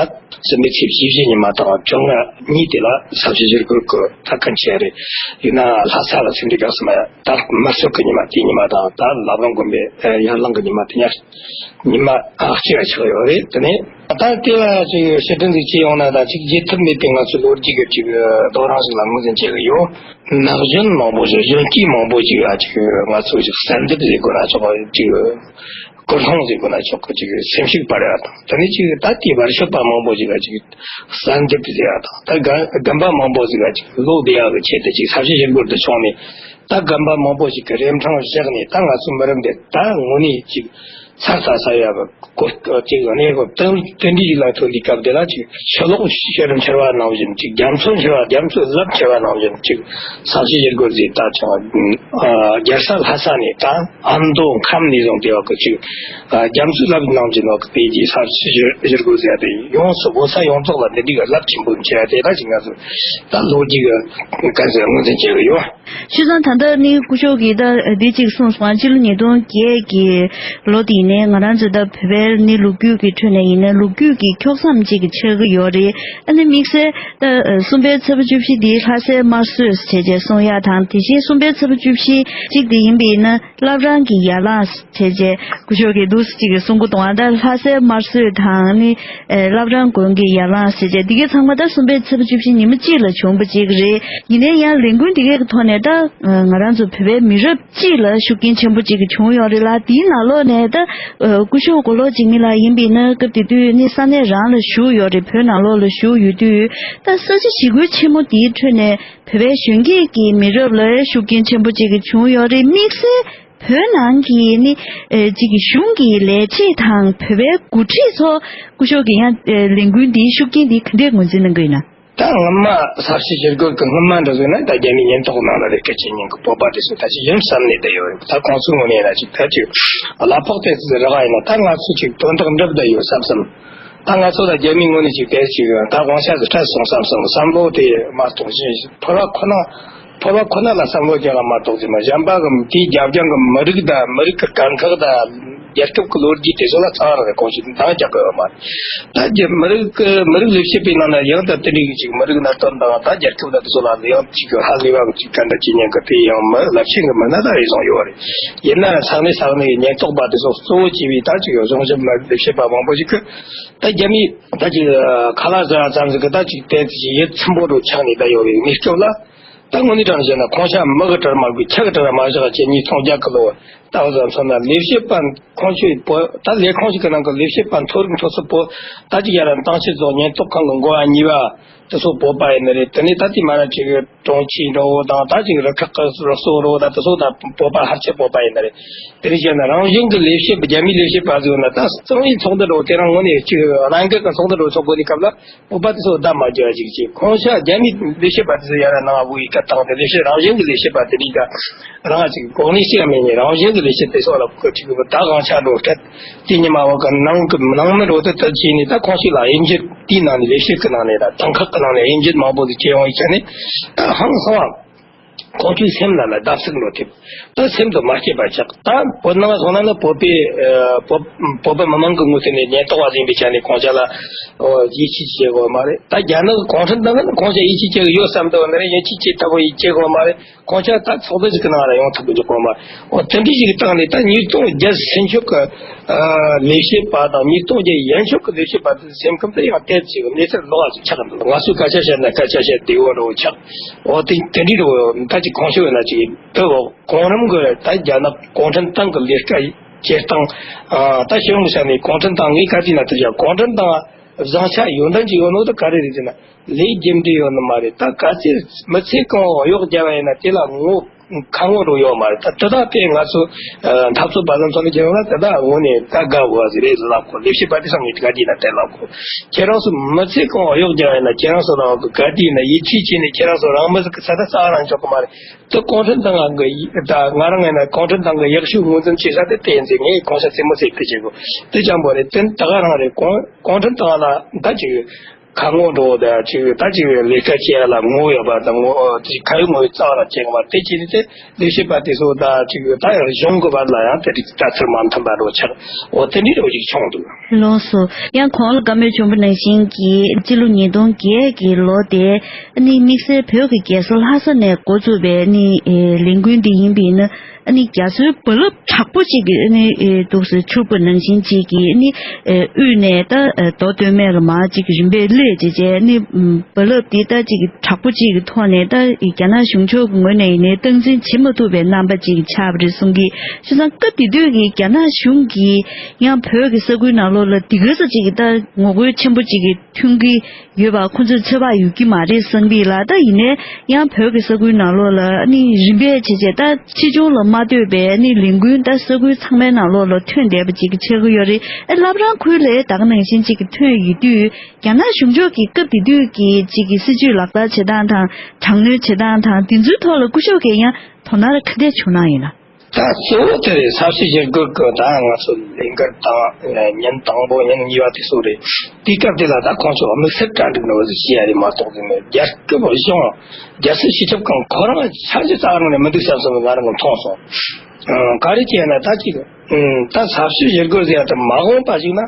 སྲིད་པའི་ཚེས་བཅུ་བཞི་ཉི་མ་དང་བཅོ་ལྔ་གཉིས་དེ་ལ་ས་བྱི་ཞི་རྒོལ་གི་ད་གན་ཆེ་རེད། ཡིན་ན་ལྷ་ས་ལ་སེམས་སྡུག་ག་སོང་ན་ད་དམར་གསོད་གི་ཉི་མ་དེ་ཉི་མ་དང་ད་བླ་བྲང་དགོན་པའི་ཡར་ལངས་གི་ཉི་མ་དེ་ཉ་ཉི་མ་ཨ་གཅིག་ལ་ཆགས་ཡོད་རེད། དེ་ནས་ད་ལྟ་དེ་ལ་ཅིག་ཕྱིར་དྲན་ཟིག་བྱས་ཡོང་ན་ད་ཅིག་བརྗེད་ཐབས་མེད་པའི་ང་ཚོའི་ལོ་རྒྱུས་ཀྱི་ཅིག་རྡོ་རིང་ཞིག་ལ་ངོས་འཛིན་བྱེད་གི་ཡོད། ན་གཞོན་མང་པོ་ཞིག་གཞོན་སྐྱེས་མང་པོ་ཞིག་ལ་ཅིག་ང་ཚོ་ཅིག་གསལ་འདེབས་ཟེར་དགོས་ན་ཆོག་གི་ཅིག་སྐུལ་སློང་ཟེར་དགོས་ན་ཆོག་གི་ཅིག་སེམས་ཤུགས་སྤར་ཡ་དང་། དེ་ནས་ཅིག་ད་ལྟའི་བར་ཤོག་པ་མང་པོ་ཞིག་ལ་ཅིག་གསལ་འདེབས་ཟེར་ཡ་དང་། ད་རྒན་རྒན་པ་མང་པོ་ཞིག་ལ་ཅིག་བློ་བདེ་ཡག་གི་ཆེད་དུ་ཅིག་ས་བྱི་ཞི་རྒོལ་དུ་བྱུང་ནས། ད་རྒན་པ་མང་པོ་ཞིག་གིས་རིན་ཐང་བཞག་ནས་ད་ང་ཚོའི་མི་རབས་འདི་ད་དངོས་གནས་ཅིག་ཚར་ཚར་ཚར་ཡག་གི་གོ་སྐབས་ཅིག་གནས་སྐབས་དེ་དེ་འདྲ་ཞིག་ལ་ཐུག་དུས་སྐབས་དེ་ལ་ཅིག་ཕྱི་ལོགས་ཤེས་རབ་འཆར་བ་ནང་བཞིན་ཅིག་རྒྱ་མཚོ་འཆར་བ་རྒྱ་མཚོའི་རླབས་འཆར་བ་ནང་བཞིན་ཅིག་ས་བྱི་ཞི་རྒོལ་ཟེར་ད་ཅིག་ཨ་རྒྱལ་ས་ལྷ་ས་ནས་ད་ཨ་མདོ་ཁམས་ནས་བཟུང་དེ་བ་གི་ཅིག་ཨ་རྒྱ་མཚོའི་རླབས་ནང་བཞིན་བ་གི་དེ་ཅིག་ས་བྱི་ཞི་རྒོལ་ཟེར་དེ་ཡོངས་སུ་བོད་ས་ཡོངས་རྫོགས་ལ་འདི་འདྲའི་རླབས་ཆེན་པོ་འཆར་དེ་ད་ཅིག་ང་ཚོ་ད་ལོ་རྒྱུས་ཀྱི་ག་ཚོད་ངོས་འཛིན་བྱེད་གི་ཡོད། བྱས་ཙང་ད་ལྟ་ནི་སྐུ་ཞབས་ཀྱིས་ད་འདི་གཅིག་གསུངས་སོང་། སྤྱི་ལོ་ཉིས་སྟོང་བརྒྱད་ཀྱི་ལོ་དེ་ནས་ང་རང་ཚོ་ད་བོད་པའི་ནི་ལོ་རྒྱུས་ཀྱི་ཁྲོད་ནས་ཡིན་ན་ལོ་རྒྱུས་ཀྱི་འཁྱོག་བསམ་གཅིག་གི་ཆགས་ཀྱི་ཡོད་རེད། ཨ་ནི་དམིགས་བསལ་ད་གསུམ་པའི་ཚེས་པ་བཅུ་བཞི་འདི་ལྷ་སའི་དམར་གསོད་བྱས་རྗེས་གསུང་ཡག་དང་། དེ་བཞིན་གསུམ་པའི་ཚེས་པ་བཅུ་བཞི་གཅིག་དེ་ཡིན་པ་ཡིན་ན་བླ་བྲང་གི་ཡར་ལངས་བྱས་རྗེས་སྐུ་ཞབས་ཀྱིས་འདུག་སེ་གཅིག་གི་གསུང་གི་འདུག་ཨ་ད་ལྷ་སའི་དམར་གསོད་དང་ནི་ཨེ་བླ་བྲང་དགོན་གྱི་ཡར་ལངས་ཟེར་བྱས་འདི་གའི་ཚང་མ་ད་གསུམ་པའི་ཚེས་པ་བཅུ་བཞི་ཉི་མ་གཅིག་ལ་བྱུང་བ་གཅིག་རེད། ཡིན་ནའི་ཡང་ལས་འགུལ་འདི་གའི་ཐོག་ནས་ད་ང་རང་ཚོ་བོད་པའི་མི་རབས་གཅིག་ལ་ཤུགས་རྐྱེན་ཆེན་པོ་གཅིག་བྱུང་ཡོད་རེད་ལ། དེའི་ནང་ལོགས་ནས་ད་སྐུ་ཞབས་མགོ་ལོག་འཇིགས་མེད་ལགས་ཡིན་པ་ཡིན་ན་སྐབས་དེ་དུས་ནི་ས་གནས་རང་ལ་བཞུགས་ཡོད་རེད། བོད་ནང་ལོགས་ལ་བཞུགས་ཡོད་དུས་ད་ས་བྱི་ཞི་རྒོལ་ཆེན་མོ་འདིའི་ཁྲོད་ནས་བོད་པའི་གཞོན་སྐྱེས་ཀྱི་མི་རབས་ལ་ཤུགས་རྐྱེན་ཆེན་པོ་གཅིག་བྱུང་ཡོད་རེད། དམིགས་བསལ་བོད་ནང་གི་ནི་ཨེ་ཅིག་གི་གཞུང་གི་ལས་བྱེད་དང་བོད་པའི་འགོ་ཁྲིད་ཚོ་སྐུ་ཞབས་ཀྱི་ཡང་ཨེ་ལས་འགུལ་འདིའི་ཤུགས་རྐྱེན་འདི་ག་འདྲས་ངོས་འཛིན་གནང་གི་ཡོད་ན། ད་སྔོན་མ་ས་བྱི་ཞི་རྒོལ་གྱི་སྔོན་མ་འདྲ་བཟོས་ན་ད་རྒྱ་མིའི་ཉེན་རྟོག་ནང་ལ་རེ་སྐད་ཆ་ཉན་གི་བོད་པ་དེ་ཚོ་ད་ཅིག་ཡིན་བསམ་ནས་བསྡད་ཡོད་རེད། ད་ཁོང་ཚོའི་ངོས་ནས་ཡིན་ན་ཅིག་ད་ཅིག་གླ་ཕོགས་དེ་ཚོ་རག་ག་ཡིན་ན་ད་ང་ཚོ་ཅིག་དོན་དག་འགྲུབ་བསྡད་ཡོད་བསམ་བསམ། ད་ང་ཚོ་ལ་རྒྱ་མིའི་ངོས་ནས་ཅིག་དེ་ཅིག་ད་དབང་ཆ་ཟིག་སྤྲད་སོང་བསམ་བསམ་བསམ་བློ་དེ་མ་གཏོང་བཞིན་ཕོར་བ་ཁོ་ན་ཕོར་བ་ཁོ་ན་ལ་བསམ་བློ་རྒྱག་ལ་མ་གཏོགས་ཅིག་མ་གཞན་པ་གི་དེའི་རྒྱབ་ལྗོངས་གི་མི་རིགས་དང་མི་རིགས་ཀྱི་དཀའ་ཁག་དང་། རྒྱལ་ཁབ་ཀྱི་ལོ་རྒྱུས་དེ་ཚོ་ལ་རྩ་བ་རང་ནས་གོང་ཞུས་འདང་རྒྱག་གི་ཡོད་མ་རེད། ད་རྒྱ་མི་རིགས་ཀྱི་མི་རིགས་ལས་བྱེད་པའི་ནང་ན་ཡང་ད་དེ་འདྲའི་ཅིག་མི་རིགས་གནད་དོན་དང་ད་རྒྱལ་ཁབ་དང་དེ་ཚོ་ལ་ཡང་ཅིག་ཧ་ལས་པ་ཅིག་ག་འདྲ་བྱེད་ཉན་གི་དེ་ཡང་མི་རླབས་ཆེན་གྱི་མི་སྣ་ད་རེ་ཟུང་ཡོད་རེད། ཡིན་ན་ས་གནས་ས་གནས་ཀྱི་ཉེན་རྟོག་པ་དེ་ཚོ་གཙོ་བོ་བྱས་པའི་ད་ཅིག་གཞུང་ཞབས་མི་རིགས་ལས་བྱེད་པ་མང་པོ་ཞིག་གིས་ད་རྒྱ་མིའི་ད་ཅིག་ཁ་ལག་ཟ་ཡ་ཙམ་ཞིག་གི་ད་ཅིག་དེ་ཡིད་ཚིམ་པོ་རུ་ཆགས་ནས་ད་ཡོད་པའི་གནས་སྐབས་ལ། ད་དངོས་གནས་དྲང་བཤད་ན་ཁོང་ཆ་མི་གི་གྲལ་མ་དགོས་ཁྱི་གི་གྲལ་མ་བཞག་ཅེས་ཉིས་སྟོང་བརྒྱད་གི་ལོ་ལྟ་བུ་ཙམ་མཚོན་ན་ལས་བྱེད་པ་ཁོང་ཚོའི་བོད་ད་ལས་ཁུངས་ཤིག་གི་ནང་གི་ལས་བྱེད་པ་མཐོ་རིམ་མཐོ་ཚད་པོ་ད་ཅིག་ཡ་ར་ཏང་ཕྱི་ཚོགས་ཉེན་རྟོག་ཁང་གི་འགོ་བ་གཉིས་པ་དེ་ཚོ་བོད་པ་ཡིན་ནི་རེད། དེ་ནས་ད་དེ་མ་ར་ཅིག་གི་དྲུང་ཆེ་འགྲོ་བོ་དང་ད་ཅིག་རུ་ཁག་གི་རུ་གསོ་རོ་ད་དེ་ཚོ་ད་བོད་པ་ཕལ་ཆེར་བོད་པ་ཡིན་ནི་རེད། དེ་རིང་བཤད་ན་རང་བཞིན་གྱི་ལས་བྱེད་པ་རྒྱ་མིའི་ལས་བྱེད་པ་ཟེར་ན་ད་གཙང་བའི་ཚོགས་འདུ་འགྲོ་དེ་རང་ངོ་ནས་ཅིག་རང་འགན་གི་ཚོགས་འདུ་འགྲོ་ཚོགས་དགོས་ནི་སྐབས་ལ། བོད་པ་དེ་ཚོ་བདག་མ་རྒྱ་ཅིག་ཅིག་ཁོང་ཤ་རྒྱ་མི་ལས་བྱེད་པ་དེ་ཚོ་ཡ་ར་ནང་བུ་ཡི་ཀ་བཏང་སྟེ་ལས་བྱེད་རང་བཞིན་གྱི་ལས་བྱེད་པ་དེ་རིགས་ཀ་རང་ཅིག་གོ་གནས་ཤེས་མེད་ནས་རང་བཞིན་གྱི་ལས་བྱེད་དེ་ཚོ་ལ་ཁོ་ཅིག་གི་བདག་གང་ཆ་འགྲོ་སྐད་དེ་ཉི་མ་བ་ག་ནང་གི་ནང་མི་འགྲོ་དེ་ལྟར་བྱས་ནས་ད་ཁོང་ཞིག་ལ་དབྱེ་འབྱེད་དེའི་ནང་ནས་ལས་བྱེད་ཀྱི་ནང་ནས་ད་དང་ཁག་གི་ནང་ནས་དབྱེ་འབྱེད་མང་པོ་ཟིག་བྱས་ཡོང་ཡི་ཆ་ནས་ད་ཧང་སང་བ། ཁོང་ཚོའི་སེམས་ལ་ལ་བརྡབ་གསིག་འགྲོ་ཐེབས། ད་སེམས་དུ་མ་སྐྱེས་པ་ཆགས། ད་བོད་ནང་སོང་ན་ནི་བོད་པའི་ཨ་བོད་བོད་པ་མི་མང་གི་ངོས་ཐད་ནས་ཉེན་རྟོག་པ་ཡིན་པའི་ཆ་ནས་ཁོང་ཅག་ལ་ཨོ་ཡིད་ཆེས་བྱེད་དགོས་མ་རེད། ད་རྒྱ་ནག་གི་གུང་ཁྲན་ཏང་ནི་ཁོང་ཅག་ཡིད་ཆེས་བྱེད་ཀྱི་ཡོད་བསམ་དུ་ནི་ཡིད་ཆེས་བྱེད་ཐུབ་པ་ཡིད་ཆེས་དགོས་མ་རེད། ཁོང་ཅག་ད་ཚོགས་འདུ་ཞིག་གི་ནང་ལ་ཡོང་ཐུབ་ཀྱི་འཇུག་དགོས་མ་རེད། ཨོ་དེ་འདྲའི་ཞིག་བཏང་ནས་ད་ཉིས་སྟོང་བརྒྱད་ཚུན་ཆོད་ཀྱི་ཨ་ལས་བྱེད་པ་དང་ཉིས་སྟོང་བརྒྱད་ཡན་ཆོད་ཀྱི་ལས་བྱེད་པ་དེ་སེམས་ཁམས་དེ་ཡང་གཏད་ཅིག་གནས་ཚུལ་ལོག་ཅིག་ཆགས་འདུག་ང་ཚོས་སྐད་ཆ་བཤད་ན་སྐད་ཆ་བཤད་བདེ་བོ་འདྲ་བོ་ཆགས། འོ་དེ་དེ་འདྲའི་འདྲ་བོ་ད་ཅིག་གང་ཤེས་ཡོད་ན་ཅིག་དེ་གོང་རིམ་གྱི་ད་རྒྱ་ནག་གུང་ཁྲན་ཏང་གི་ལས་ཀ་བྱེད་སྟངས་ཨ་ད་ཤེས་ཡོན་གྱི་ཆ་ནས་གུང་ཁྲན་ཏང་ངས་ག་དུས་ན་དེ་བཞག་གུང་ཁྲན་ཏང་བཟང་ཆ་ཡོན་ཏན་ཅིག་ཡོད་ནོ་དེ་ག་རེ་རེད་ཟེར་ན། ལས་རྒྱུ་འབྲས་ཡོད་ནི་མ་རེད། ད་ག་ཚོད་མི་ཚེ་གང་བོ་གཡོག་རྒྱབ་པ་ཡིན་ན་དེ་ལ་ངོ་ཁ་ངོ་རུ་ཡོད་མ་རེད། ད་དེ་དག་དེ་ང་ཚོ་ཨ་འཐབ་རྩོད་པ་ལ་མཚོན་ནས་བྱས་ན་དེ་དག་དངོས་གནས་ད་དགའ་བོ་ཟིག་རེད་ལབ་གོ་ལས་བྱེད་པ་དེ་སང་ངས་ག་དུས་ན་དེ་ལབ་གོ་ཁྱེད་རང་ཚོ་མི་ཚེ་གང་བོ་གཡོག་རྒྱབ་པ་ཡིན་ན་ཁྱེད་རང་ཚོ་རང་གི་ག་དུས་ན་ཡིད་ཆེས་བྱས་ནས་ཁྱེད་རང་ཚོ་རང་མི་ཟིག་གི་ཚད་ད་རྩ་བ་རང་ཆོག་གི་མ་རེད། དེ་གུང་ཁྲན་ཏང་གི་ད་ང་རང་ཡིན་ན་གུང་ཁྲན་ཏང་གི་ཡག་ཤོས་ངོས་འཛིན་བྱེད་ས་དེ་དེ་ཡིན་ཟེར་ངས་གོང་ས་རྩེད་མོ་རྩེ་དེ་བྱེད་དགོས་དེ་ཅང་པོ་རེད། དེ་ད་ག་རང་རེད། གུང་གུང་ཁྲན་ཏང་ལ་ད་ཅིག་ཁ་ངོ་འགྲོ་ད་ཅིག་ད་ཅིག་ལས་ཀ་བྱེད་ཡ་ལ་ངོ་ཡོད་པ་དང་ངོ་ཅིག་ཁ་ཡོད་ངོ་ཡོད་རྩ་བ་ལ་བྱེད་དགོས་པ་དེ་བྱས་ནས་དེ་ལས་བྱེད་པ་དེ་ཚོ་ད་ཅིག་ད་གཞུང་གི་བར་ལ་ཡང་དེ་རིགས་ལྟ་ཚུལ་མ་མཐུན་པ་འགྲོ་ཆགས་འོ་དེ་འདྲའི་འགྲོ་ཅིག་བྱུང་འདུག་ལགས་སོ། ཡང་གོང་ལ་བཀའ་མོལ་བྱུང་བ་ནང་བཞིན་གྱི་སྤྱི་ལོ་ཉིས་སྟོང་བརྒྱད་ཀྱི་ལོ་དེ་ཨ་ནི་དམིགས་བསལ་བོད་ཀྱི་རྒྱལ་ས་ལྷ་ས་ནས་འགོ་བཙུགས་པའི་ཨ་ནི་ལས་འགུལ་འདི་ཡིན་པས་ན། ཨ་ནི་རྒྱ་མཚོའི་རྦ་རླབས་དྲག་པོ་གཅིག་གིས་ཨ་ནི་ཨེ་འདུག་སེ་འཕྱུར་པ་ནང་བཞིན་གཅིག་གིས་ཨ་ནི་ཨེ་དབུས་ནས་ད་ཨེ་མདོ་སྟོད་སྨད་ལ་མར་གཅིག་རིམ་པས་སླེབས་བྱས་བྱས་ཨ་ནི་ཨམ་རྦ་རླབས་འདི་ད་གཅིག་དྲག་པོ་གཅིག་གི་ཐོག་ནས་ད་རྒྱ་ནག་གཞུང་ཕྱོགས་ཀྱི་ངོས་ནས་ཡིན་ནའི་སྟངས་འཛིན་བྱེད་མ་ཐུབ་པའི་རྣམ་པ་གཅིག་ཆགས་པ་རེད་གསུང་གི། བྱས་ཙང་སྐབས་དེ་དུས་ཀྱི་རྒྱ་ནག་གཞུང་གིས་ཡང་བོད་ཀྱི་ས་ཁུལ་ནང་ལོགས་ལ་འདི་ག་ཚོད་གཅིག་གི་ད་ངོ་རྒོལ་ཆེན་པོ་གཅིག་གི་ཐོན་གྱི་ཡོད་པ་ཁོ་ཚོས་ཚོད་དཔག་ཡོད་ཀྱི་མ་རེད་བསམ་གྱི་ལ། ད་ཡིན་ནའི་ཡང་བོད་ཀྱི་ས་ཁུལ་ནང་ལོགས་ལ་ཨ་ནི་རིམ་པས་བྱས་བྱས་ད་ཕྱི་ལྗོངས་ལ་མ་ལྟོས་པའི་ཨ་ནི་ལས་འགུལ་ད་ས་ཁུལ་ཚང་མའི་ནང་ལོགས་ལ་ཐོན་བསྡད་པ་ཅིག་ཆགས་ཀྱི་ཡོད་རེད། ཨེ་བླ་བྲང་ཁུལ་ལ་ད་ག་ནང་བཞིན་ཅིག་གི་ཐོན་ཡོད་དུས་རྒྱ་ནག་གཞུང་ཕྱོགས་ཀྱི་སྐབས་དེ་དུས་ཀྱི་ཅིག་གི་སྲིད་ཇུས་ལག་བསྟར་བྱེད་སྟངས་དང་དྲག་གནོན་བྱེད་སྟངས་དང་དེ་ཚོའི་ཐོག་ལ་སྐུ་ཞབས་ཀྱིས་ཡང་དོ་སྣང་ག་འདྲས་བྱུང་གནང་ཡོད་ན། ད་གཙོ་བོ་དེ་རེད། ས་བྱི་ཞི་རྒོལ་གི་ད་ང་ཚོ་ལས་འགུལ་དང་ཉིན་དང་པོ་ཉིན་གཉིས་པ་དེ་ཚོ་རེད། དེའི་སྐབས་དེ་ལ་ད་ཁོང་ཚོ་དམིགས་བསལ་གྲ་སྒྲིག་ནོར་བ་ཞིག་བྱས་ཡ་རེད་མ་གཏོགས་དེ་ནས་རྒྱལ་ཁབ་གཞུང་རྒྱལ་སྲིད་སྤྱི་ཁྱབ་ཁང་ཁོ་རང་འཆར་གཞི་རྩ་བ་ནས་མི་འདུག་བསམ་སོང་ང་རང་གིས་མཐོང་སོང་། ག་རེ་བྱས་ན་ད་ཅིག་ད་ས་བྱི་ཞི་རྒོལ་ཟེར་ཡ་དེ་མ་འོངས་པ་ཞིག་ན་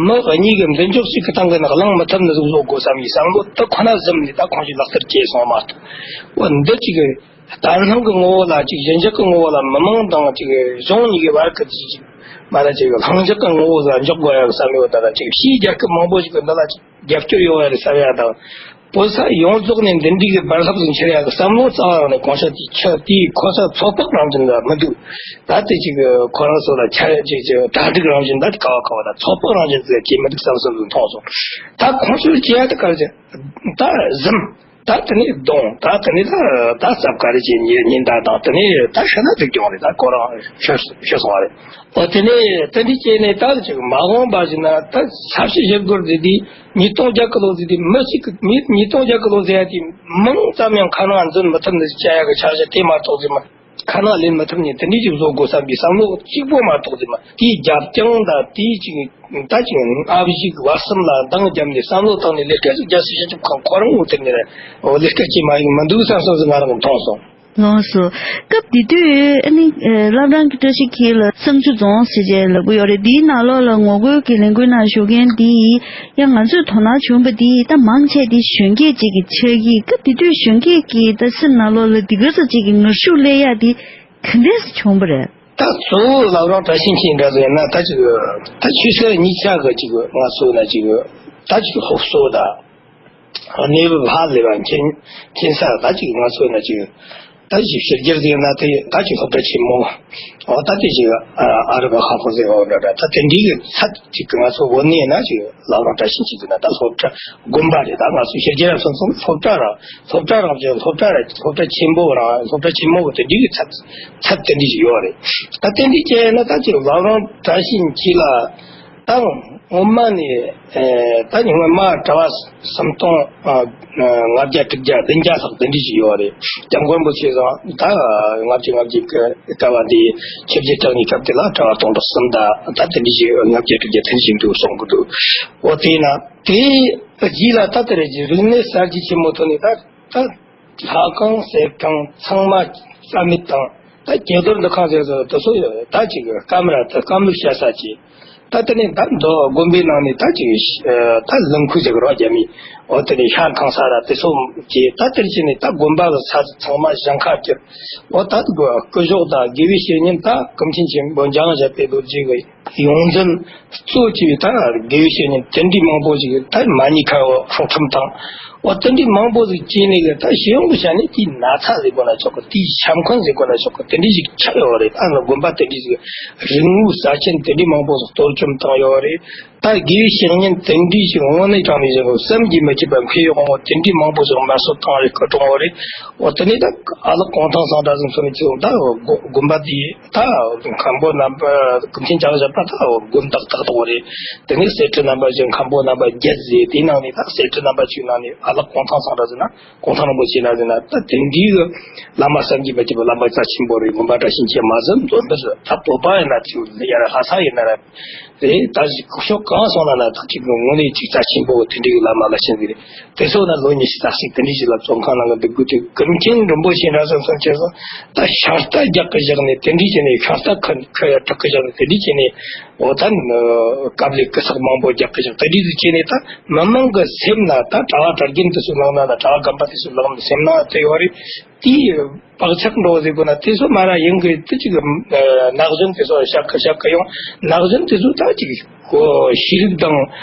མི་གཉིས་ཀྱི་མདུན་ཅོག་གཅིག་གི་སྟེང་གི་ནང་ལངས་མི་ཐུབ་ནི་ཟིག་བཟོ་དགོས་བསམ་གྱི་བསམ་བློ་དེ་ཁོ་ན་གཟིམ་ནས་ད་ཁོང་ཚོས་ལག་བསྟར་བྱས་སོང་མ་གཏོགས། འོ་འདི་ཅིག་གི་བརྟན་ལྷིང་གི་ངོ་བོ་ལ་ཅིག་གཞི་འཇགས་ཀྱི་ངོ་བོ་ལ་མི་མང་དང་ཅིག་གཞུང་གཉིས་ཀྱི་བར་གྱི་ཅིག་ཅིག་མ་ལ་ཅིག་ལྷིང་འཇགས་ཀྱི་ངོ་བོ་ལ་འཇོག་དགོས་ཡ་གི་བསམ་ཡོད། ད་ལྟ་ཅིག་ཕྱིའི་རྒྱལ་ཁབ་མང་པོ་ཞིག་གི་འདི་ལ་ཅིག་རྒྱབ་སྐྱོར་ཡོང་བ་རེད་བསམ་ཡ་དང་། བོད་ས་ཡོངས་རྫོགས་ནས་འདི་འདྲའི་གི་རྦ་རླབས་ཟིག་འཕྱུར་ཡ་གི་བསམ་བློ་རྩ་བ་རང་ནས་གོང་ས་དེའི་ཆ་དེའི་ཁོ་ས་ཚོད་དཔག་རང་བཞིན་ལ་མི་འདུག་ད་དེ་ཅིག་གི་ཁོ་རང་ཚོ་ལ་ཆ་ཅིག་ཅིག་གྲ་སྒྲིག་རང་བཞིན་ད་ག་བ་ག་བ་ད་ཚོད་དཔག་རང་བཞིན་ཟིག་བྱེད་མི་འདུག་བསམ་བསམ་ཟིག་མཐོང་སོང་། ད་ཁོང་ཚོས་བྱེད་ཡ་ད་ག་རེ་བྱེད། ད་གཟིམ། ད་དེ་ནས་གདོང་ད་དེ་ནས་ད་ད་སབ་ག་རེ་བྱེད་ཉིན་ཉིན་ད་དང་དེ་ནས་ད་ཤི་ན་འགྲིག་ཀྱང་རེད། ད་ཁོ་རང་ཤི་ཤི་སོང་བ་རེད། ཨོ་དེ་ནས་དེ་འདྲ་བྱས་ནས་ད་ཅིག་མ་འོངས་པ་ཞིག་ན་ད་ས་བྱི་ཞི་རྒོལ་ཟེར་དུས་ཉིས་སྟོང་བརྒྱད་གི་ལོ་ཟེར་དུས་མི་གཅིག་གི་མི་ཉིས་སྟོང་བརྒྱད་གི་ལོ་ཟེར་ཡ་དེ་མིང་ཙམ་ཡང་ཁ་ནང་འཛུལ་མི་ཐུབ་ནི་བྱ་ཡ་གི་འཆར་གཞི་དེ་མ་གཏོགས་ཟེར་མ་ཁ་ནང་ལེན་མི་ཐུབ་ནི་དེ་འདྲ་ཅིག་བཟོ་དགོས་བསམ་པའི་བསམ་བློ་གཅིག་པོ་མ་གཏོགས་ཟེར་མ་དེའི་རྒྱབ་རྐྱང་ད་དེའི་ཅིག་ད་ཅིག་ཨ་བཞི་གི་བར་གསུམ་ལ་འདང་བརྒྱབ་ནས་བསམ་བློ་བཏང་ནས་ལས་ཀ་ཅིག་རྒྱལ་སྲིད་སྤྱི་ཁྱབ་ཁང་ཁོ་རང་ངོ་དེ་ནས་ལས་ཀ་ཅིག་མ་ཡིན་མི་འདུག་བསམ་བསམ་ཟེར་ང་རང་གིས་མཐོང་སོང་། ལགས་སོ། སྐབས་དེ་དུས་ཨ་ནི་ཨེ་བླ་བྲང་གི་བཀྲ་ཤིས་འཁྱིལ་ལ་བསང་ཆུ་རྫོང་ཟེར་བྱས་ལབ་ཀྱི་ཡོད་རེད། དེའི་ནང་ལོགས་ལ་ངོ་རྒོལ་གྱི་ལས་འགུལ་ནང་ཞུགས་མཁན་དེ་ཡང་ང་ཚོས་དོ་སྣང་བྱུང་བ་དེ་ད་མང་ཆེ་དེ་གཞོན་སྐྱེས་ཅིག་གི་ཆགས་ཀྱི། སྐབས་དེ་དུས་གཞོན་སྐྱེས་ཀྱི་ད་སེམས་ནང་ལོགས་ལ་དེ་ག་ཚོད་ཅིག་གི་ངར་ཤུགས་སླེབས་ཡག་དེ་ག་འདྲས་བྱུང་བ་རེད། ད་གཙོ་བོ་བླ་བྲང་བཀྲ་ཤིས་འཁྱིལ་འདྲ་ཟེར་ན་ད་ཅིག་ད་ཆོས་སྲིད་གཉིས་ཆ་གི་ཅིག་ང་ཚོ་ན་ཅིག་ད་ཅིག་སློབ་གསོ་ད། གནས་བབ་ཧ་ལས་པ་མཁྱེན་མཁྱེན་ས་ད་ཅིག་ང་ཚོ་ན་ཅིག་ད་ཅིག་ཕྱི་རྒྱལ་ཟེར་ན་དེ་ད་ཅིག་སློབ་གྲྭ་ཆེན་མོ་འོ་ད་དེ་ཅིག་ཨ་རི་བ་ཧ་ཧོ་ཟེར་བ་འདྲ་འདྲ་ད་དེ་འདྲའི་གི་ཚད་ཅིག་གི་ང་ཚོ་བོད་ནས་ན་ཅིག་བླ་བྲང་བཀྲ་ཤིས་འཁྱིལ་ཟེར་ན་ད་སློབ་གྲྭ་དགོན་པ་རེད། ད་ང་ཚོ་ཕྱི་རྒྱལ་སོང་སོང་སློབ་གྲྭ་ར་སློབ་གྲྭ་རང་བཞིན་སློབ་གྲྭ་ར་སློབ་གྲྭ་ཆེན་པོ་རང་སློབ་གྲྭ་ཆེན་མོ་གི་དེ་འདྲའི་གི་ཚད་ཚད་དེ་འདྲའི་ཅིག་ཡོད་རེད། ད་དེ་འདྲའི་བྱས་ན་ད་ཅིག་བླ་བྲང་བཀྲ་ཤིས་འཁྱིལ་ལ། ད་སྔོན་མ་ནས་ཨེ་ད་སྔོན་མ་གྲྭ་པ་སུམ་སྟོང་ཨ་ལྔ་བརྒྱ་དྲུག་བརྒྱ་བདུན་བརྒྱ་ལྷག་དེ་འདྲ་ཞིག་ཡོད་རེད། སྐྱབས་མགོན་པོ་ཆེ་ཚང་ད་ལྔ་བཅུ་ང་བརྒྱད་ཀྱི་སྐབས་དེ་ཆིག་བརྒྱ་གྲངས་ཀྱི་སྐབས་དེ་ལ་གྲྭ་པ་སྟོང་ཕྲག་གསུམ་ད་ད་དེ་འདྲ་ཞིག་ལྔ་བརྒྱ་དྲུག་བརྒྱ་དེ་འདྲ་ཞིག་འདུག་གསུང་གི་འདུག་འོ་དེས་ན་དེའི་རྗེས་ལ་ད་དེ་རེད་ཀྱི་རིག་གནས་གསར་བརྗེ་ཆེན་མོ་ཐོག་ནས་ད་ད། ལྷ་ཁང་གསེར་ཁང་ཚང་མ་རྩ་མེད་བཏང་། ད་རྒྱལ་རྡོར་འདུ་ཁང་ཟེར་ཚོ་དེ་ཚོ་ད་ཅིག་སྐམ་ར་ད་སྐམ་ལུགས་བྱ་ས་ཅིག་ད་དེ་ནས་ད་མདོ་དགོན་པའི་ནང་ནས་ད་ཅིག་ད་ལུང་ཁུག་ཟེར་གི་རོ་རྒྱ་མི་འོ་དེ་ནས་ཤར་ཁང་ས་ར་དེ་ཚོ་ཅིག་ད་དེར་ཕྱིན་ནས་ད་དགོན་པ་གི་ས་ཚང་མ་ཞིང་ཁ་གྱུར། འོ་ད་སྐུ་གཞོགས་དང་དགེ་བའི་བཤེས་གཉེན་ད་ཀུན་མཁྱེན་ཆེན་པོ་འཇམ་དབྱངས་བཞད་པའི་རྡོ་རྗེ་གི་ཡོངས་འཛིན་གཙོ་བྱས་པའི་ད་དགེ་བའི་བཤེས་གཉེན་དེ་འདྲའི་མང་པོ་ཞིག་ད་མ་ཉེས་ཁ་བ་སྲོག་ཁྲིམས་དང་། འོ་དེ་འདྲའི་མང་པོ་ཞིག་བྱས་ནས་གི་ད་སྤྱི་ཡོངས་ཀྱི་ཆ་ནས་དེའི་ན་ཚ་ཟེར་དགོས་ན་ཆོག་གི། དེའི་ཤ་འཁོན་ཟེར་དགོས་ན་ཆོག་གི། དེ་འདྲའི་ཞིག་ཆགས་ཡོད་རེད། ད་ནི་དགོན་པ་དེ་འདྲའི་ཞིག་རིག་དངོས་རྩ་ཆེན་དེ་འདྲའི་མང་པོ་ཞིག་གཏོར་བཅོམ་བཏང་ཡོད་རེད། ད་དགེ་བའི་བཤེས་གཉེན་དེ་འདྲའི་ཞིག་དངོས་གནས་དྲང་གནས་ཞིག་བསམ་གྱིས་མི་ཁྱབ་པ་འཕེལ་ཡོང་བ་དེ་འདྲའི་མང་པོ་ཞིག་དམར་གསོད་བཏང་རེད། བཀའ་དྲུང་བ་རེད། འོ་དེ་ནས་ད་ཨ་ལགས་གུང་ཐང་སང་གྲྭ་ཚང་ཚོ་ནས་ཚོ་ད་དགོན་པ་དེ། ད་མཁན་པོ་རྣམ་པ་ཀུན་མཁྱེན་བྱང་ཆུབ་པ་ད་དགོན་བདག་ཏག་ཏག་རེད། དེ་ནས་གསེར་ཁྲི་རྣམ་པ་བཞི་མཁན་པོ་རྣམ་པ་བརྒྱད་ཟེར། དེའི་ནང་ནས་ད་གསེར་ཁྲི་རྣམ་པ་བཅུ་ནང་ནས་ཨ་ལགས་གུང་ཐང་སང་གྲྭ་ཟེར་ན་གུང་ཐང་རིན་པོ་ཆེ་ན་ཟེར་ན་ད་དེ་འདྲའི་གི་བླ་མ་བསམ་གྱིས་མི་ཁྱབ་པ་བླ་མ་རྩ་ཆེན་པོ་རེད། དགོན་པ་བཀྲ་ཤིས་འཁྱིལ་མ་ཟད་མདོ་སྨད་ད་བོད་པ་ཡིན་ན་ཚོ་ཡ་ལྷ་ས་ཡིན་ན་ར་རེད། ད་ཅིག་ཕྱོགས་གང་སོང་ན་ན་ད་ཅིག་དངོས་གནས་ཅིག་རྩ་ཆེན་པོ་དེ་འདྲའི་གི་བླ་མ་བླ་ཆེན་ཟིག་རེད། དེ་ཚོ་ན་ལོ་ཉི་ཤུ་རྩ་གཅིག་དེ་འདྲའི་ཞིག་ལ་བཙོན་ཁང་ནང་གི་འདུག་དགོས་དུས་ཀུན་མཁྱེན་རིན་པོ་ཆེ་འདྲ་སོང་སོང་བྱས་སོང་། ད་ཤ་སྟག་རྒྱག་གི་བཞག་ནས་དེ་འདྲའི་བྱས་ནས་ཤ་སྟག་ཁ་ཁ་ཡ་དྲག་གི་བཞག་ནས་དེ་འདྲའི་བྱས་ནས་འོ་ད་དཀའ་ལས་ཀི་སག་མང་པོ་རྒྱག་གི་བཞག་དེ་འདྲའི་ཟིག་བྱས་ནས་ད་མི་མང་གི་སེམས་ན་ད་གྲྭ་བ་གྲྭ་རྒན་དེ་ཚོ་ལངས་ན་ན་གྲྭ་བ་རྒན་པ་དེ་ཚོ་ལངས་ན་སེམས་ན་དེ་ཡོད་རེད། དེའི་བག་ཆགས་འགྲོ་ཟེར་དགོས་ན་དེ་ཚོ་མ་ར་ཡིན་གི་དེ་ཅིག་ན་གཞོན་དེ་ཚོ་བཤད་གི་བཤད་གི་ཡོང་། ན་གཞོན་དེ་ཚོ་ད་ཅིག་གོ་ཤེས་རིག་དང་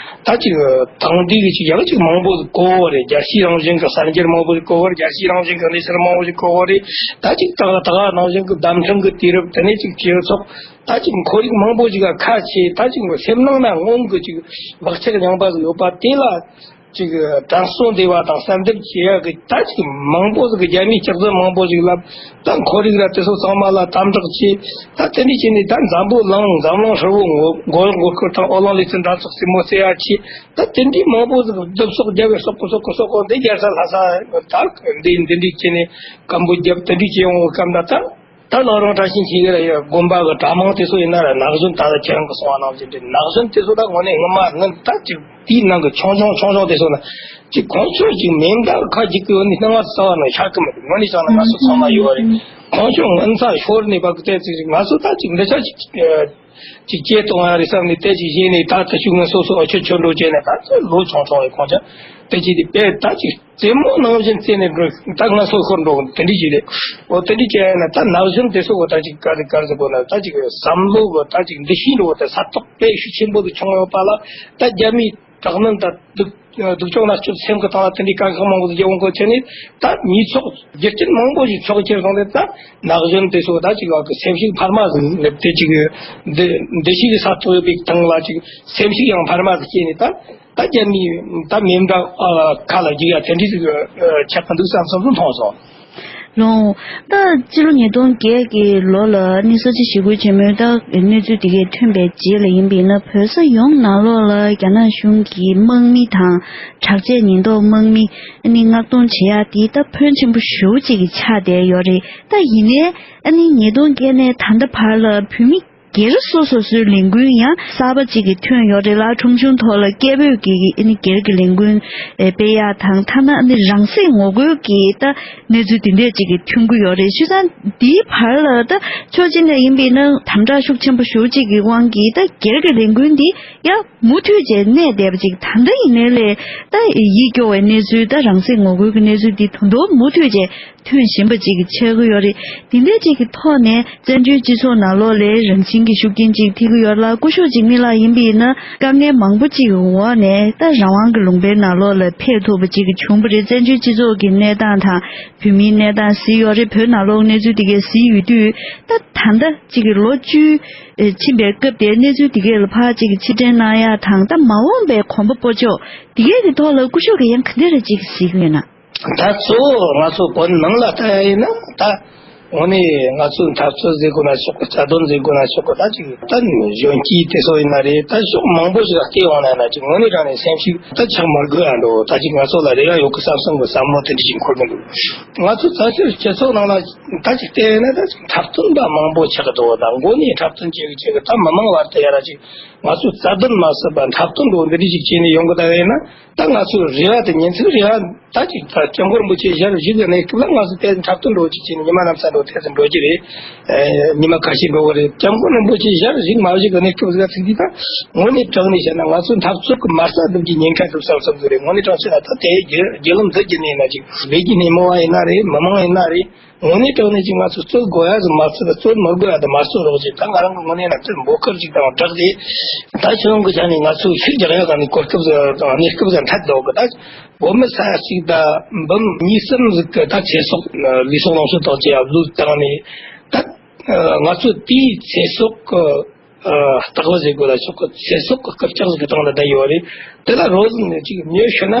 ད་ཅིག་དེང་དུས་ཀྱི་ཅིག་ཡང་ཅིག་མང་པོ་གོ་བ་རེད། རྒྱལ་སྤྱིའི་རང་བཞིན་གྱི་གསར་འགྱུར་མང་པོ་ཞིག་གོ་བ་རེད། རྒྱལ་སྤྱིའི་རང་བཞིན་གྱི་གནས་ཚུལ་མང་པོ་ཞིག་གོ་བ་རེད། ད་ཅིག་ད་ད་ག་ནང་བཞིན་གྱི་བརྡ་འཕྲིན་གྱི་དུས་རབས་དེ་ནས་ཅིག་སྤྱི་ཚོགས་ད་ཅིག་ཁོར་ཡུག་མང་པོ་ཞིག་ག་ཁ་ཕྱེ་ད་ཅིག་སེམས་ནང་ན་སྔོན་གྱི་ཅིག་བག་ཆགས་རྙིང་པ་ཞིག་ཡོད་པ་དེ་ལ། ཅིག་དྲན་གསོ་འདེབས་པ་དང་གསལ་འདེབས་བྱེད་ཡག་གི་ད་ཅིག་མང་པོ་ཟིག་གི་རྒྱ་མིའི་ལྕགས་རྫུན་མང་པོ་ཞིག་ལབ། ད་ཁོར་ཡུག་ར་དེ་ཚོ་ཚང་མ་ལ་དམ་དྲག་བྱས། ད་དེ་འདྲ་བྱས་ནས་ད་འཛམ་བུ་གླིང་འཛམ་གླིང་ཧྲིལ་བོ་མགོ་མགོ་གཡོག་མགོ་སྐོར་དང་ཨོ་གླིང་ལེ་ཚན་འགྲན་ཚོགས་རྩེད་མོ་རྩེ་ཡག་བྱས། ད་དེ་འདྲའི་མང་པོ་ཟིག་བསྡུ་གསོག་རྒྱབ་པའི་སོག་པོ་སོག་པོ་སོག་པོ་འདི་རྒྱལ་ས་ལྷ་ས་ད་འདི་འདི་འདྲ་བྱས་ནས་སྐམ་པོ་རྒྱབ་དེ་འདྲ་བྱས་ཡོང་བའི་སྐབས་ན་ད། ད་ལོ་རང་བཀྲ་ཤིས་འཁྱིལ་གི་ར་ཡ་དགོན་པ་གི་གྲྭ་མང་དེ་ཚོ་ཡིན་ན་ར་ན་གཞོན་ད་ལྟ་ཁྱེད་རང་གི་གསུང་བ་ནང་བཞིན་དེ་ན་གཞོན་དེ་ཚོ་ད་དངོས་གནས་ངོ་མ་ངན་ད་ཅིག་དེའི་ནང་གི་ཆུང་ཆུང་ཆུང་ཆུང་དེ་ཚོ་ན་ཅིག་ཁོང་ཚོ་ཅིག་མེ་མདའ་ཁ་ཅིག་གི་འོ་ནི་སྣང་བ་ས་བ་ན་ཤར་གི་མི་འདུག་དངོས་གནས་བྱས་ན་ང་ཚོ་ཚང་མ་ཡོད་རེད། ཁོང་ཚོ་ངན་ས་ཤོར་ནས་བབ་གི་དེ་ཚིག་ང་ཚོ་ད་ཅིག་འདི་ཆ་ཅིག་ཅིག་སྐྱེ་གཏོང་ཡ་རེད་བསམ་ནས་དེ་ཅིག་བཞེས་ནས་ད་ད་ཤུགས་ངན་སོ་སོ་ཨ་ཆོ་ཆོ་འགྲོ་བྱས་ནས་ད་ལོ་ཆུང་ཆུང་རེད་ཁོང་ཚོ་དེ་ཅིག་དེ་དཔེ་ད་ཅིག་རྩེད་མོ་ནང་བཞིན་རྩེ་ནས་འགྲོ་ད་ང་ཚོ་ཤོར་འགྲོ་དེ་འདྲ་ཞིག་རེད། འོ་དེ་འདྲ་བྱས་ན་ད་ན་གཞོན་དེ་ཚོ་གོ་ད་ཅིག་ག་རེ་ག་རེ་ཟེར་དགོས་ན་ད་ཅིག་བསམ་བློ་གོ་ད་ཅིག་འདུ་ཤེས་འགྲོ་ད་ས་ཐོག་དཔེ་ཤུགས་ཆེན་པོ་དུ་བྱུང་ཡོད་པ་ལ་ད་རྒྱ་མིའི་དྲག་གནོན་ད་སྡུག་སྡུག་སྦྱོང་མནར་གཅོད་སེམས་ཀྱི་སྟེང་ལ་དེ་འདྲའི་དཀའ་ཁག་མང་པོ་ཞིག་རྒྱབ་འོང་གོ་ཆེ་ནས་ད་མི་ཚོགས་རྒྱུ་རྐྱེན་མང་པོ་ཞིག་ཚོགས་ཁྱེར་སོང་སྟེ་ད་ན་གཞོན་དེ་ཚོ་ད་ཅིག་ག་གི་སེམས་ཤུགས་འཕར་མ་ཟིག་སླེབས་ཏེ་ཅིག་འདི་འདི་ཤིག་གི་ས་ཐོག་ཡོད་པའི་སྟེང་ལ་ཅིག་སེམས་ཤུགས་ཡང་འཕར་མ་ཟིག་སྐྱེས་ནས་ད། ད་རྒྱ་མི་ད་མེ་མདའ་ཁ་ལ་རྒྱུག་ཡ་དེ་འདྲ་ཞིག་ཆགས་ཀྱི་འདུག་བསམ་བསམ་བློ་ཐོངས་སོང་། ལོང་། ད་ཕྱི་ལོ་ཉིས་སྟོང་བརྒྱད་ཀྱི་ལོ་ལ་ནི་ས་ཆ་ཞི་རྒོལ་ཆེན་མོའི་ད་གནས་ཚུལ་དེ་གས་ཐོན་པའི་རྗེས་ལ་ཡིན་པས་ན་བོད་ས་ཡོངས་ནང་ལོགས་ལ་རྒྱ་ནག་གཞུང་གིས་དམག་མི་དང་དྲག་ཆས་ཉེན་རྟོག་དམག་མི་ནི་མངགས་གཏོང་བྱེད་ཡ་དེ་ད་ཕོན་ཆེན་པོ་ཞེ་པོ་ཅིག་གི་ཆགས་བསྡད་ཡོད་རེད། ད་ཡིན་ནའི་ཨ་ནི་ཉིས་སྟོང་བརྒྱད་ནས་ད་ལྟ་བར་ལ་བོད་མི། སྒེར་སོ་སོ་སོའི་ལས་འགུལ་ཡང་གསར་པ་ཅིག་གི་ཐོན་ཡོད་རེད་ལ། ཁྲོམ་གཞུང་ཐོག་ལ་སྐད་འབོད་ཀྱི་ཨ་ནི་སྒེར་གྱི་ལས་འགུལ་ཨེ་སྤེལ་ཡག་དང་། ཐ་ན་ཨ་ནི་རང་སྲེག་ངོ་རྒོལ་གྱི་ད་གནས་ཚུལ་དེ་འདྲས་ཅིག་གི་ཐོན་གྱི་ཡོད་རེད། བྱས་ཙང་འདིའི་བར་ལ་ད་ཕྱོགས་གཅིག་ནས་ཡིན་པས་ན་དམ་དྲག་ཤུགས་ཆེན་པོ་ཞེ་པོ་ཅིག་གི་དབང་གིས་ད་སྒེར་གྱི་ལས་འགུལ་འདི་ཡང་མུ་མཐུད་བྱས་གནས་བསྡད་པ་ཅིག་ད་ལྟ་ཡིན་ནའི་ལས་ད་ཡིད་སྐྱོ་བའི་གནས་ཚུལ། ད་རང་སྲེག་ངོ་རྒོལ་གྱི་གནས་ཚུལ་འདི་ད་དུང་མུ་མཐུད་བྱས་ཐོན་བཞིན་པ་ཅིག་ཆགས་ཀྱི་ཡོད་རེད། དེ་འདྲ་ཅིག་གི་ཐོག་ནས་བཙན་བྱོལ་སྤྱི་ཚོགས་ནང་ལོགས་ལ་རང་བཞིན་གྱི་ཤུགས་རྐྱེན་ཅིག་ཐེབས་ཀྱི་ཡོད་ལ། སྐུ་ཞབས་འཇིགས་མེད་ལགས་ཡིན་པ་ཡིན་ན་དཀའ་ངལ་མང་པོ་ཅིག་གི་འོག་ནས་ད་རང་དབང་གི་ལུང་པའི་ནང་ལོགས་ལ་ཕེབས་ཐུབ་པ་ཅིག་བྱུང་བ་རེད། བཙན་བྱོལ་སྤྱི་ཚོགས་ཀྱི་གནས་སྟངས་དང་བོད་མིའི་གནས་སྟངས་གཟིགས་ཡོད་རེད། བོད་ནང་ལོགས་གནས་ཚུལ་དེ་གས་གཟིགས་ཡོད་དུས། ད་ད་ལྟ་ཅིག་གི་ལོ་བཅུ་ཕྱིན་པའི་སྐབས་དེར་གནས་ཚུལ་དེ་གས་ལ་ཕར་ཅིག་གི་ཕྱིར་དྲན་གནང་ཡག་དང་། ད་མ་འོངས་པའི་གོམ་པ་སྤོ་ཕྱོགས་དེ་གས་ཀྱི་ཐོག་ལ་སྐུ་ཞབས་ཀྱིས་ཡང་ག་འདྲ་རེ་ཅིག་གཟིགས་ཡོད་ན། ད་གཙོ་བོ་ང་ཚོ་བོད་ནང་ལ་ལྟ་ཡ་ཡིན་ན། ད་དངོས་གནས་ང་ཚོའི་འཐབ་རྩོད་ཟེར་དགོས་ན་ཆོག་གི། རྩ་དོན་ཟེར་དགོས་ན་ཆོག་གི། ད་ཅིག་ད་གཞོན་སྐྱེས་དེ་ཚོ་ཡིན་ན་རེད། ད་ཕྱོགས་མང་པོ་ཞིག་ལ་བལྟས་ཡོང་ན་ཡིན་ན་ཅིག་དངོས་གནས་དྲང་ནས་སེམས་ཤུགས་ད་ཆག་མ་དགོས་ཨ་འགྲོ། ད་ཅིག་ང་ཚོ་ལ་རེ་བ་ཡོད་གི་བསམ་བསམ་གི་བསམ་བློ་དེ་འདྲ་ཞིག་འཁོར་གི་འདུག། ང་ཚོ་བཙན་བྱོལ་སྤྱི་ཚོགས་ནང་ལ་ད་ཅིག་བལྟས་ན་ད་ཅིག་འཁྲབ་སྟོན་པ་མང་པོ་ཆགས་འདུག། ད་མགོ་ནས་འཁྲབ་སྟོན་བྱེད་གི་བྱེད་གི། ད་མི་མང་བར་དུ་ཡ་ར་ཅིག་ང་ཚོའི་རྩ་དོན་མ་ཟད་པ་འཁྲབ་སྟོན་འགྲོ་འདི་འདྲ་ཞིག་བྱས་ནས་ཡོང་གི་ད་ཡིན་ན། ད་ང་ཚོའི་རེ་བ་དེ་ཉིན་མཚན་རེ་བ་ད་ཅིག་ད་སྐྱབས་མགོན་རིན་པོ་ཆེ་ཞལ་བཞུགས་ཀྱི་གནས་སྐབས་ལ་ང་ཚོ་དེ་འཁྲབ་སྟོན་འགྲོ་ཅིག་བྱས་ནས་ཉི་མ་ནམ་ཚ་འགྲོ་ཐེ་ཚོམ་འགྲོ་གི་རེད། ཨེ་ཉི་མ་ཁ་ཤས་འགྲོ་གི་རེད། སྐྱབས་མགོན་རིན་པོ་ཆེ་ཞལ་བཞུགས་མ་བཞུགས་ཀྱི་གནས་སྐབས་ཟིག་ཚིག་དེ་ད་དངོས་གནས་དྲང་གནས་བཤད་ན་ང་ཚོའི་འཐབ་རྩོད་ཀྱི་མ་རྩ་སྒྲུབ་ཀྱི་ཉེན་ཁ་འདུག་བསམ་བསམ་ཟིག་རེད། དངོས་གནས་དྲང་གནས་བཤད་ན་ད་དེ་བརྒྱུད་ལམ་འདི་བརྒྱུད་ནས་ཡིན་ན་ཅིག་བོད་ཀྱི་སྣེ་མོ་བ་ཡིན་ན་རེད། མི་མང་ཡིན་ན་རེད། དངོས་གནས་དྲང་གནས་ཀྱི་ང་ཚོ་རྩོད་དགོས་ཡ་ཟིག་མ་རྩོད། རྩོད་མི་དགོས་ཡ་དེ་མ་རྩོད་རོགས་བྱེད། ད་ང་རང་གི་ངོས་ནས་ན་དེ་འབོད་སྐུལ་ཅིག་དང་སྦྲགས་ཏེ། ད་ཁྱོད་རང་གི་ཆ་ནས་ང་ཚོ་ཤུགས་རྒྱག་ཡ་ག་ནས་གོ་སྐབས་ཟིག་གནས་སྐབས་ཟིག་འཐད་འདུག་གི། ད་བོད་མི་ས་ཡ་གཅིག་དང་འབུམ་གཉིས་གསུམ་ཟིག་གི་ད་ཚེ་སྲོག་ལུས་སྲོག་ལོངས་སྤྱོད་དག་ཅིག་ཡ་བློས་བཏང་ནས། ད་ང་ཚོ་དེའི་ཚེ་སྲོག་གི་ཨ། སྟེགས་བུ་ཟེར་དགོས་ལ་ཆོག་གི། ཚེ་སྲོག་གི་སྐུལ་ལྕག་ཟིག་གི་སྟེང་ལ་བསྡད་ཡོད་རེད། དེ་ལ་རོགས་ཟིག་ནས་ཅིག་མྱི་ཤི་ན་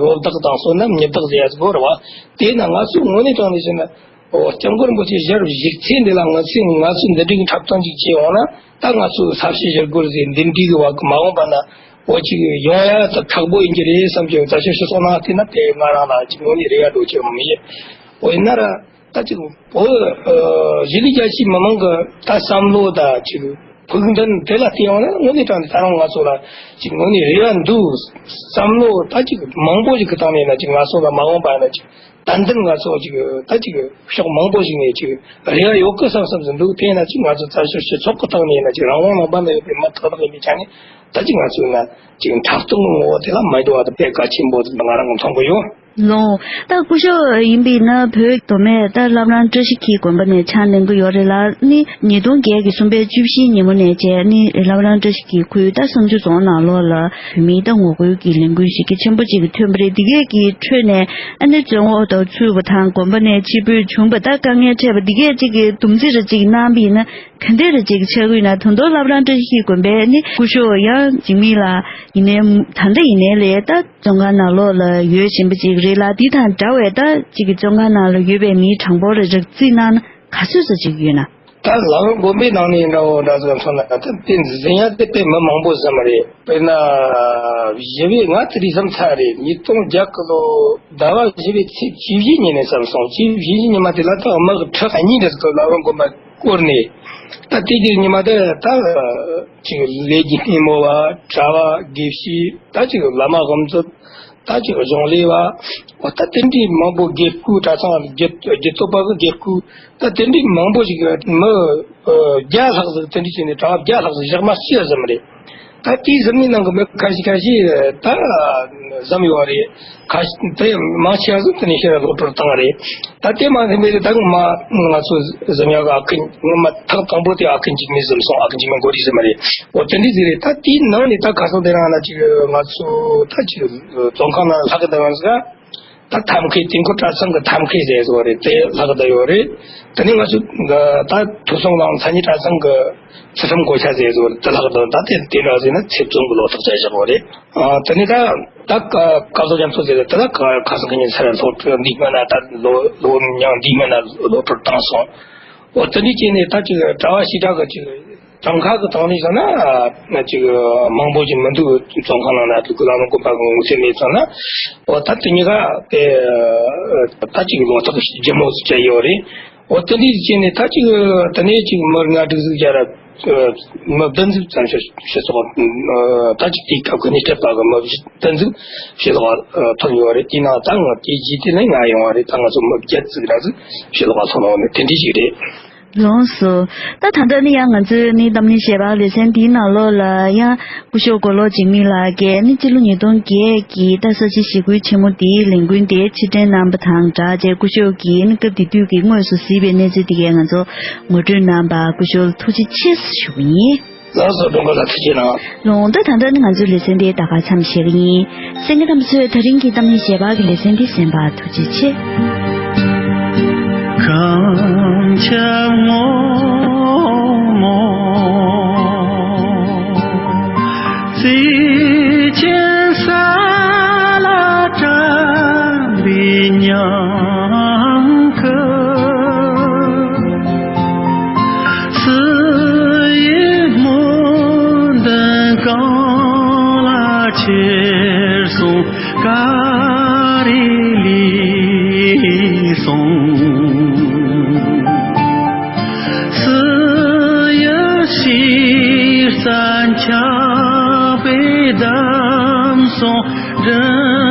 རོ་བདག་དང་གསོན་ན་མྱི་བདག་ཟེར་ཡ་ཟིག་ཡོད་རེད་བ། དེས་ན་ང་ཚོས་དངོས་གནས་དྲང་གནས་བཤད་ན། འོ་སྐྱབས་མགོན་རིན་པོ་ཆེ་ཞལ་བཞུགས་ཚེ་འདི་ལ་ང་ཚོས་ང་ཚོས་འདི་འདྲའི་འཁྲབ་སྟོན་ཅིག་བྱས་འོང་ན། ད་ང་ཚོས་ས་བྱི་ཞི་རྒོལ་ཟེར་འདི་འདྲའི་གི་བ་གི་མ་འོངས་པ་ན་འོ་ཅིག་ཡོང་ཡ་ད་ཁག་པོ་ཡིན་གྱི་རེད་བསམ་གྱི། ད་ཆོས་སྤྱི་ཚོགས་ནང་བལྟས་ན་དེ་ང་རང་ལ་ཅིག་དངོས་གནས་རེ་བ་འགྲོ་ཆེ་བ་མི་ཡོད། འོ་ཡིན་ན་ར། ད་ཅིག་བོད་ཨ་གཞིས་ལུས་རྒྱ་ཆེའི་མི་མང་གི་ད་བསམ་བློ་དང་ཅིག་ཕུགས་འདུན་དེ་ལ་བལྟས་ཡོང་ན། དངོས་གནས་དྲང་གནས་ད་རུང་ང་ཚོ་ལ་ཅིག་དངོས་གནས་རེ་བ་འདུག། བསམ་བློ་ད་ཅིག་མང་པོ་ཞིག་གི་སྟེང་ནས་ན་ཅིག་ང་ཚོ་ལ་མ་འོངས་པ་ན་ཅིག་ཏན་ཏན་ང་ཚོ་ཅིག་ད་ཅིག་ཕྱོགས་མང་པོ་ཞིག་ནས་ཅིག་རེ་བ་ཡོད་གི་བསམ་བསམ་ཟིག་འདུག། དེས་ན་ཅིག་ང་ཚོ་བཙན་བྱོལ་སྤྱི་ཚོགས་ཀྱི་སྟེང་ནས་ན་ཅིག་རང་དབང་ལུང་པ་ན་ཡོད་པའི་མི་ཏག་ཏག་ཡིན་པའི་ཆ་ནས། ད་ཅིག་ང་ཚོས་ན་ཅིག་འཁྲབ་སྟོན་གྱི་ངོ་བོ་དེ་ལ་མ་འགྲོ་བ་དེ་དཔེ་གལ་ཆེན་པོ་ཟིག་ང་རང་གིས་མཐོང་གི་ཡོད། ལགས། ད་སྐུ་ཞབས་ཡིན་པས་ན་བོད་མདོ་སྨད་ད་བླ་བྲང་བཀྲ་ཤིས་འཁྱིལ་དགོན་པ་ནས་ཕྱག་ལེན་གྱི་ཡོད་རེད་ལ། ནི་ཉིས་སྟོང་བརྒྱད་ཀྱི་གསུམ་པའི་བཅུ་བཞི་ཉིན་མོ་ནས་བྱས་ནི་བླ་བྲང་བཀྲ་ཤིས་འཁྱིལ་ཁུལ་ད་བསམ་ཆུ་རྫོང་ནང་ལོགས་ལ་བོད་མིའི་ད་ངོ་རྒོལ་གྱི་ལས་འགུལ་ཞིག་གི་ཆེན་པོ་ཅིག་གི་ཐོན་པ་རེད། འདི་གས་ཀྱི་ཁྲོད་ནས་ཨ་ནི་བཙོན་འོག་ཏུ་ཚུད་པ་དང་དགོན་པ་ནས་ཕྱིར་འབུད་བྱུང་བ། ད་དཀའ་ངལ་འཕྲད་པ་འདི་གས་ཅིག་གི་སྡོམ་རྩིས་རེ་ཅིག་གནང་བ་ཡིན་ན། ག་འདྲ་རེ་ཅིག་ཆགས་ཀྱི་ཡོད་ན། ད་དུང་བླ་བྲང་བཀྲ་ཤིས་འཁྱིལ་དགོན་པའི་ནི་སྐུ་ཞབས་ཡང་འཇིགས་མེད་ལགས་ཡིན་ནའི་ད་ལྟ་ཡིན་ནའི་ལས་ད་བཙོན་ཁང་ནང་ལོགས་ལ་ཡོད་བཞིན་པ་ཅིག་རེད་ལ། འདི་དང་འདྲ་བའི་ད་ཅིག་གི་བཙོན་ཁང་ནང་ལ་ཡོད་པའི་མིའི་གྲངས་འབོར་རེ་རགས་རྩིས་གནང་ན་ག་ཚོད་ཙམ་ཅིག་ཡོད་ན། ད་བླ་བྲང་དགོན་པའི་ནང་ནས་འདྲ་བོ་འདྲ་ཟིག་མཚོན་ན། ད་དེ་འཛིན་ཡ་དེ་དཔེ་མི་མང་པོ་ཟིག་མ་རེད། དཔེར་ན་བཞི་པའི་ང་དེ་རིང་བསམ་ཚར་རེད། ཉིས་སྟོང་བརྒྱད་ཀྱི་ལོ་ཟླ་བ་བཞི་པའི་ཚེས་བཅུ་བཞི་ཉིན་ནས་བསམ་སོང་། བཅུ་བཞི་ཉིན་མ་དེ་ལ་ད་དམག་གི་ཁྲི་གཉིས་འདྲ་ཟིག་བླ་བྲང་དགོན་པ་བསྐོར་ནས། ད་དེ་དུས་ཉི་མ་དེ་ད་ཅིག་ལས་ཀྱི་སྣེ་མོ་བ། གྲྭ་བ། དགེ་བཤེས། ད་ཅིག་བླ་མ་དབུ་མཛད། ད་ཅིག་གཞུང་ལས་པ། འོ་ད་དེ་འདྲའི་མང་པོ། དགེ་བསྐོས། གྲྭ་ཚང་རྒྱུད་རྒྱུད་སྟོད་པ་གི་དགེ་བསྐོས། ད་དེ་འདྲའི་མང་པོ་ཞིག་མི་བརྒྱ་ལྷག་ཟིག་དེ་འདྲའི་བྱས་ནས་གྲྭ་བ་བརྒྱ་ལྷག་ཟིག་ཞག་མ་གཅིག་ཟིག་མ་རེད། ད་དེའི་ཟིན་མའི་ནང་གི་མི་ཁ་ཤས་ཁ་ཤས་ད་བཟུང་ཡོད་རེད། ཁ་ཤས་དེ་མང་ཆེ་བ་ཟིག་དེ་ནས་ཕྱིར་གློད་བཀྲོལ་བཏང་རེད། ད་དེ་མ་ཟིན་པའི་ད་ངོ་མ་ང་ཚོ་བཟུང་ཡག་གི་ཨ་ཁུ་ངོ་མ་ཐེངས་དང་པོ་དེ་ཨ་ཁུ་འཇིགས་མེད་བཟུང་སོང་། ཨ་ཁུ་འཇིགས་མེད་མགོ་རིལ་ཟིན་མ་རེད། འོ་དེ་འདྲ་ཟིག་རེད། ད་དེའི་ནང་ནས་ད་ཁ་སང་དེ་རིང་ན་ཅིག་ང་ཚོ་ད་ཅིག་བཙོན་ཁང་ནང་ལྷག་གི་བསྡད་པ་ཟིག་ད་ཐབས་མཁས། དུས་འཁོར་གྲྭ་ཚང་གི་ཐབས་མཁས་ཟེར་བཟོ་རེད། དེ་ལྷག་བསྡད་ཡོད་རེད། དེ་ནས་ང་ཚོ་ད་ཐོས་བསམ་གླིང་མཚན་ཉིད་གྲྭ་ཚང་གི་ཚུལ་ཁྲིམས་གོ་ཆ་ཟེར་བཟོ་རེད། དེ་ལྷག་བསྡད། ད་དེ་དེ་འདྲ་ཟེར་ན་ཚེ་བཙོན་གྱི་ལོ་ཐག་བཅད་བཞག་ཡོད་རེད། ཨ། དེ་ནས་ད་ད་སྐལ་བཟང་རྒྱ་མཚོ་ཟེར་རེད། དེ་ད་ཁ་སང་ཁ་ཉིན་ཚར་སློབ་ཕྲུག་འདི་སྔོན་ན་ད་ལོ་ལོ་མྱང་འདི་སྔོན་ན་སློབ་ཕྲུག་བཏང་སོང་། འོ་དེ་འདྲ་བྱས་ནས་ད་ཅིག་གྲྭ་བ་བྱེ་བྲག་གི་ཅིག་གྲངས་ཀ་གི་སྟེང་ནས་བཞག་ན་ཅིག་མང་པོ་ཞིག་མི་འདུག། བཙོན་ཁང་ནང་ན་འདུག་གི། བླ་མ་དགོན་པ་གི་ངོ་ཚ་མེད་ཙང་ན། འོ་ད་དེ་གཉིས་ཀ་དེ་ད་ཅིག་ལོ་ཐག་ལྗིད་མོ་ཟིག་བཅད་ཡོད་རེད། འོ་དེ་འདྲ་བྱས་ནས་ད་ཅིག་དེ་ནས་ཅིག་མི་ལྔ་དྲུག་ཟིག་བརྒྱ་ར་ མི་བདུན་ཙམ་ཙམ་ཞིག་ཞིག་སོགས། ད་ཅིག་དེའི་སྐབས་ཀྱི་སྣེ་ཁྲིད་པ་གི་མི་བདུན་ཙམ་ཞིག་ལ་ཐོབ་ཡོད་རེད། དེའི་ནང་ད་ང་དེའི་རྗེས་དེ་ནས་ང་ཡོང་བ་རེད། ད་ང་ཚོ་མི་བརྒྱད་ཙམ་ར་ཙམ་ཞིག་ལ་ཐོབ་ཡོང་ནས་དེ་འདྲ་ཞིག་རེད། ལོངས་སུ། ད་ད་ལྟ་ནི་ཡང་ང་ཚོའི་ནི་གཏམ་གླེང་ཞལ་པར་ལེ་ཚན་འདིའི་ནང་ལོགས་ལ་ཡང་སྐུ་ཞབས་མགོ་ལོག་འཇིགས་མེད་ལགས་ཀྱིས་ནི་སྤྱི་ལོ་ཉིས་སྟོང་བརྒྱད་ཀྱི་ད་ས་བྱི་ཞི་རྒོལ་ཆེན་མོ་འདིའི་ལས་འགུལ་དེ་ཕྱིར་དྲན་གནང་པ་དང་སྦྲགས་བྱས། སྐུ་ཞབས་ཀྱིས་ནི་སྐབས་དེ་དུས་ཀྱི་དངོས་སུ་གཟིགས་པའི་གནས་ཚུལ་དེ་གས་ང་ཚོ་ངོ་སྤྲོད་གནང་པར་སྐུ་ཞབས་ལ་ཐུགས་རྗེ་ཆེ་ཞུ་གི་ཡིན། ལགས་སོ། སྒྲོལ་དཀར་ལགས་ཐུགས་རྗེ་གནང་། ལོངས་སུ། ད་ལྟ་ནི་ང་ཚོའི་ལེ་ཚན་འདི་ད་ག་མཚམས་བཞག་གི་ཡིན། གསན་མཁན་རྣམ་པ་ཚོས་ད་རིང་གི་གཏམ་གླེང་ཞལ་པར་གྱི་ལེ་ཚན་འདི་གསན་པར་ཐུགས་རྗེ་ཆེ། གངས་ཆེན་སྔོན་མོ་བརྩེ་ཆེན་ས་ལ་བཀྲམ་པའི་ཉིན་དཀར། བསིལ་ཡུལ་སྨོན་འདུན་གངས་ལ་ཁྱེར་སོང་། ཀ་རེ་ལས་སོང་། བསིལ་ཡུལ་ཤིས་ཙན་ཆབ་པས་བསྡམས་སོང་།